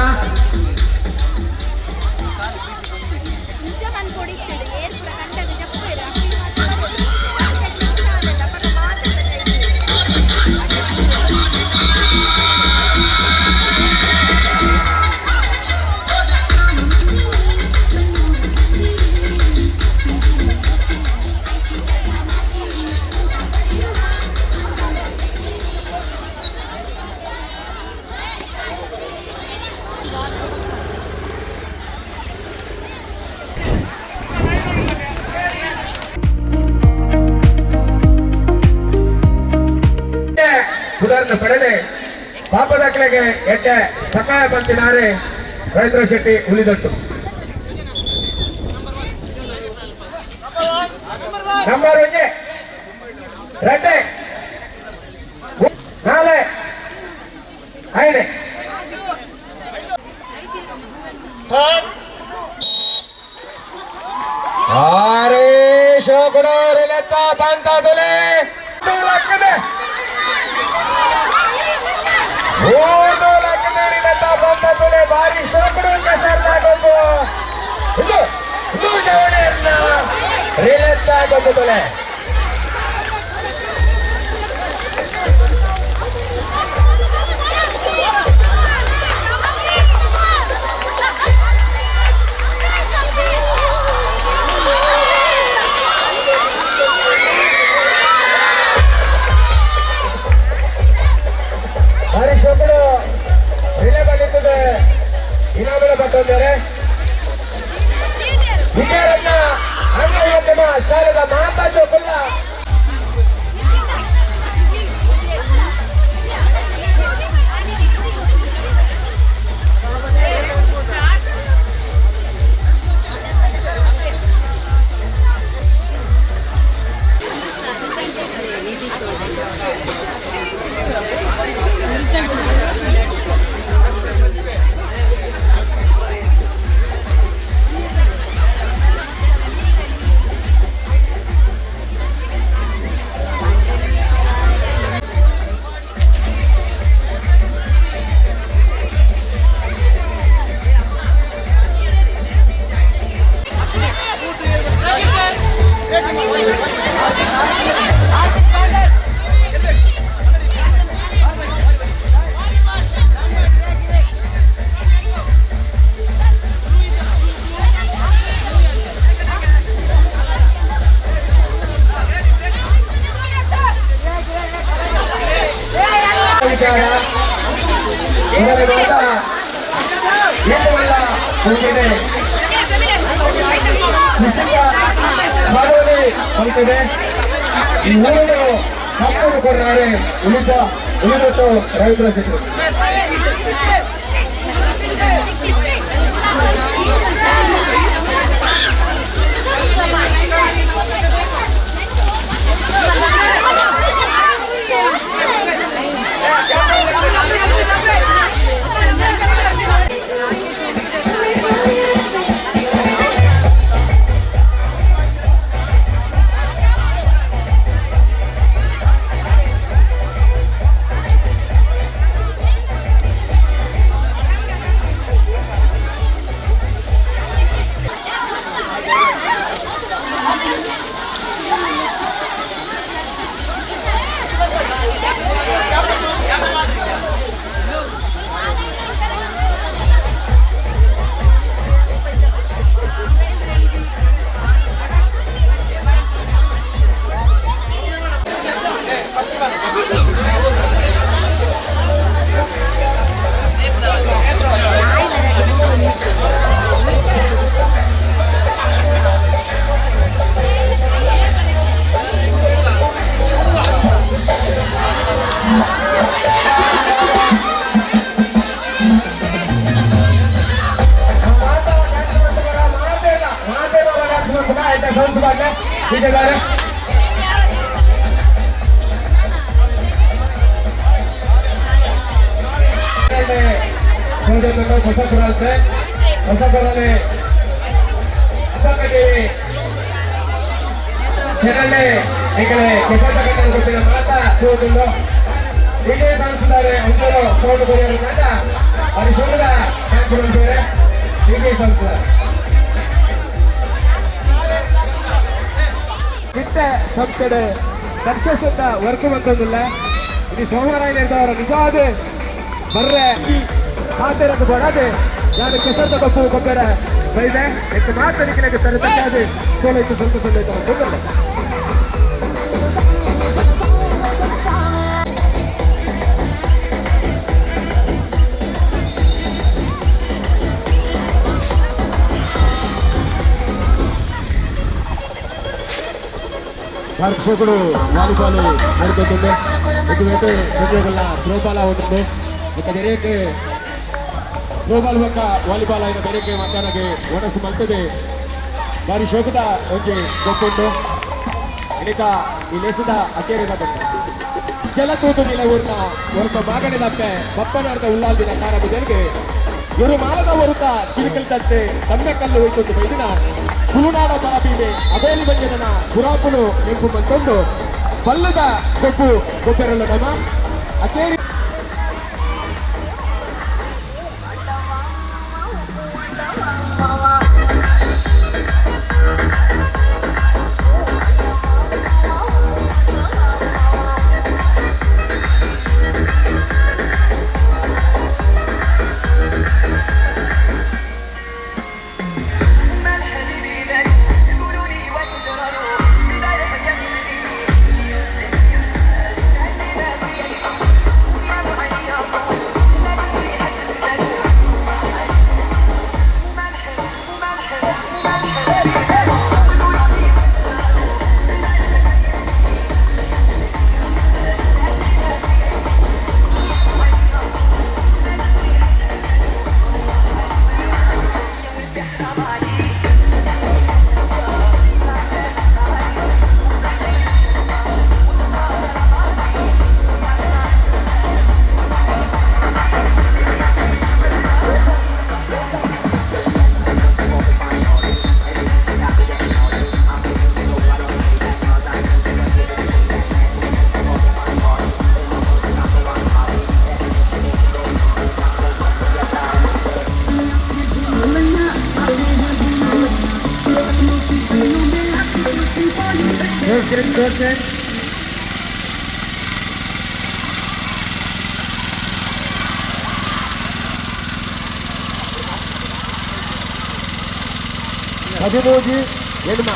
ಉದಾಹರಣೆ ಪಡೆದೆ ಪಾಪದಾಖಲೆಗೆ ಎಟ್ಟೆ ಸಕಾಯ ಬಂದಿದ್ದಾರೆ ರವೀಂದ್ರ ಶೆಟ್ಟಿ ಉಳಿದಟ್ಟು. ನಂಬರ್ 1 2 4 5. ಹರೀಶ್ ಗುಡೂರಿನತ್ತ ಬಂತದುಲೆ ಬಾರಿ ಸೋಕಡು ಕೆಸರ್ದಾಗೊಂದು ಇದು ಇದು ಜವಳಿಯನ್ನ ರಿಲೆತ್ತಾಗೊಂದು ತೊಲೆ. ವಿದ್ಯಾರತ್ನ ಆಂಗ್ಲ ಮಾಧ್ಯಮ ಶಾಲೆದ ಮಾತಾ ಜೋಕುಲ್ಲ ರವೀಂದ್ರ ಶೆಟ್ಟಿ. ಸಂಸ್ಥೆಡೆ ಕನ್ಸೆಷನ್ ವರ್ಕ್ ಬಂತಂದಿಲ್ಲ. ಇದು ಸೋಮವಾರ ಇದ್ದವರ ನಿಜವಾದ ಬರ್ರೆ ಹಾತೇರದ್ದು ಕೊಡದೆ ನಾನು ಕೆಸರದ ಕಪ್ಪು ಕೊಬ್ಬರ ಬೈದೆ ಹೆಚ್ಚು ಮಾತನಿಗೆ ತರಬೇಕಾದ ಸೋಲೈತು ಸ್ವಲ್ಪ ಸಂದೇಶ ತೊಂದರೆ. దర్శకుడు వాలీబాల్ నడుపుతుంది. ఇటువైపు ఉద్యోగుల త్రోబాల్ ఉంటుంది. ఇక ಬೇರೆ ತ್ರೋಬಾಲ್ ಪಕ್ಕ ವಾಲಿಬಾಲ್ అయిన ಬೇರೆ ಮಧ್ಯಾಹ್ನಕ್ಕೆ ಒಣಸು ಮಲ್ತದೆ. ಬಾರಿ ಶೋಕದ ಒಂಜಿ ಗೊಪ್ಪುಂಡು. ಇನಿಕ ಈ ಲೇಸದ ಅಕೇರಿದ ಬಂದ ಜಲತೂತು ನಿಲವೂರ್ನ ಒರತ ಮಾಗಣಿದಪ್ಪೆ ಬಪ್ಪನಾರ್ದ ಉಲ್ಲಾಲ್ದಿನ ಕಾರ ಬದಲಿಗೆ ಇವರು ಮಾಲದ ಒರುತ ಕಿರಿಕಲ್ತಂತೆ ತಮ್ಮೆ ಕಲ್ಲು ಹೋಯ್ತೊಂದು ಬೈದಿನ ತುಳುನಾಡ ಬರಬೀವೆ ಅಬೇಲಿ ಬಂಜನ ಪುರಾಪುನು ನೆಂಪು ಬಂತೊಂದು ಬಲ್ಲದ ಗೊಬ್ಬು ಗೊಬ್ಬರಲ್ಲ ನಮ್ಮ ಅಕೇರಿ. ಕಿರಣ್ ದೋಸೆ 13 ಎಣ್ಮ.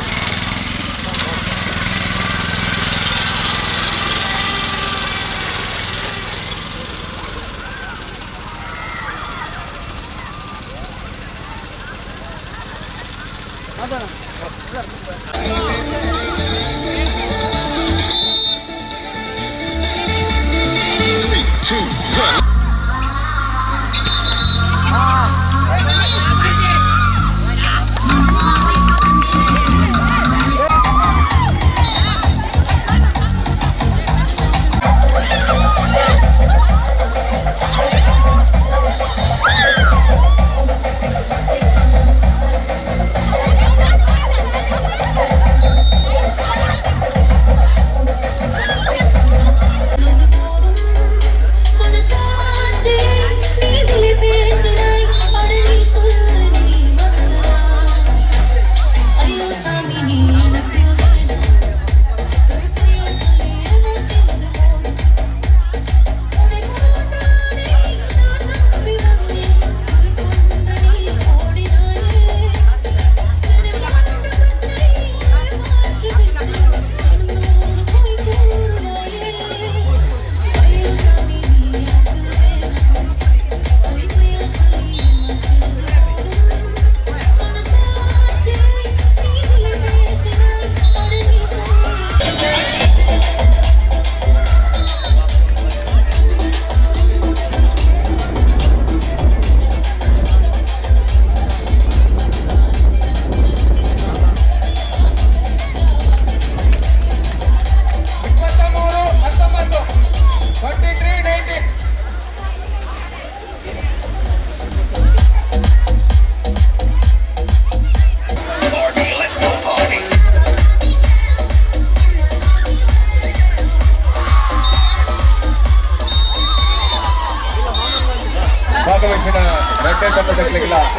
ಭಾಗವಹಿಸಿದ ರಡ್ಡೆ ತಂಡದ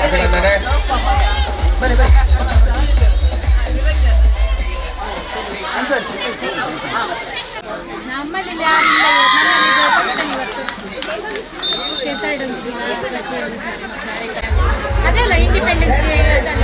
ಅಭಿನಂದನೆ. ನಮ್ಮಲ್ಲಿ ಯಾರಿಲ್ಲ, ನಮ್ಮಲ್ಲಿ ಫಂಕ್ಷನ್ ಇವತ್ತು ಡಿಸೈಡ್ ಒಂದು ದಿನ ಅದೆಲ್ಲ ಇಂಡಿಪೆಂಡೆನ್ಸ್ ಡೇ ಅದೆಲ್ಲ.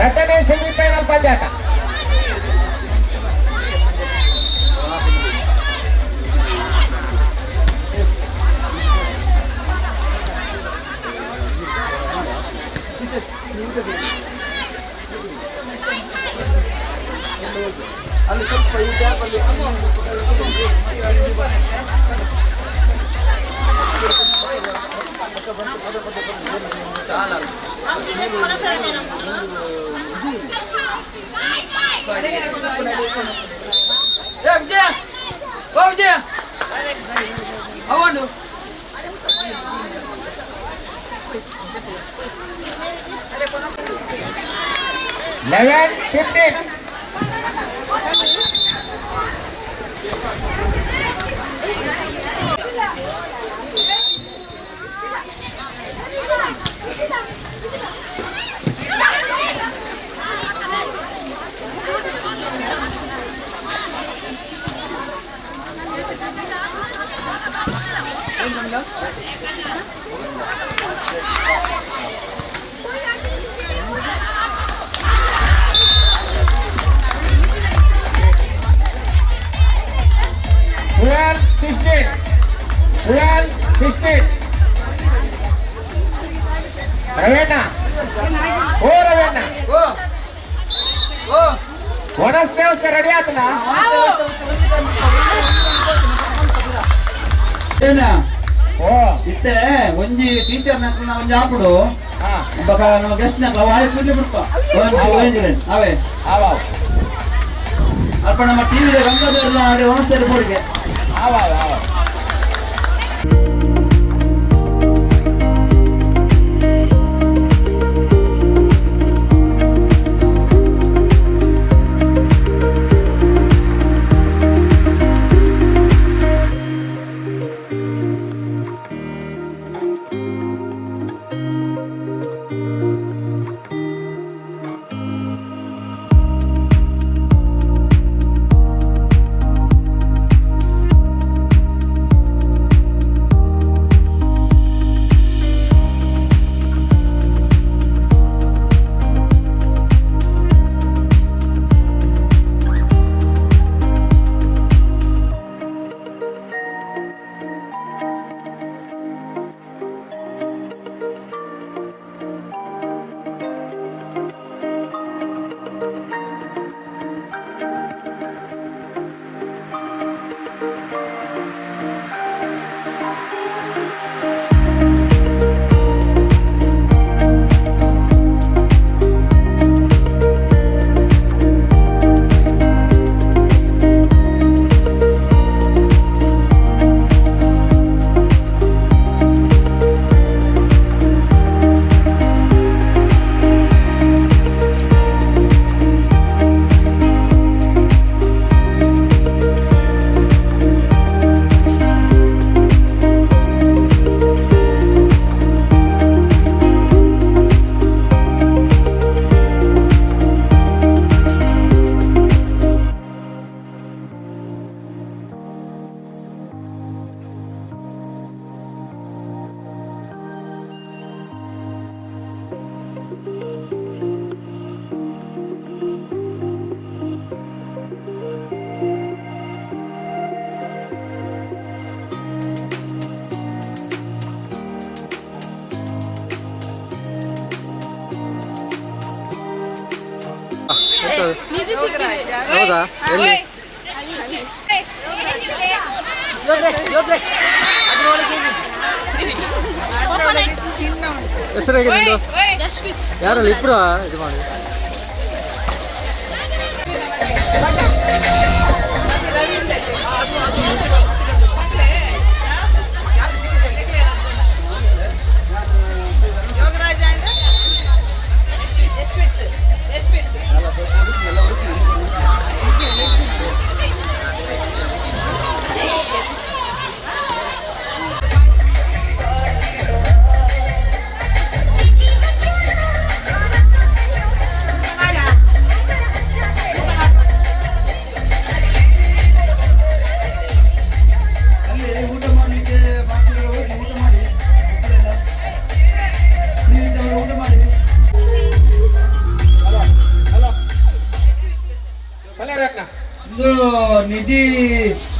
ಎರಡನೇ ಸೆಮಿಫೈನಲ್ ಪಂದ್ಯಾಟ. ಅಲ್ಲಿ ಸ್ವಲ್ಪ ಈ ಗ್ಯಾಪಲ್ಲಿ ಅವನು 11 15 12 16 12 16 Ravenna O Ravenna O O ಒಣಸ್ ದೇವಸ್ಥಾನ ರೆಡಿ ಆತನ ಏನ ಓ ಇತ್ತೆ ಒಂಜಿ ಟೀಚರ್ ನಕ್ಲ ಒಂಜಿ ಆಪುಡು ಬೊಕ ನಮ್ಮ ಗೆಸ್ಟ್ ನಕ್ಲ ಅವು ಆಯ್ ಕೂಡ್ಲೆ ಬಿಡ್ಪ ಅವೇ ಅಲ್ಪ ನಮ್ಮ ಟಿವಿ ಗಂಗಾಧರ್ ಒಣಸ್ತಾರೆ ಬೋರ್ಡ್ಗೆ. ಆವ ಆವ ಹೌದಾ? ಎಲ್ಲಿ? ಹೆಸರು ಹೇಗೆ ನಿಂದು? ಯಾರಲ್ಲಿ ಇಬ್ಬರು ಇದು ಮಾಡಿ? ನಿಧಿ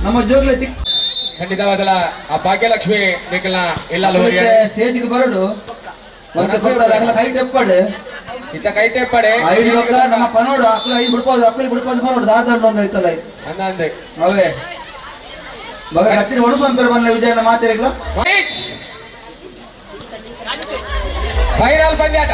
ನಮ್ಮ ಜೋಗ್ಲೆ ಖಂಡಿತವಾದಲ್ಲ ಆ ಭಾಗ್ಯಲಕ್ಷ್ಮಿ ನಿಖಲ್ನ ಇಲ್ಲ ಸ್ಟೇಜ್ಗೆ ಬರೋಡು ಕೈ ಟೆಪ್ಪಾಡು. ಇತ್ತ ಕೈಟೆ ಪಡೆ ಐದು ಮಕ್ಕಳ ನಮ್ಮ ಪನೋಡು ಅಕ್ಲು ಐದು ಬಿಡ್ಬೋದು ಅಕ್ಲು ಬಿಡ್ಬೋದು ಪನೋಡು ದಾದಾಡ್ಲು ಒಂದು ಐತಲ್ಲ ಅಂದಂದೆ ಅವೇ ಮಗ ಕಟ್ಟಿನ ಒಣಸು ಅಂತಾರೆ ಬನ್ನ ವಿಜಯನ ಮಾತಿರಕ್ಲ final ಪಂದ್ಯಾಟ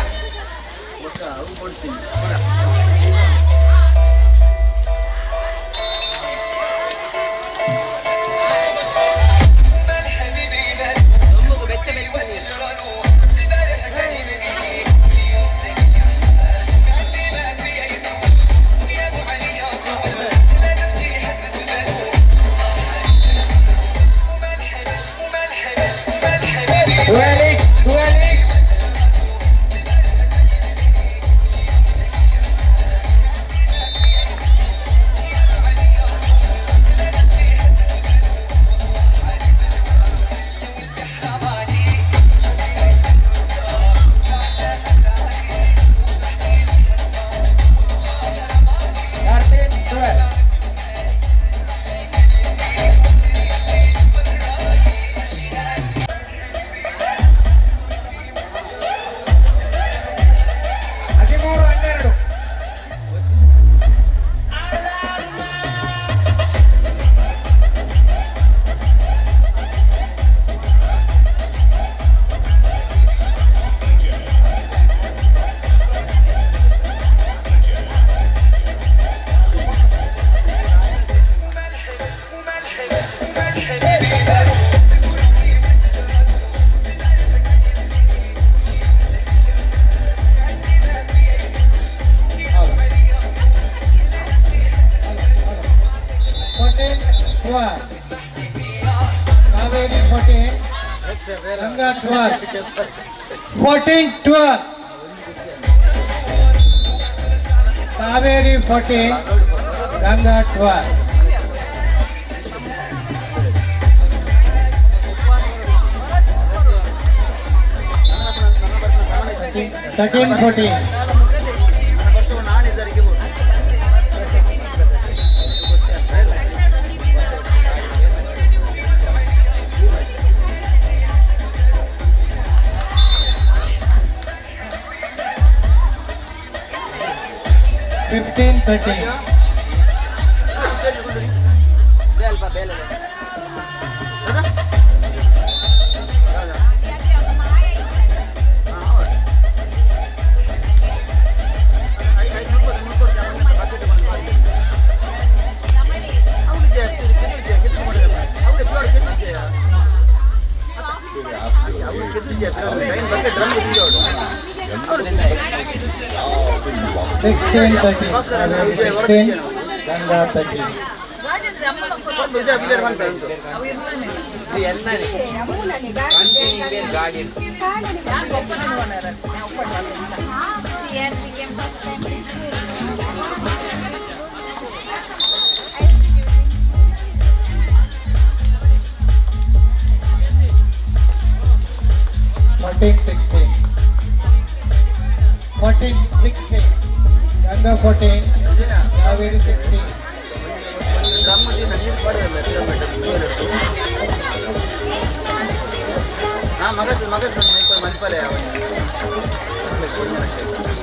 Ganga 12. 14 12. Kaveri 14, Ganga 12. 13 14. 15 13. 16 13. Kaveri 16, Ganga 13. 14 16. 14 16. Ganga 14, Kaveri 16.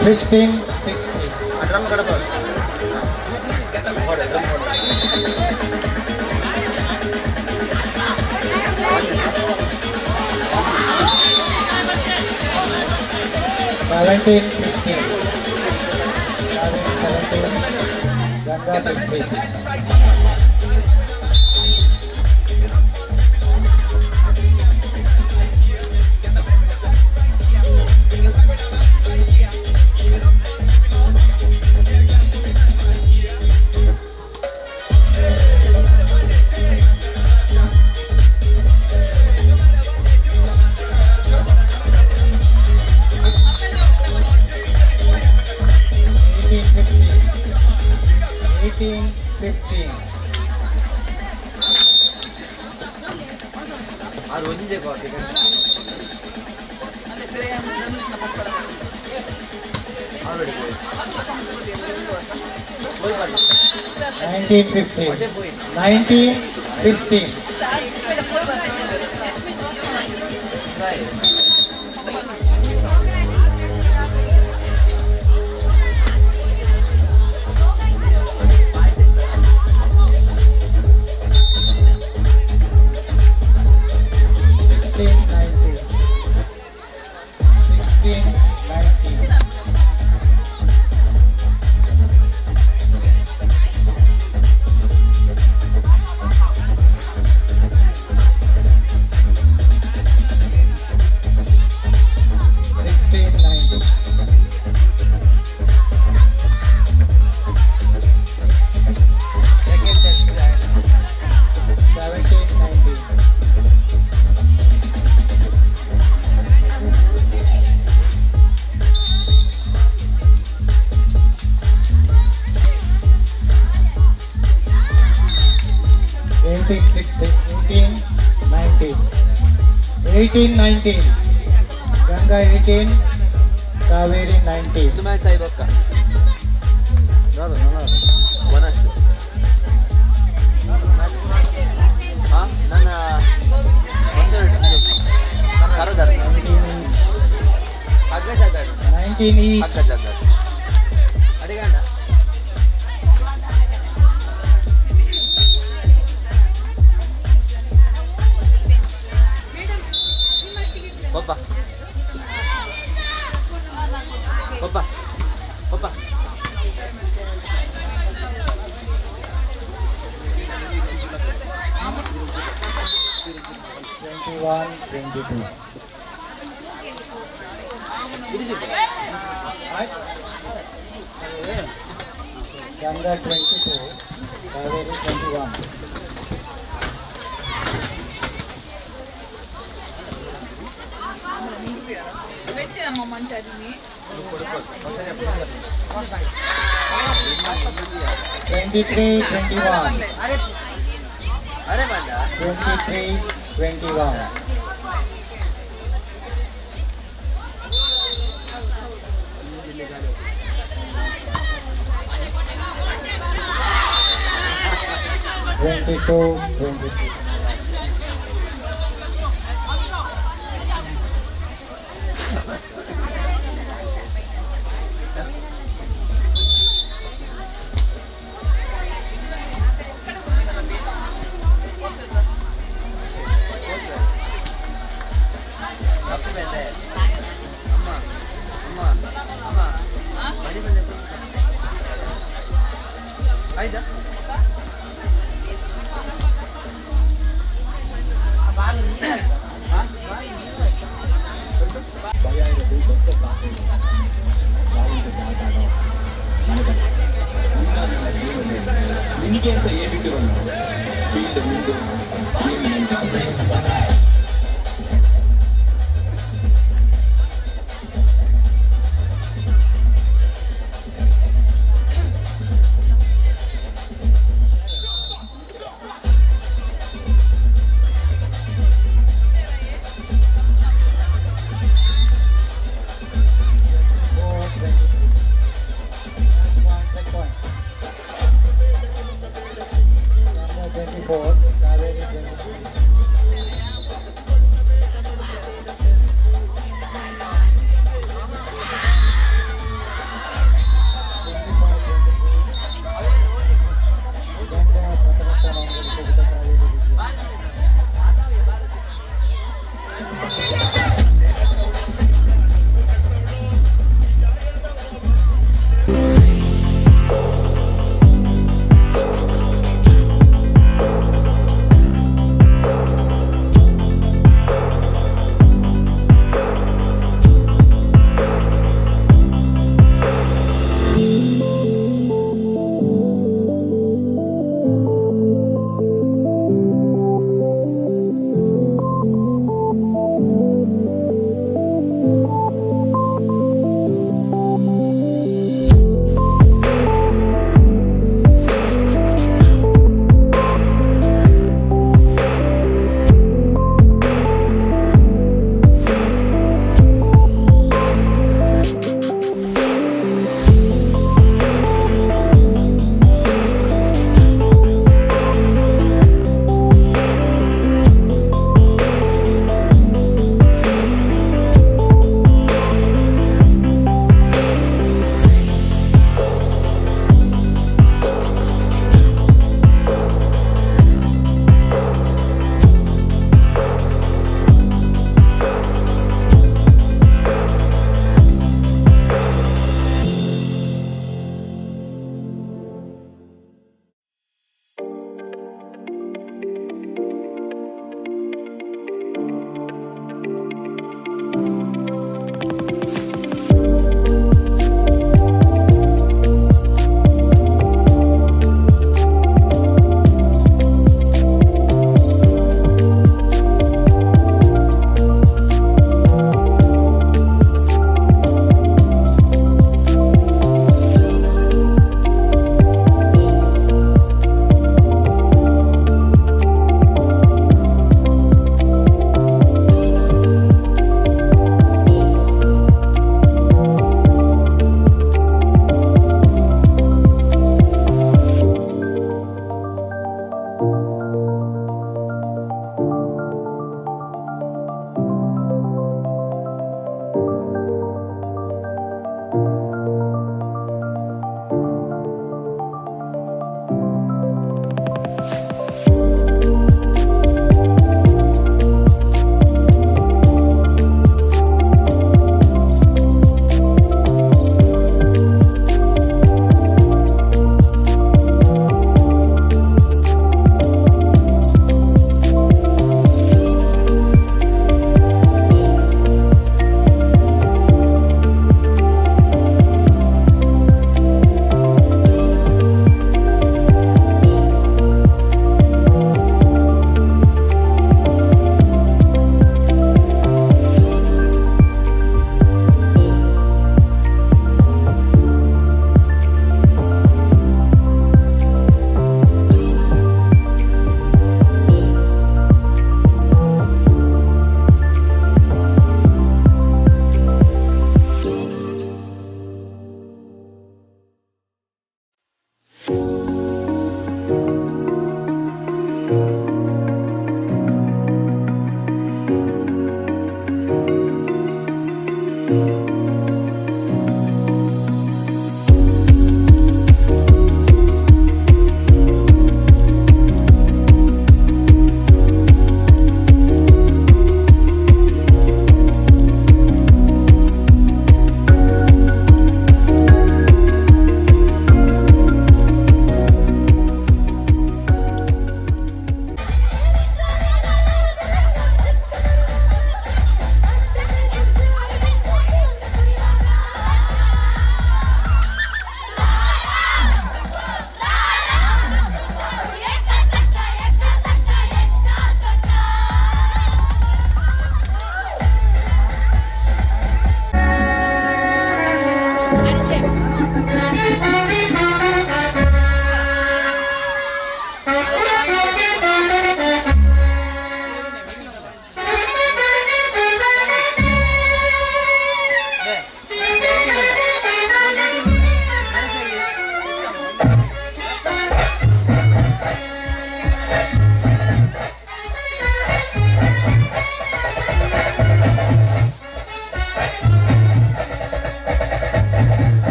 15 16. 17 15. Kaveri 17, Ganga 15. 18 15. 18 15. 19 15. 19 15. 19 16 18 19 18 19 Ganga 18 Kaveri 19. Match ಆಯಿ ಬೊಕ್ಕ ವನಸ್ ಹಾ ನನ್ನ 19 each. ಅಡಿಗಂಡ ಒಬ್ಬ ಒಬ್ಬ ಒಬ್ಬ 21 22. Ganga 22, Kaveri 21. 23 21. 23 21. 22 23. ಆಯ್ತಾ ಭಯ ಇರೋದು ದೊಡ್ಡ ಕಾಸು ಸಾವಿನ ಜೊತೆ ಆಟ ಆಡೋ ಮನೆತನ ನಿನ್ನ ಗೇಮಲ್ಲಿ ನಿನಗೆ ಅಂತ ಏನಿಟ್ಟಿರಲ್ಲ ಫೀಲ್ಡ್ ನಿಂದು ಗೇಮ್ ನಿಂದು. 4 23. Match point, set point. Ganga 24, Kaveri 23.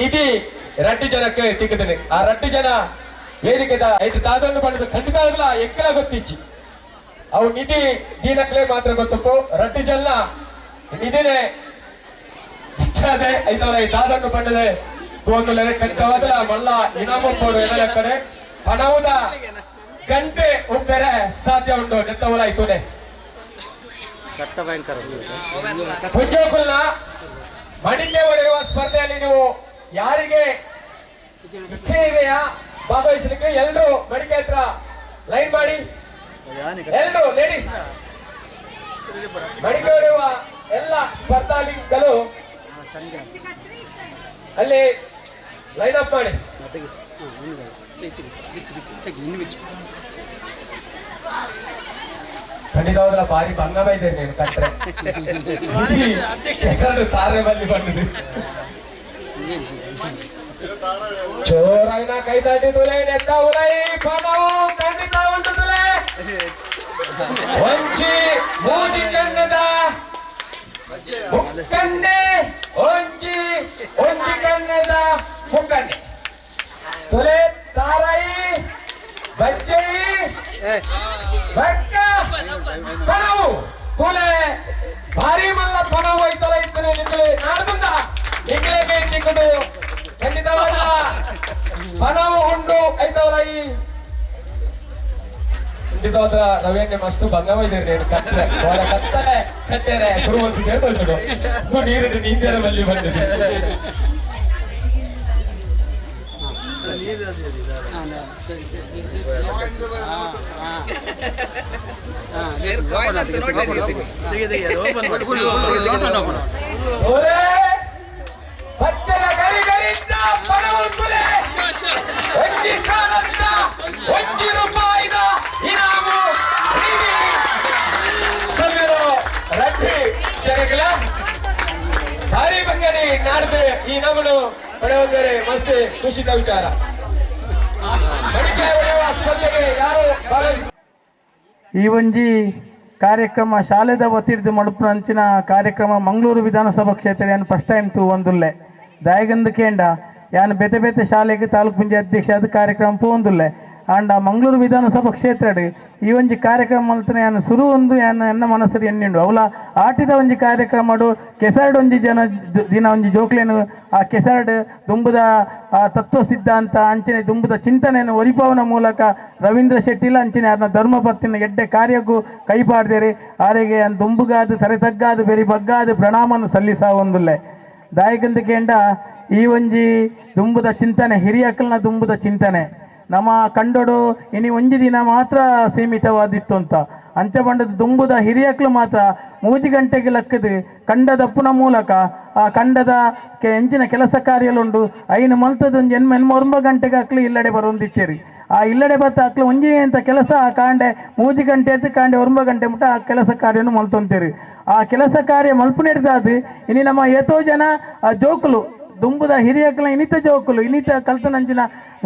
ನಿಧಿ ರಡ್ಡು ಜನಕ್ಕೆ ತಿಕ್ಕದನೆ ಆ ರಡ್ಡು ಜನ ವೇದಿಕೆದ ಐದು ದಾದನ್ನು ಪಡೆದು ಖಂಡಿತ ಆಗಲ್ಲ ಎಕ್ಕಲ ಗೊತ್ತಿಚ್ಚಿ ಅವು ನಿಧಿ ದೀನಕ್ಲೆ ಮಾತ್ರ ಗೊತ್ತಪ್ಪು ರಡ್ಡು ಜನ ನಿಧಿನೇ ಇಚ್ಛಾದೆ ಐತವರ ಈ ದಾದನ್ನು ಪಡೆದೆ ತೋಂದುಲರೆ ಖಂಡಿತವಾದಲ ಮಲ್ಲ ಇನಾಮ ಪೋಡು ಎಲ್ಲ ಕಡೆ ಹಣವುದ ಗಂಟೆ ಉಪ್ಪೆರೆ ಸಾಧ್ಯ ಉಂಟು ನೆತ್ತವಲ ಇತುನೆ ಪುಂಜೋಕುಲ್ನ ಮಡಿಕೆ ಹೊಡೆಯುವ ಸ್ಪರ್ಧೆಯಲ್ಲಿ ನೀವು ಯಾರಿಗೆ ಇಚ್ಛೆ ಇದೆಯಾ ಭಾಗವಹಿಸಲಿಕ್ಕೆ ಎಲ್ಲರೂ ಮಡಿಕೆ ಹತ್ರ ಲೈನ್ ಮಾಡಿ. ಎಲ್ಲರೂ ಲೇಡೀಸ್ ಮಡಿಕೆ ಹೊಡೆಯುವ ಎಲ್ಲ ಸ್ಪರ್ಧಾಲಿಗಳು ಅಲ್ಲಿ ಲೈನ್ ಅಪ್ ಮಾಡಿ. ಖಂಡಿತವಾಗ್ಲ ಭಾರಿ ಭಂಗ ಬೈದೇನೆ ನೀನು ಕಟ್ರೆ ಹೆಸರು ತಾರೆ ಬಲ್ಲಿ ಬಂದಿದೆ ಚೋರಾಯ್ನ ಕೈ ತಾಟಿ ತುಲೆ ನೆತ್ತ ಉಲೈ ಪಣವು ಖಂಡಿತ ಉಂಟು ತುಲೆ ಒಂಚಿ ಮೂಜಿ ಕಣ್ಣದ ಮುಕ್ಕಣ್ಣೆ ಒಂಚಿ ಒಂಜಿ ಕಣ್ಣದ ಮುಕ್ಕಣ್ಣೆ ತುಲೆ ತಾರಾಯಿ ಬಜ್ಜೈ ಬಕ್ಕ ಪಣವು ತುಲೆ ಭಾರಿ ಮಲ್ಲ ಪಣವು ಐತಲ ಇತ್ತನೆ ನಿಂತಲೆ ನಾಡ್ದುಂಡ ನಿಂಗಲೇ ತಿಕ್ಕುದು ಖಂಡಿತವಾದ ಪಣವು ಉಂಡು ಐತವಲ ಈ ಖಂಡಿತವಾದ ರವಿಯನ್ನೇ ಮಸ್ತು ಭಂಗವಾಯಿದ್ದೀರಿ ನೀನು ಕಟ್ಟರೆ ಹೊರ ಕತ್ತಲೆ ಕಟ್ಟೆರೆ ಶುರುವಂತಿದೆ ದೊಡ್ಡದು ನೀರು ನೀಂದೇರ ಬಲ್ಲಿ ಬಂದಿದೆ. ಭಾರಿ ಬಂಗಡಿ ನಾಡ್ದು ಈ ನಮ್ಮನ್ನು ಪಡೆಯುವುದರೆ ಮಸ್ತ್ ಖುಷಿದ ವಿಚಾರ. ಈ ಒಂಜಿ ಕಾರ್ಯಕ್ರಮ ಶಾಲೆದ ವತಿರ್ದು ಮಡುಪುನಂಚಿನ ಕಾರ್ಯಕ್ರಮ ಮಂಗಳೂರು ವಿಧಾನಸಭಾ ಕ್ಷೇತ್ರ ಯಾನ್ ಫಸ್ಟ್ ಟೈಮ್ ತೂವೊಂದುಲ್ಲೆ ದಾಯಗಂದು ಕೇಂಡ ಯಾನ್ ಬೇತೆ ಬೇತೆ ಶಾಲೆಗೆ ತಾಲೂಕು ಪಂಚಾಯತ್ ಅಧ್ಯಕ್ಷ ಅದು ಕಾರ್ಯಕ್ರಮ ಪೋವೊಂದುಲ್ಲೆ ಆಂಡ ಮಂಗಳೂರು ವಿಧಾನಸಭಾ ಕ್ಷೇತ್ರಡ್ ಈ ಒಂಜಿ ಕಾರ್ಯಕ್ರಮ ಮಲ್ತನ ಯಾನ್ ಸುರು ಒಂದು ಯಾನ್ ಎನ್ನ ಮನಸ್ಸು ಎನ್ನಿಂಡು ಅವಲ ಆಟಿದ ಒಂಜಿ ಕಾರ್ಯಕ್ರಮಡು ಕೆಸರ್ಡ್ ಒಂಜಿ ಜನ ದಿನ ಒಂಜಿ ಜೋಕ್ಲೇನು ಆ ಕೆಸರ್ಡ್ ದುಂಬುದ ಆ ತತ್ವ ಸಿದ್ಧಾಂತ ಅಂಚನೆ ದುಂಬುದ ಚಿಂತನೆಯನ್ನು ಒರಿಪಾವನ ಮೂಲಕ ರವೀಂದ್ರ ಶೆಟ್ಟಿಲ ಅಂಚನೆ ಆರ್ನ ಧರ್ಮಪತ್ತಿನ ಎಡ್ಡೆ ಕಾರ್ಯಕ್ಕೂ ಕೈಪಾಡ್ದೇರಿ ಆರೆಗೆ ದುಂಬುಗಾದು ತಲೆ ತಗ್ಗಾದು ಬೆರಿ ಬಗ್ಗಾದು ಪ್ರಣಾಮನ್ನು ಸಲ್ಲಿಸ ಒಂದುಲ್ಲೆ ದಾಯಕಂದ ಕೇಂಡ ಈ ಒಂಜಿ ದುಂಬುದ ಚಿಂತನೆ ಹಿರಿಯಕಲ್ನ ದುಂಬುದ ಚಿಂತನೆ ನಮ್ಮ ಕಂಡೋಡು ಇನಿ ಒಂಜಿ ದಿನ ಮಾತ್ರ ಸೀಮಿತವಾದಿತ್ತು ಅಂತ ಅಂಚ ಬಂಡದ ದುಂಬುದ ಹಿರಿಯಕ್ಲು ಮಾತ್ರ ಮೂಜಿ ಗಂಟೆಗೆ ಲಕ್ಕದು ಕಂಡದಪ್ಪುನ ಮೂಲಕ ಆ ಕಂಡದ ಎಂಚಿನ ಕೆಲಸ ಕಾರ್ಯಲುಂಡು ಐನು ಮಲ್ತದ ಒಂಜಿ ಎನ್ಮ ಎನ್ಮ ಒಂಬ ಗಂಟೆಗೆ ಅಕ್ಲು ಇಲ್ಲಡೆ ಬರೋಂದಿತ್ತೇರಿ ಆ ಇಲ್ಲಡೆ ಬತ್ತ ಅಕ್ಲು ಒಂಜಿ ಅಂತ ಕೆಲಸ ಆ ಕಾಂಡೆ ಮೂಜಿ ಗಂಟೆ ಆಯ್ತು ಕಾಂಡೆ ಒಂಬ ಗಂಟೆ ಮುಟ್ಟ ಆ ಕೆಲಸ ಕಾರ್ಯನು ಮಲ್ತೊಂತೀರಿ ಆ ಕೆಲಸ ಕಾರ್ಯ ಮಲ್ಪುನೆಡ್ದಾದು ಇನಿ ನಮ್ಮ ಏತೋ ಜನ ಆ ಜೋಕುಲು ದುಂಬುದ ಹಿರಿಯಕ್ಲ ಇನ್ನಿತ ಜೋಕುಲು ಇನ್ನಿತ ಕಲ್ತನಂಚಿನ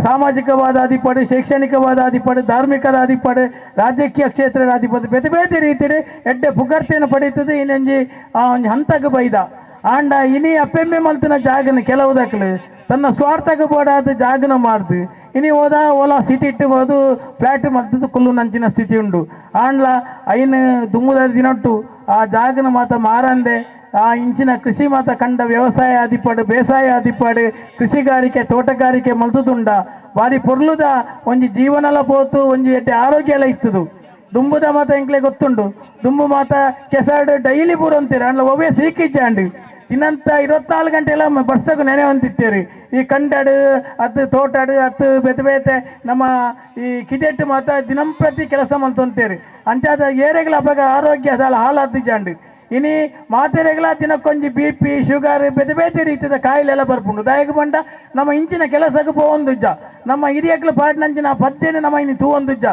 ಸಾಮಾಜಿಕವಾದ ಆದಿಪಾಡು ಶೈಕ್ಷಣಿಕವಾದ ಆದಿಪಾಡು ಧಾರ್ಮಿಕದ ಆದಿಪಾಡು ರಾಜಕೀಯ ಕ್ಷೇತ್ರದ ಆದಿಪಾಡು ಬೇತೆ ಬೇತೆ ರೀತಿಯಲ್ಲಿ ಎಡ್ಡೆ ಪುಗರ್ತೆಯನ್ನು ಪಡೀತದೆ ಇನ್ನೊಂಜಿ ಒಂಜಿ ಹಂತಕ್ಕೆ ಬೈದ ಆಂಡ ಇನಿ ಅಪ್ಪೆಮ್ಮೆ ಮಲ್ತಿನ ಜಾಗನ ಕೆಲವುದಕ್ಲು ತನ್ನ ಸ್ವಾರ್ಥಕ್ಕೆ ಬೋಡಾದ ಜಾಗನ ಮಾರ್ದು ಇನಿ ಹೋದ ಓಲಾ ಸಿಟಿ ಇಟ್ಟು ಫ್ಲಾಟ್ ಮಲ್ತದ್ದು ಕುಲ್ಲು ನಂಚಿನ ಸ್ಥಿತಿ ಉಂಡು ಆಂಡ್ಲ ಐನು ದುಂಬುದ ದಿನೊಟ್ಟು ಆ ಜಾಗನ ಮಾತ ಮಾರಂದೆ ಆ ಇಂಚಿನ ಕೃಷಿ ಮಾತ ಕಂಡ ವ್ಯವಸಾಯ ಆದಿಪಾಡು ಬೇಸಾಯ ಆದಿಪಾಡು ಕೃಷಿಗಾರಿಕೆ ತೋಟಗಾರಿಕೆ ಮಲ್ತುದುಂಡ ಬಾರಿ ಪೊರ್ಲುದ ಒಂಜಿ ಜೀವನಲ ಪೋತು ಒಂಜಿ ಎಡ್ಡೆ ಆರೋಗ್ಯ ಎಲ್ಲ ಇತ್ತದು ದುಂಬುದ ಮಾತ ಎಂಕ್ಲೆ ಗೊತ್ತುಂಡು ದುಂಬು ಮಾತ ಕೆಸರ್ಡ್ ಡೈಲಿ ಪೂರಂತೀರ ಅಂಡ್ಲ ಒವ್ವೇ ಸೀಕಿಜ್ಜಾಂಡು ಇನ್ನಂತ 24 ಗಂಟೆ ಎಲ್ಲ ಬರ್ಸకు ನೆನೆ ಹೊಂತಿತ್ತೇರಿ ಈ ಕಂಡಾಡು ಅದು ತೋಟಾಡು ಅತ್ತು ಬೇತೆ ಬೇತೆ ನಮ್ಮ ಈ ಕಿದೆಟ್ಟು ಮಾತ ದಿನಂಪ್ರತಿ ಕೆಲಸ ಮಲ್ತೊಂತೇರಿ ಅಂಚಾದ ಏರೆಗಳ ಅಪಗ ಆರೋಗ್ಯ ಅದಲ್ಲ ಹಾಲಾತಿಜ್ಜಾಂಡು ಇನಿ ಮಾತೆರೆಗಳ ದಿನಕ್ಕೊಂಜಿ B P sugar ಬೇತೆ ಬೇತೆ ರೀತಿಯ ಕಾಯಿಲೆ ಬರ್ಪುಂಡು ದಾಯಕ ಬಂಡ ನಮ್ಮ ಇಂಚಿನ ಕೆಲಸಕ್ಕೆ ಪೋವೊಂದುಜ್ಜ ನಮ್ಮ ಹಿರಿಯಕ್ಲು ಪಾಡಿನಂಚಿನ ಪದ್ದೇನು ನಮ್ಮ ಇನಿ ತೂವೊಂದುಜ್ಜ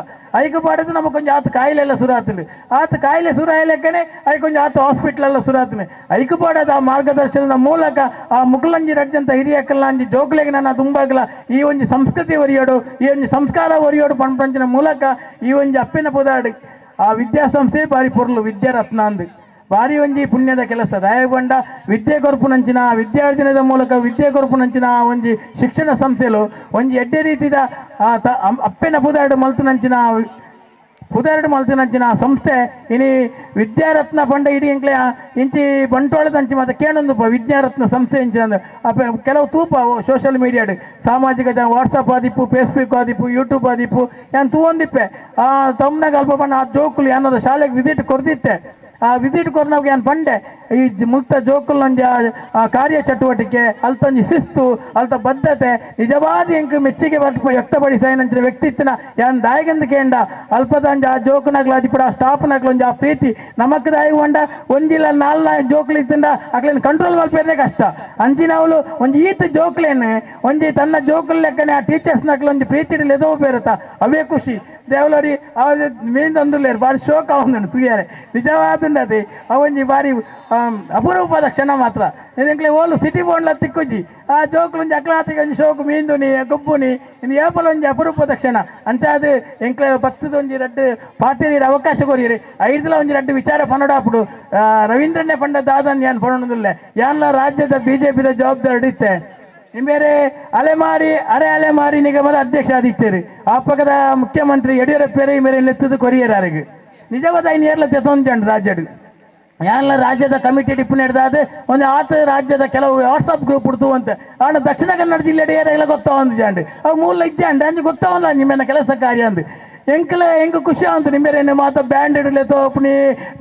ಐಕು ಪಾಡದು ನಮ್ಮ ಕೊಂಚ ಆತ ಕಾಯಿಲೆ ಎಲ್ಲ ಸುರಾತುಂಡು ಆತ ಕಾಯಿಲೆ ಸುರ ಆಯ್ಲೆಕ್ಕನೆ I ಕೊಂಚ ಆತ ಹಾಸ್ಪಿಟಲ್ ಎಲ್ಲ ಸುರಾತುಂಡು ಐಕು ಪಾಡದ ಆ ಮಾರ್ಗದರ್ಶನದ ಮೂಲಕ ಆ ಮುಗುಲಂಜಿ ರಡ್ಜಂತ ಹಿರಿಯಕ್ಲ ಅಂಜಿ ಜೋಕ್ಲೆಗೆ ನನ್ನ ದುಂಬಾಗ್ಲ ಈ ಒಂಜಿ ಸಂಸ್ಕೃತಿ ಒರಿಯೋಡು ಈ ಒಂಜಿ ಸಂಸ್ಕಾರ ಒರಿಯೋಡು ಪಂಪಂಚಿನ ಮೂಲಕ ಈ ಒಂಜಿ ಅಪ್ಪಿನ ಪುದಾಡು ಆ ವಿದ್ಯಾಸಂಸ್ಥೆ ಬಾರಿ ಪೊರ್ಲು ವಿದ್ಯಾರತ್ನ ಅಂದು ಭಾರಿ ಒಂಜಿ ಪುಣ್ಯದ ಕೆಲಸ. ದಾಯಗೊಂಡ ವಿದ್ಯೆ ಕೊರ್ಪುನಂಚಿನ ವಿದ್ಯಾರ್ಜನೆದ ಮೂಲಕ ವಿದ್ಯೆ ಕೊರ್ಪುನಂಚಿನ ಒಂಜಿ ಶಿಕ್ಷಣ ಸಂಸ್ಥೆಲು ಒಂಜಿ ಎಡ್ಡೆ ರೀತಿದ ಅಪ್ಪೆನ ಪುದಾರ್ಡ್ ಮಲ್ತುನಂಚಿನ ಪುದಾರ್ಡ್ ಮಲ್ತುನಂಚಿನ ಸಂಸ್ಥೆ ಇನಿ ವಿದ್ಯಾರತ್ನ ಪಂಡ ಇಡೀ ಎಂಕ್ಲೆ ಇಂಚಿ ಬಂಟ್ವಾಳದಂಚಿ ಮಾತ ಕೇಣೊಂದು ವಿದ್ಯಾರತ್ನ ಸಂಸ್ಥೆ ಇಂಚಿನ ಅಪ್ಪ ಕೆಲವು ತೂಪ ಸೋಷಿಯಲ್ ಮೀಡಿಯಾಡ್ ಸಾಮಾಜಿಕ ವಾಟ್ಸಪ್ ಆದಿಪ್ಪು, ಫೇಸ್ಬುಕ್ ಆದಿಪ್ಪು, ಯೂಟ್ಯೂಬ್ ಆದಿಪ್ಪು ಯಾನ್ ತೂವೊಂದಿಪ್ಪೆ. ಆ ತಮ್ಮನಾಗ ಅಲ್ಪ ಪಂಡ ಆ ಜೋಕುಲು ಯಾನಾದ್ರು ಶಾಲೆಗೆ ವಿಸಿಟ್ ಕೊರ್ದಿತ್ತೆ. ಆ ವಿಸಿಟ್ ಕೊರ್ನವಾಗ ಯಾನ್ ಪಂಡೆ ಈ ಮುಕ್ತ ಜೋಕುಲೊಂಜಿ ಆ ಕಾರ್ಯ ಚಟುವಟಿಕೆ ಅಲ್ತೊಂಜಿ ಶಿಸ್ತು ಅಲ್ತ ಬದ್ಧತೆ ನಿಜವಾದ ಎಂಕ್ ಮೆಚ್ಚುಗೆ ವ್ಯಕ್ತಪಡಿಸಾಯಿನಂಚಿನ ವ್ಯಕ್ತಿತ್ವನ ಯಾನ್ ದಾಯಗಂದು ಕೇಂಡ ಅಲ್ಪದಂಜ ಆ ಜೋಕುನಗ್ಲ ಅದಿಪಡ ಆ ಸ್ಟಾಪ್ನಗ್ಲೊಂಜಿ ಆ ಪ್ರೀತಿ ನಮಕ್ ದಾಯಗ ಒಂಡ ಒಂಜಿಲ್ಲ ನಾಲ್ನ ಜೋಕುಲು ಇತ್ತಿಂದ ಅಕ್ಲೇನ್ ಕಂಟ್ರೋಲ್ ಮಲ್ಪೇನೆ ಕಷ್ಟ. ಅಂಚಿನವಳು ಒಂಜಿ ಈತ ಜೋಕುಲೇನೆ ಒಂಜಿ ತನ್ನ ಜೋಕುಲು ಲೆಕ್ಕನೆ ಆ ಟೀಚರ್ಸ್ನಕ್ಲೊಂಜಿ ಪ್ರೀತಿ ಲೆದೋ ಬೇರತ ಅವೇ ಖುಷಿ ದೇವಲರಿ ಮೀನ್ ತಂದುಲ್ಲೇರು ಭಾರಿ ಶೋಕ ಅವಂದುಂಡು ತುಗಿಯಾರೆ ನಿಜವಾದುಂಡದೆ ಅವಂಜಿ ಭಾರಿ ಅಪರೂಪದ ಕ್ಷಣ ಮಾತ್ರ. ಎಂಕ್ಲೆ ಓಲು ಸಿಟಿ ಬೋಂಡ್ಲ ತಿಕ್ಕುಜಿ ಆ ಜೋಕುಲೊಂಜಿ ಅಕ್ಲಾತಿಗೆ ಒಂಜಿ ಶೋಕು ಮೀಂದುನಿ ಗೊಬ್ಬುನಿ ಇನ್ನು ಏಪಲ ಒಂಜಿ ಅಪರೂಪದ ಕ್ಷಣ. ಅಂಚಾದ ಎಂಕ್ಲೆ ಪತ್ತದ ಒಂಜಿ ರಡ್ಡು ಪಾತೆರೀರ ಅವಕಾಶ ಕೊರಿಯರಿ ಐದುಲ ಒಂಜಿ ರಡ್ಡು ವಿಚಾರ ಪನಡಾಪುಡು. ರವೀಂದ್ರನೇ ಪಂಡ ದಾದನ್ ಯಾನ್ ಪನೊಂದುಲ್ಲೆ ಯಾನ್ಲ ರಾಜ್ಯದ ಬಿಜೆಪಿದ ಜವಾಬ್ದಾರಿ ಇತ್ತೆ. ನಿಂಬೇರೆ ಅಲೆಮಾರಿ ಅರೆ ಅಲೆಮಾರಿ ನಿಗಮದ ಅಧ್ಯಕ್ಷ ಆದಿತ್ತೇರಿ ಆ ಪಕ್ಕದ ಮುಖ್ಯಮಂತ್ರಿ ಯಡಿಯೂರಪ್ಪರೇ ಮೇರೆ ನೆತ್ತದು ಕೊರಿಯರಾರಿಗೆ ನಿಜವಾದ ಐನು ಏರ್ಲ ತೆತ್ತೊಂಜಂಡು ರಾಜ್ಯಡು ಯಾನ್ಲ ರಾಜ್ಯದ ಕಮಿಟಿ ಟಿಪ್ಪು ನಡೆದಾದ ಒಂದು ಆತ ರಾಜ್ಯದ ಕೆಲವು ವಾಟ್ಸಪ್ ಗ್ರೂಪ್ ಹುಡ್ತು ಅಂತ ಆಣ ದಕ್ಷಿಣ ಕನ್ನಡ ಜಿಲ್ಲೆ ಏರೆಲ್ಲ ಗೊತ್ತಾವಂದು ಜಾಂಡು ಅವು ಮೂಲ ಇಜ್ಜಾಂಡು ಅಂಜು ಗೊತ್ತಾವಲ್ಲ ನಿಮ್ಮೆನ್ನ ಕೆಲಸ ಕಾರ್ಯ ಅಂದು ಎಂಕಲ ಎಂಕ್ ಖುಷಿ ಆವಂತು ನಿಂಬೇರೆ ಮಾತ ಬ್ಯಾಂಡ್ ಇಡಲೆ ತೋಪುನಿ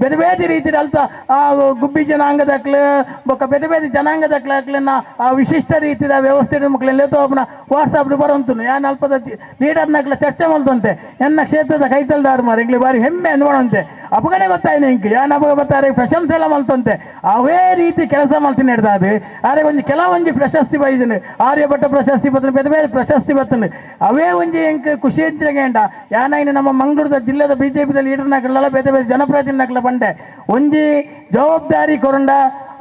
ಬೇರೆ ಬೇರೆ ರೀತಿ ಅಲ್ತ ಆ ಗುಬ್ಬಿ ಜನಾಂಗದಕ್ಲು ಬೊಕ್ಕ ಬೇರೆ ಬೇರೆ ಜನಾಂಗದಕ್ಲಕ್ಲೆನ ಆ ವಿಶಿಷ್ಟ ರೀತಿಯ ವ್ಯವಸ್ಥೆ ಮಕ್ಕಳೆಲ್ಲ ತೋಪುನ ವಾಟ್ಸಪ್ ಬರೋಂತು ಯಾನ್ ಅಲ್ಪದ ಲೀಡರ್ನಕ್ಲ ಚರ್ಚೆ ಮಾಡ್ತಂತೆ ಎನ್ನ ಕ್ಷೇತ್ರದ ಕೈತಲ್ದಾರು ಮಾರು ಎಂಗ್ಲಿ ಬಾರಿ ಹೆಮ್ಮೆ ಅಂದ್ಕೊಳಂತೆ ಅಪಗಣೆ ಗೊತ್ತಾಯ್ತು ಎಂಕ್ ಯಾನ್ ಅಪಗ ಬರ್ತಾರೆ ಪ್ರಶಂಸೆ ಎಲ್ಲ ಮಲ್ತಂತೆ ಅವೇ ರೀತಿ ಕೆಲಸ ಮಾಡ್ತೀನಿ ಹಿಡ್ದಾದು ಆದ್ರೆ ಒಂಜಿ ಕೆಲವೊಂಜಿ ಪ್ರಶಸ್ತಿ ಬೈದಿನಿ ಆರ್ಯಭಟ್ಟ ಪ್ರಶಸ್ತಿ ಬರ್ತನೆ ಬೇರೆ ಬೇರೆ ಪ್ರಶಸ್ತಿ ಬರ್ತನೆ ಅವೇ ಒಂಜಿ ಎಂಕ್ ಖುಷಿ ಅಂಚೆಗೇಂಡ ಯಾನಾಯಿನ ನಮ್ಮ ಮಂಗಳೂರದ ಜಿಲ್ಲೆದ ಬಿಜೆಪಿದ ಲೀಡರ್ನಕ್ಲೆಲ್ಲ ಬೇರೆ ಬೇರೆ ಜನಪ್ರತಿನಿಧಿನಕ್ಲ ಬಂಡೆ ಒಂಜಿ ಜವಾಬ್ದಾರಿ ಕೊರಂಡ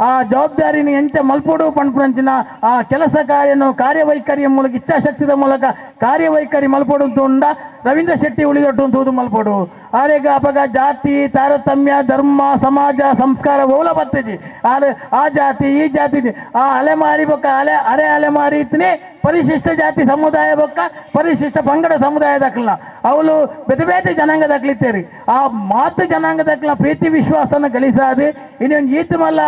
ಆ ಜವಾಬ್ದಾರಿನ ಎಂಚ ಮಲ್ಪೋಡು ಪನ್ಪುನಂಚಿನ ಆ ಕೆಲಸ ಕಾರ್ಯನು ಕಾರ್ಯವೈಖರಿಯ ಮೂಲಕ ಇಚ್ಛಾಶಕ್ತಿದ ಮೂಲಕ ಕಾರ್ಯವೈಖರಿ ಮಲ್ಪೋಡು ಅಂತ ಉಂಡ ರವೀಂದ್ರ ಶೆಟ್ಟಿ ಉಳಿದೊಟ್ಟು ತೂದು ಮಲ್ಪೋಡು. ಆರೇಗ ಅಪಗ ಜಾತಿ ತಾರತಮ್ಯ ಧರ್ಮ ಸಮಾಜ ಸಂಸ್ಕಾರ ಓಲ ಬತ್ತಜಿ ಆರೆ ಆ ಜಾತಿ ಈ ಜಾತಿ ಆ ಅಲೆಮಾರಿ ಬೊಕ್ಕ ಅಲೆ ಅರೆ ಅಲೆಮಾರಿ ಇತ್ತನೇ ಪರಿಶಿಷ್ಟ ಜಾತಿ ಸಮುದಾಯ ಬೊಕ್ಕ ಪರಿಶಿಷ್ಟ ಪಂಗಡ ಸಮುದಾಯ ದಾಖಲ ಅವಳು ಬೇರೆ ಬೇರೆ ಜನಾಂಗ ದಾಖಲಿತ್ತೇರಿ ಆ ಮಾತು ಜನಾಂಗ ದಾಖಲ ಪ್ರೀತಿ ವಿಶ್ವಾಸನ ಗಳಿಸಾದು ಇನ್ನೊಂದು ಈತ ಮಲ್ಲ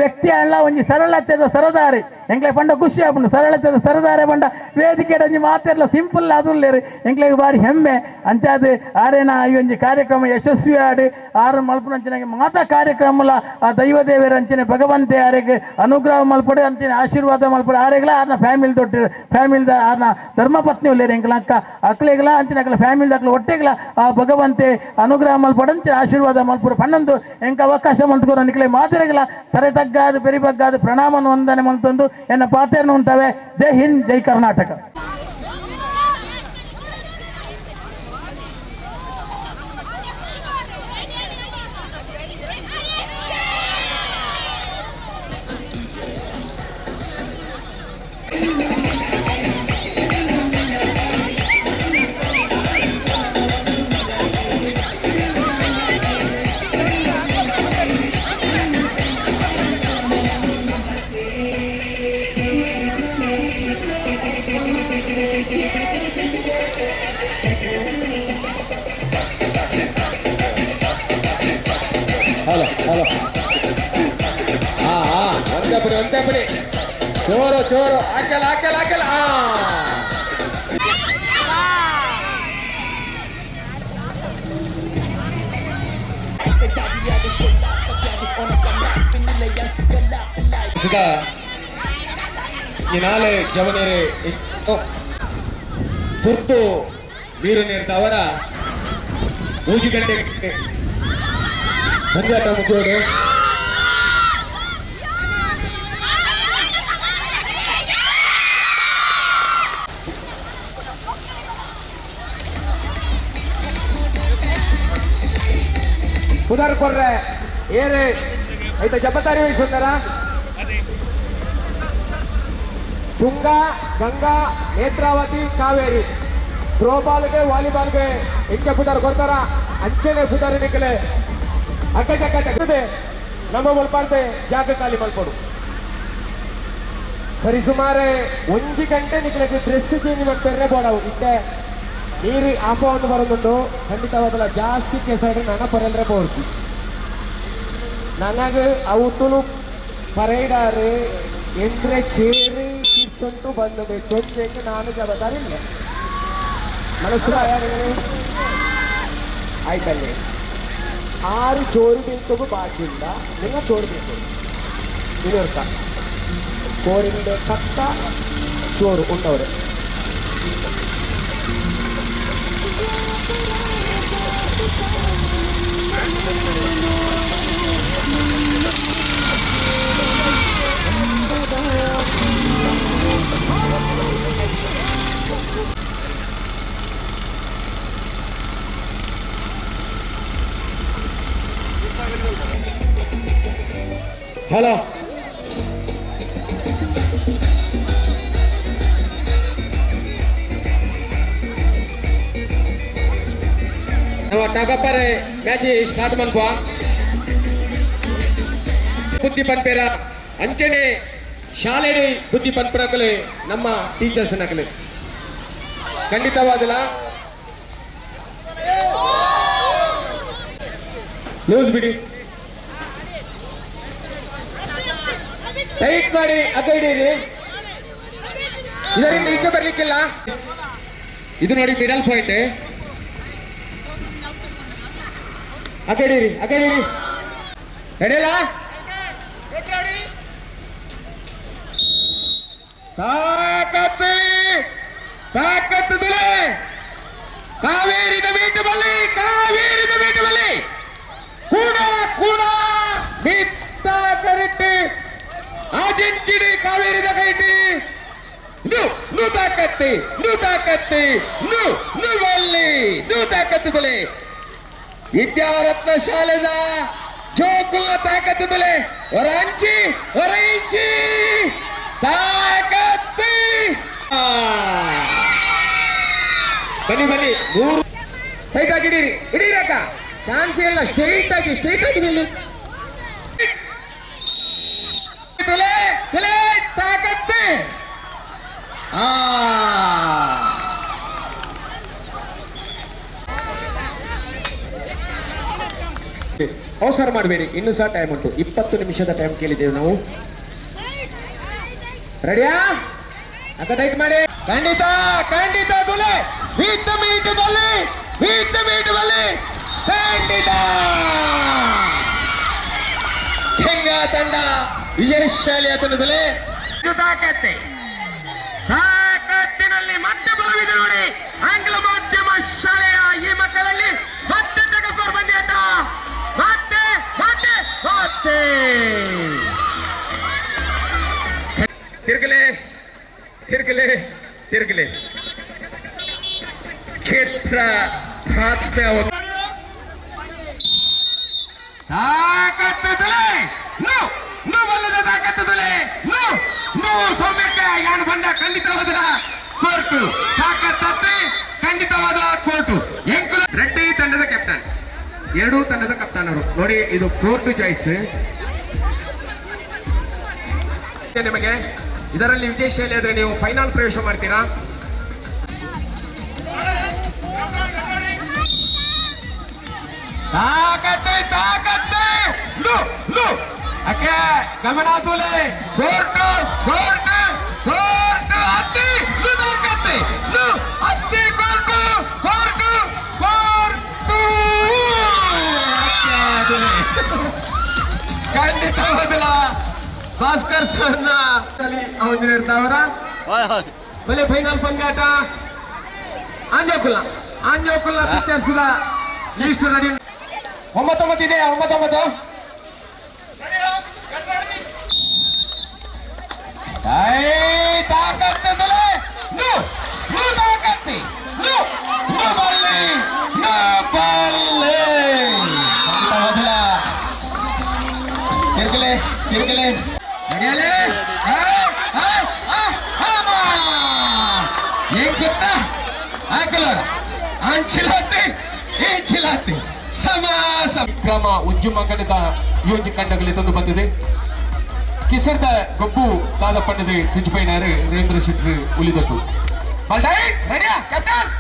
ವ್ಯಕ್ತಿ ಅಲ್ಲ ಒಂಜಿ ಸರಳತೆದ ಸರದಾರಿ ಎಂಕ್ಲೆ ಪಂಡ ಖುಷಿ ಆಪುಂಡು ಸರಳತೆದ ಸರದಾರೆ ಪಂಡ ವೇದಿಕೆ ಒಂಜಿ ಮಾತೆಲ್ಲ ಸಿಂಪಲ್ ಆದುಲ್ಲೇರಿ ಎಂಕ್ಲೆಗ್ ಬಾರಿ ಹೆಮ್ಮೆ ಅಂಚಾದ ಆರೇನ ಈ ಒಂಜಿ ಕಾರ್ಯಕ್ರಮ ಯಶಸ್ವಿ ಆಡಿ ಆರು ಮಲ್ಪುನಂಚಿನ ಮಾತಾ ಕಾರ್ಯಕ್ರಮಲ ಆ ದೈವದೇವರ ಅಂಚಿನ ಭಗವಂತೆ ಆರೆಗ್ ಅನುಗ್ರಹ ಮಲ್ಪಡು ಅಂಚಿನ ಆಶೀರ್ವಾದ ಮಲ್ಪಡು ಆರೆಗ್ಲ ಆರ್ನ ಫ್ಯಾಮಿಲಿ ದೊಡ್ಡ ಫ್ಯಾಮಿಲಿದ ಆರ್ನ ಧರ್ಮಪತ್ನಿ ಉಲ್ಲೇರಿ ಎಂಕ್ಲ ಅಕ್ಕ ಅಕ್ಲೆಗ್ಲ ಅಂಚಿನ ಅಕ್ಲ ಫ್ಯಾಮಿಲಿ ಅಕ್ಲ ಒಟ್ಟೆಗ್ಲ ಆ ಭಗವಂತೆ ಅನುಗ್ರಹ ಮಲ್ಪಡು ಅಂಚಿನ ಆಶೀರ್ವಾದ ಮಲ್ಪಡು ಪನ್ನೊಂದು ಎಂಕ ಅವಕಾಶ ಮಲ್ತ್ಕೊರ ನಿಕ್ಲೆ ಮಾತೆರೆಗ್ಲ ತರೆ ತಗ್ಗಾದು ಬೆರಿಬಗ್ಗಾದು ಪ್ರಣಾಮನ ವಂದನೆ ಮಲ್ತೊಂದು ಎನ್ನ ಪಾತೆರ್ನ ಉಂಟವೆ. ಜೈ ಹಿಂದ್, ಜೈ ಕರ್ನಾಟಕ. ಹಲೋ ಹಲೋ ಹಾ ಹಾ ಒಂದೇ ಪಡಿ ಒಂದೇ ಪಡಿ ಚೋರು ಚೋರು ಹಾಕಲ್ಲ ಹಾಕಲ್ಲ ಹಾಕಲ್ಲ. ಆ ಈ ಜವನೇರೆ ತುರ್ತು ನೀರು ನೀರ್ದವರ ಮೂಜಿಗಂಟೆ ಪಂದ್ಯಾಟ ಮುಗಿಯೋಡು. ಪುದರ್ ಕೊರ್ರೆ ಏರೆ ಐತ ಜಬತಾರಿ ವಹಿಸುತ್ತಾರ ತುಂಗಾ ಗಂಗಾ ನೇತ್ರಾವತಿ ಕಾವೇರಿ ಥ್ರೋಬಾಲ್ಗೆ ವಾಲಿಬಾಲ್ಗೆ ಎಂಕೆ ಪುದರ್ ಕೊಡ್ತಾರ ಅಂಚನೆ ಪುದರ್ ನಿಕ್ಕಲೆ ಅಕ್ಕಜಕ್ಕದೆ ನಮ್ಮ ಮುಲ್ಪಾರ್ತೆ ಜಾಗ ಖಾಲಿ ಮಲ್ಪಡು. ಸರಿ ಸುಮಾರು 1 ಗಂಟೆ ನಿಕ್ಲಕ್ಕೆ ಡ್ರೆಸ್ ಚೇಂಜ್ ಮಾಡ್ತಾರೆ ಬೋಡವು. ಇತ್ತೆ ನೀರು ಆಪವನ್ನು ಬರೋದುಂಟು ಖಂಡಿತವಾದಲ್ಲ ಜಾಸ್ತಿ ಕೆಸರು ನನ್ನ ಪರೆಲ್ರೆ ಬೋರ್ಚಿ. ನನಗೆ ಅವು ತುಳು ಪರೇಡಾರು ಎಂದ್ರೆ ಚೇರು ಕಿರ್ಚೊಂಟು ಬಂದದೆ ಚೊಂಚೆಗೆ ನಾನು ಜವಾಬ್ದಾರಿ ಇಲ್ಲ. ಮನಸ್ಸು ಆಯ್ತಲ್ಲಿ 6 ಚೋರು ಬೇಕು ಬಾಕಿಲ್ಲ ನಿನ್ನ ಚೋರು ಬೇಕು ಇನ್ನೊರ್ಕ ಕೋರಿಂದ ಕತ್ತ ಚೋರು ಉಂಡವರು. ಹಲೋ ನಮ್ಮ ಟಗಪ್ಪರೆ ಮ್ಯಾಚ್ ಸ್ಟಾರ್ಟ್ ಮನ್ಪ ಬುದ್ಧಿ ಪನ್ಪೇರ ಅಂಚನೆ ಶಾಲೆಡಿ ಬುದ್ಧಿ ಪನ್ಪರಕಲೆ ನಮ್ಮ ಟೀಚರ್ಸ್ ನಕಲೆ ಖಂಡಿತವಾದಲ್ಲ ಲೂಸ್ ಬಿಡಿ ಟೈಟ್ ಮಾಡಿ ಅದ ಹಿಡೀರಿ. ಇದರಿಂದ ಈಚೆ ಬರ್ಲಿಕ್ಕಿಲ್ಲ. ಇದು ನೋಡಿ ಮಿಡಲ್ ಪಾಯಿಂಟ್. ಅಕಡಿರಿ ಅಕಡಿರಿ ನಡೆಯಲ್ಲ. ತಾಕತ್ತು ತಾಕತ್ತು ತುಲೆ ಕಾವೇರಿದ ಬೀಟು ಬಲ್ಲಿ ಕಾವೇರಿದ ಬೀಟು ಬಲ್ಲಿ ಕೂಡ ಕೂಡ ಬಿತ್ತ ಕರಿಟ್ಟಿ ಆಜಿಂಚಿಡಿ ಕಾವೇರಿದ ಕೈಟಿ ನು ನು ತಾಕತ್ತಿ ನು ತಾಕತ್ತಿ ನು ನು ಬಲ್ಲಿ ನು ತಾಕತ್ತು ತುಲೆ ವಿದ್ಯಾರತ್ನ ಶಾಲೆದ ಜೋಕುಲ್ನ ತಾಕತ್ತು ತುಲೆ ಹೊರ ಅಂಚಿ ಹೊರ ಇಂಚಿ ತಾಕತ್ತಿ. ಬನ್ನಿ ಬನ್ನಿ 3 ಟೈಟ್ ಆಗಿ ಹಿಡೀರಿ ಹಿಡೀರಕ್ಕ ಚಾನ್ಸ್ ಇಲ್ಲ. ಸ್ಟ್ರೈಟ್ ಆಗಿ ಸ್ಟ್ರೈಟ್ ಆಗಿ ನಿಲ್ಲಿ. ತುಲೆ ತುಲೆ ತಾಕತ್ತಿ. ಅವಸರ ಮಾಡಬೇಡಿ, ಇನ್ನು ಸಹ ಟೈಮ್ ಉಂಟು. 20 ನಿಮಿಷದ ಟೈಮ್ ಕೇಳಿದ್ದೇವೆ ನಾವು. ರೆಡಿಯಾ? ಅಕ್ಕ ಟೈಟ್ ಮಾಡಿ. ಖಂಡಿತ ಖಂಡಿತ ತುಲೆ ಮೀಟ್ ಮೀಟ್ ಬಲ್ಲಿ ಮೀಟ್ ಮೀಟ್ ಬಲ್ಲಿ ಖಂಡಿತ ಹೆಂಗ ತಂಡ ವಿಜಯಶಾಲಿ ಆತನದಲ್ಲೇ ತಾಕತ್ತೆ ತಾಕತ್ತಿನಲ್ಲಿ ಮತ್ತೆ ಬಲವಿದೆ ನೋಡಿ. ಆಂಗ್ಲ ಮಾಧ್ಯಮ ಶಾಲೆಯ ಈ ಮಕ್ಕಳಲ್ಲಿ ಮತ್ತೆ ತಗಫರ್ ಬಂದಿ ಆಟ ಮತ್ತೆ ಮತ್ತೆ ಮತ್ತೆ ತಿರುಗಲೆ ತಿರುಗಲೆ ತಿರುಗಲೆ ಕ್ಷೇತ್ರ ತಾಕತ್ತದಲೇ ನೋ ನೋ ಬಲ್ಲದ ತಾಕತ್ತದಲೇ ನೋ ನೋ ಸೌಮ್ಯಕ್ಕ ಯಾನು ಬಂದ ಖಂಡಿತವಾದ ಕೋರ್ಟು ತಾಕತ್ತತ್ತೆ ಖಂಡಿತವಾದ ಕೋರ್ಟು. ಎಂಕುಲ ರೆಡ್ಡಿ ತಂಡದ ಕ್ಯಾಪ್ಟನ್, ಎರಡೂ ತಂಡದ ಕಪ್ತಾನರು ನೋಡಿ. ಇದು ಕೋರ್ಟು ಚಾಯ್ಸ್ ನಿಮಗೆ. ಇದರಲ್ಲಿ ವಿಜಯಶಾಲಿ ಆದ್ರೆ ನೀವು ಫೈನಲ್ ಪ್ರವೇಶ ಮಾಡ್ತೀರಾ. ತಾಕತ್ತೆ ತಾಕತ್ತೆ ನು ನು ಅಕ್ಕೆ ಗಮನ ತುಲೆ ಕೋರ್ಟು ಕೋರ್ಟು ಕೋರ್ಟು ಅತ್ತಿ ನು ತಾಕತ್ತೆ ನು ಅತ್ತಿ ಕೋರ್ಟು ಕೋರ್ಟು ಕೋರ್ಟು ಅಕ್ಕೆ ತುಲೆ ಖಂಡಿತವಾದಲ್ಲ ಭಾಸ್ಕರ್ ಸರ್ನ ಅವರ ಬಲೆ ಫೈನಲ್ ಪಂದ್ಯಾಟ. ಆಂಜೋಕುಲ್ಲ ಆಂಜೋಕುಲ್ಲ ಪಿಕ್ಚರ್ಸ್ ಲಿಸ್ಟ್ ರೆಡಿ. 99 ಇದೆ 99. ತಾಕತ್ತದಲೇ ನು ನು ತಾಕತ್ತಿ ನು ನು ಬಲ್ಲಿ ನು ಬಲ್ಲಿ ಮೊದಲ ತಿರುಗಲೆ ತಿರುಗಲೆ ನಡೆಯಲೇ ಏನ್ ಗೊತ್ತಾ ಹಾಕಲೋರ ಅಂಚಿಲಾತಿ ಇಂಚಿಲಾತಿ ಸಮ ಕ್ರಮ ಉಜ್ಜು ಮಗನದ ಯೋಜಿ ಕಂಡಗಲಿ ತಂದು ಬಂದಿದೆ. ಕಿಸರ್ದ ಗೊಬ್ಬು ದಾದ ಪಂಡದೆ ತುಜುಪೈನಾರು ರೇಂದ್ರ ಶೆಟ್ರು ಉಳಿದದ್ದು. ರೆಡಿಯಾ ಕ್ಯಾಪ್ಟನ್?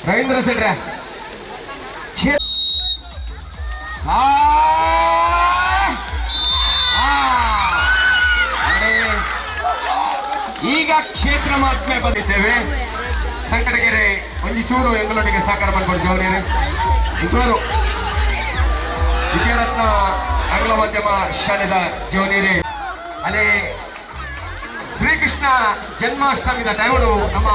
ರವೀಂದ್ರ ಶೆಟ್ರ ಈಗ ಕ್ಷೇತ್ರ ಮಹಾತ್ಮೆ ಬಂದಿದ್ದೇವೆ. ಸಂಕಟಗೆರೆ ಒಂದು ಚೂರು ಎಂಗಳೊಟ್ಟಿಗೆ ಸಹಕಾರ ಮಾಡಿಕೊಡು ಜವನೇನೆ. ಚೂರು ವಿದ್ಯಾರತ್ನ ಆಂಗ್ಲ ಮಾಧ್ಯಮ ಶಾಲೆದ ಜವನೇರೆ. ಅಲ್ಲಿ ಶ್ರೀಕೃಷ್ಣ ಜನ್ಮಾಷ್ಟಮಿದ ಟೈಮು ನಮ್ಮ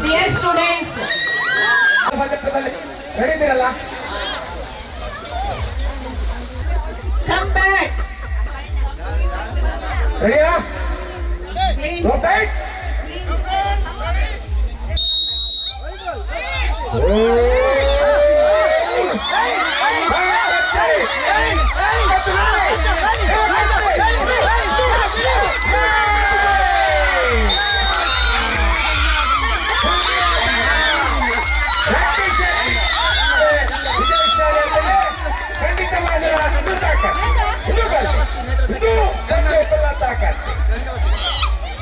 Dear students, come back. Ready? Go back.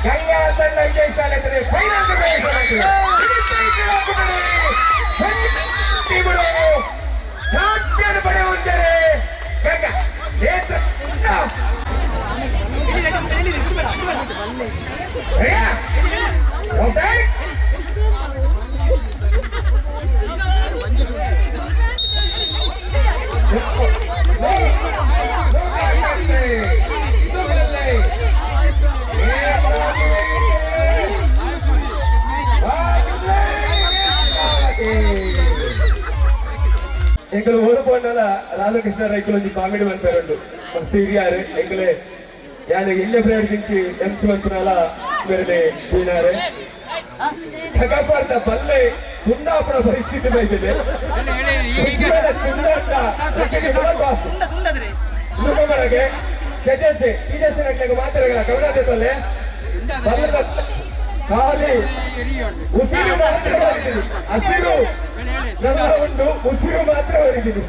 Ganga ತಂಡ ವಿಜಯಶಾಲೆ ಫೈನಲ್ ಚಾಂಪಿಯನ್ ಪಡೆಯುತ್ತಾರೆ. ಗಂಗಾ ನೇತ್ರ ಎಂಕಲು ಓಡಪೋಂಡಲ ರಾಧಾಕೃಷ್ಣ ರೈಕುಲು ಒಂಜಿ ಕಾಮಿಡಿ ಮನ್ಪೇರುಂಡು ಮಸ್ತ್ ಹಿರಿಯಾರು ಎಂಕಲೆ ಯಾನು ಎಲ್ಲೆ ಪ್ಲೇಯರ್ ದಿಂಚಿ ಎಂ ಸಿ ಮನ್ಪುನಲ ಮೇರೆನೆ ತೂನಾರು ಖಗಪಾರ್ದ ಬಲ್ಲೆ ಕುಂದಾಪುರ ಪರಿಸ್ಥಿತಿ ಬೈದಿದೆ. ಜಡ್ಜಸ್ ಟೀಚರ್ಸ್ ನಕ್ಲೆಗ್ ಮಾತೆರೆಗಳ ಗಮನ ದೆತ್ತೊಲ್ಲೆ ಬಲ್ಲದ ಖಾಲಿ ಉಸಿರು ಮಾತ್ರ ಹೊರಗಿದೆ. ಹಸಿರು ನನ್ನ ಉಂಟು, ಉಸಿರು ಮಾತ್ರ ಹೊರಗಿದೆ.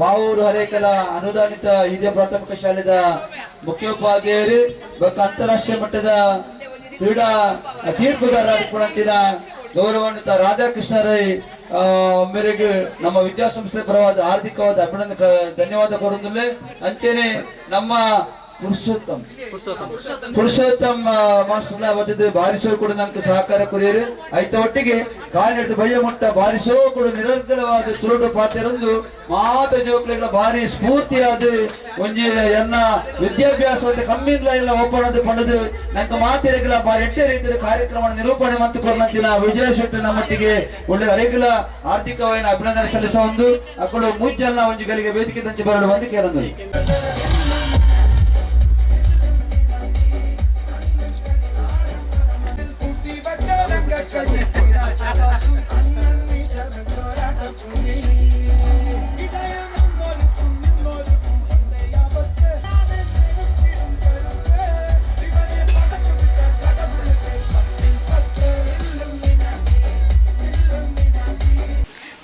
ವಾವೂರು ಹರೇಕಲ ಅನುದಾನಿತ ಹಿರಿಯ ಪ್ರಾಥಮಿಕ ಶಾಲೆದ ಮುಖ್ಯೋಪಾಧ್ಯಾಯರು ಬೊಕ್ಕ ಅಂತಾರಾಷ್ಟ್ರೀಯ ಮಟ್ಟದ ಕ್ರೀಡಾ ತೀರ್ಪುಗಾರರಾದ ಗೌರವಾನ್ವಿತ ರಾಧಾಕೃಷ್ಣ ರೈ ಮೇರೆಗೆ ನಮ್ಮ ವಿದ್ಯಾಸಂಸ್ಥೆ ಪರವಾದ ಹಾರ್ದಿಕವಾದ ಅಭಿನಂದನೆ ಧನ್ಯವಾದ ಕೊಡುತ್ತಲೇ ಅಂಚೆನೆ ನಮ್ಮ ಪುರುಷೋತ್ತಮ್ ಪುರುಷೋತ್ತಮ್ ಮಾಸ್ಟರ್ಲ ವತಿದ್ ಬಾರಿಸೋ ಕೂಡ ನಂಗೆ ಸಹಕಾರ ಕೊರಿಯರು. ಐತ ಒಟ್ಟಿಗೆ ಕಾಲಿಡ್ದು ಬಯ್ಯ ಮುಟ್ಟ ಬಾರಿಸೋ ಕೂಡ ನಿರರ್ಗಳವಾದ ತುರುಡು ಪಾತೆರೊಂದು ಮಾತ ಜೋಕ್ಲೆಗಳ ಭಾರಿ ಸ್ಫೂರ್ತಿಯಾದ ಒಂಜಿ ಎನ್ನ ವಿದ್ಯಾಭ್ಯಾಸ ಕಮ್ಮಿಂದ ಇಲ್ಲ ಓಪನ್ ಅದು ಪಂಡದು ನಂಗೆ ಮಾತಿರಗಳ ಬಾರಿ ಎಟ್ಟೆ ರೀತಿಯ ಕಾರ್ಯಕ್ರಮ ನಿರೂಪಣೆ ಮತ್ತು ಕೊರ್ನಂಚಿನ ವಿಜಯ ಶೆಟ್ಟಿ ನಮ್ಮೊಟ್ಟಿಗೆ ಒಳ್ಳೆ ಅರೆಗಳ ಆರ್ಥಿಕವಾದ ಅಭಿನಂದನೆ ಸಲ್ಲಿಸುವ ಒಂದು ಅಕ್ಕಳು ಮೂಜಲ್ಲ ಒಂಜಿ ಗಳಿಗೆ ವೇದಿಕೆ ತಂಚಿ ಬರಲು ಬಂದು ಕೇಳಂದು.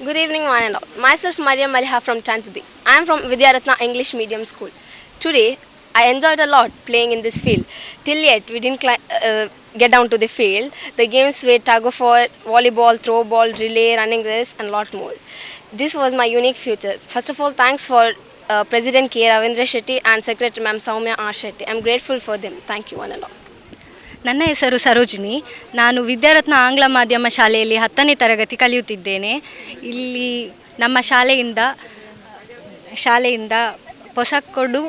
Good evening, one and all. Myself, Mariam Maliha from 10th B. I am from Vidyaratna English Medium School. Today, I enjoyed a lot playing in this field. Till yet, we didn't get down to the field. The games were tug of war, volleyball, throw ball, relay, running race, and lot more. This was my unique future. First of all, thanks for President K. Ravindra Shetty and Secretary Ma'am Soumya R. Shetty. I am grateful for them. Thank you, one and all. ನನ್ನ ಹೆಸರು ಸರೋಜಿನಿ. ನಾನು ವಿದ್ಯಾರತ್ನ ಆಂಗ್ಲ ಮಾಧ್ಯಮ ಶಾಲೆಯಲ್ಲಿ 10ನೇ ತರಗತಿ ಕಲಿಯುತ್ತಿದ್ದೇನೆ. ಇಲ್ಲಿ ನಮ್ಮ ಶಾಲೆಯಿಂದ ಪೊಸಕೊಡು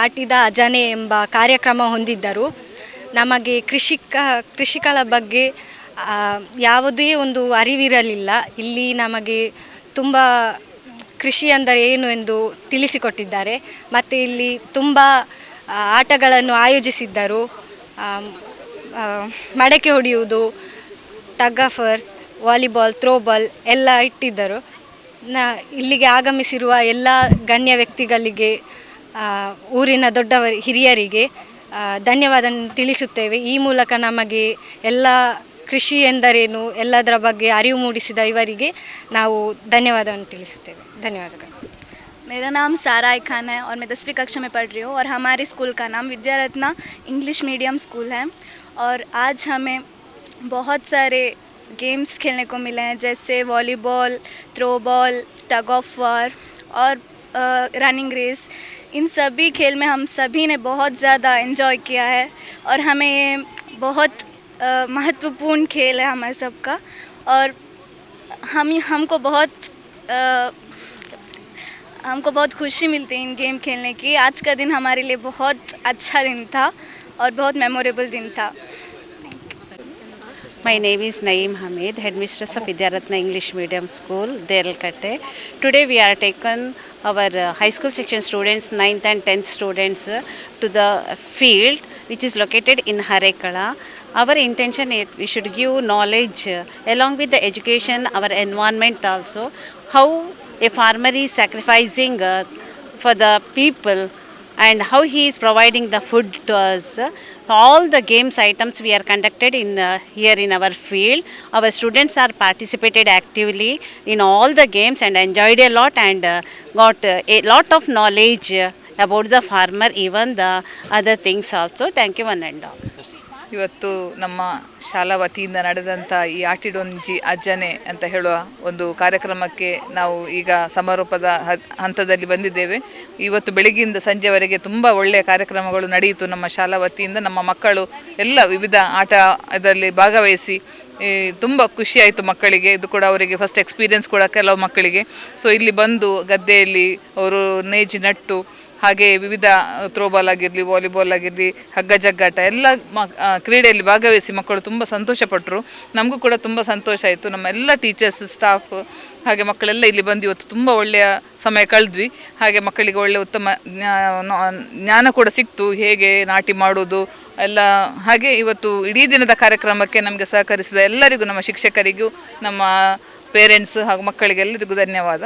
ಆಟಿದ ಅಜನೆ ಎಂಬ ಕಾರ್ಯಕ್ರಮ ಹೊಂದಿದ್ದರು. ನಮಗೆ ಕೃಷಿಕರ ಬಗ್ಗೆ ಯಾವುದೇ ಒಂದು ಅರಿವಿರಲಿಲ್ಲ. ಇಲ್ಲಿ ನಮಗೆ ತುಂಬ ಕೃಷಿ ಅಂದರೆ ಏನು ಎಂದು ತಿಳಿಸಿಕೊಟ್ಟಿದ್ದಾರೆ. ಮತ್ತು ಇಲ್ಲಿ ತುಂಬ ಆಟಗಳನ್ನು ಆಯೋಜಿಸಿದ್ದರು. ಮಡಕೆ ಹೊಡೆಯುವುದು, ಟಗ್ ಆಫರ್, ವಾಲಿಬಾಲ್, ಥ್ರೋಬಾಲ್ ಎಲ್ಲ ಇಟ್ಟಿದ್ದರು. ಇಲ್ಲಿಗೆ ಆಗಮಿಸಿರುವ ಎಲ್ಲ ಗಣ್ಯ ವ್ಯಕ್ತಿಗಳಿಗೆ, ಊರಿನ ದೊಡ್ಡವರ ಹಿರಿಯರಿಗೆ ಧನ್ಯವಾದ ತಿಳಿಸುತ್ತೇವೆ. ಈ ಮೂಲಕ ನಮಗೆ ಎಲ್ಲ ಕೃಷಿ ಎಂದರೇನು ಎಲ್ಲದರ ಬಗ್ಗೆ ಅರಿವು ಮೂಡಿಸಿದ ಇವರಿಗೆ ನಾವು ಧನ್ಯವಾದವನ್ನು ತಿಳಿಸುತ್ತೇವೆ. ಧನ್ಯವಾದಗಳು. मेरा नाम सारा खान है और मैं 10वीं कक्षा में पढ़ रही हूँ और हमारे स्कूल का नाम विद्यारत्ना इंग्लिश मीडियम स्कूल है। और आज हमें बहुत सारे गेम्स खेलने को मिले हैं, जैसे volleyball, throw ball, tug of war और रनिंग रेस। इन सभी खेल में हम सभी ने बहुत ज़्यादा एंजॉय किया है और हमें ये बहुत महत्वपूर्ण खेल है हमारे सबका। और हमको बहुत खुशी मिलती है इन गेम खेलने की। आज का दिन हमारे लिए बहुत अच्छा दिन था और बहुत मेमोरेबल दिन था। My name is Naeem Hamid, headmistress of Vidyaratna English Medium School, Deralkatte. Today we are taken our high school section students, 9th and 10th students to the field which is located in Harekala. Our intention is we should give knowledge along with the education, our environment also, how a farmer is sacrificing for the people and how he is providing the food to us. All the games items we are conducted in here in our field. Our students are participated actively in all the games and enjoyed a lot and got a lot of knowledge about the farmer, even the other things also. Thank you one and all. ಇವತ್ತು ನಮ್ಮ ಶಾಲಾ ವತಿಯಿಂದ ನಡೆದಂಥ ಈ ಆಟಿಡೊಂಜಿ ಅಜ್ಜನೆ ಅಂತ ಹೇಳುವ ಒಂದು ಕಾರ್ಯಕ್ರಮಕ್ಕೆ ನಾವು ಈಗ ಸಮಾರೋಪದ ಹಂತದಲ್ಲಿ ಬಂದಿದ್ದೇವೆ. ಇವತ್ತು ಬೆಳಗ್ಗೆಯಿಂದ ಸಂಜೆವರೆಗೆ ತುಂಬ ಒಳ್ಳೆಯ ಕಾರ್ಯಕ್ರಮಗಳು ನಡೆಯಿತು. ನಮ್ಮ ಶಾಲಾ ವತಿಯಿಂದ ನಮ್ಮ ಮಕ್ಕಳು ಎಲ್ಲ ವಿವಿಧ ಆಟ ಇದರಲ್ಲಿ ಭಾಗವಹಿಸಿ ತುಂಬ ಖುಷಿಯಾಯಿತು ಮಕ್ಕಳಿಗೆ. ಇದು ಕೂಡ ಅವರಿಗೆ ಫಸ್ಟ್ ಎಕ್ಸ್ಪೀರಿಯನ್ಸ್ ಕೂಡ ಕೆಲವು ಮಕ್ಕಳಿಗೆ. ಸೊ ಇಲ್ಲಿ ಬಂದು ಗದ್ದೆಯಲ್ಲಿ ಅವರು ನೇಜಿ ನಟ್ಟು, ಹಾಗೆ ವಿವಿಧ ಥ್ರೋಬಾಲ್ ಆಗಿರಲಿ, ವಾಲಿಬಾಲ್ ಆಗಿರಲಿ, ಹಗ್ಗ ಜಗ್ಗಾಟ ಎಲ್ಲ ಕ್ರೀಡೆಯಲ್ಲಿ ಭಾಗವಹಿಸಿ ಮಕ್ಕಳು ತುಂಬ ಸಂತೋಷಪಟ್ಟರು. ನಮಗೂ ಕೂಡ ತುಂಬ ಸಂತೋಷ ಆಯಿತು. ನಮ್ಮ ಎಲ್ಲ ಟೀಚರ್ಸ್, ಸ್ಟಾಫ್ ಹಾಗೆ ಮಕ್ಕಳೆಲ್ಲ ಇಲ್ಲಿ ಬಂದು ಇವತ್ತು ತುಂಬ ಒಳ್ಳೆಯ ಸಮಯ ಕಳೆದ್ವಿ. ಹಾಗೆ ಮಕ್ಕಳಿಗೆ ಒಳ್ಳೆಯ ಉತ್ತಮ ಜ್ಞಾನ ಕೂಡ ಸಿಕ್ತು, ಹೇಗೆ ನಾಟಿ ಮಾಡೋದು ಎಲ್ಲ. ಹಾಗೆ ಇವತ್ತು ಇಡೀ ದಿನದ ಕಾರ್ಯಕ್ರಮಕ್ಕೆ ನಮಗೆ ಸಹಕರಿಸಿದ ಎಲ್ಲರಿಗೂ, ನಮ್ಮ ಶಿಕ್ಷಕರಿಗೂ, ನಮ್ಮ ಪೇರೆಂಟ್ಸ್ ಹಾಗೂ ಮಕ್ಕಳಿಗೆಲ್ಲರಿಗೂ ಧನ್ಯವಾದ.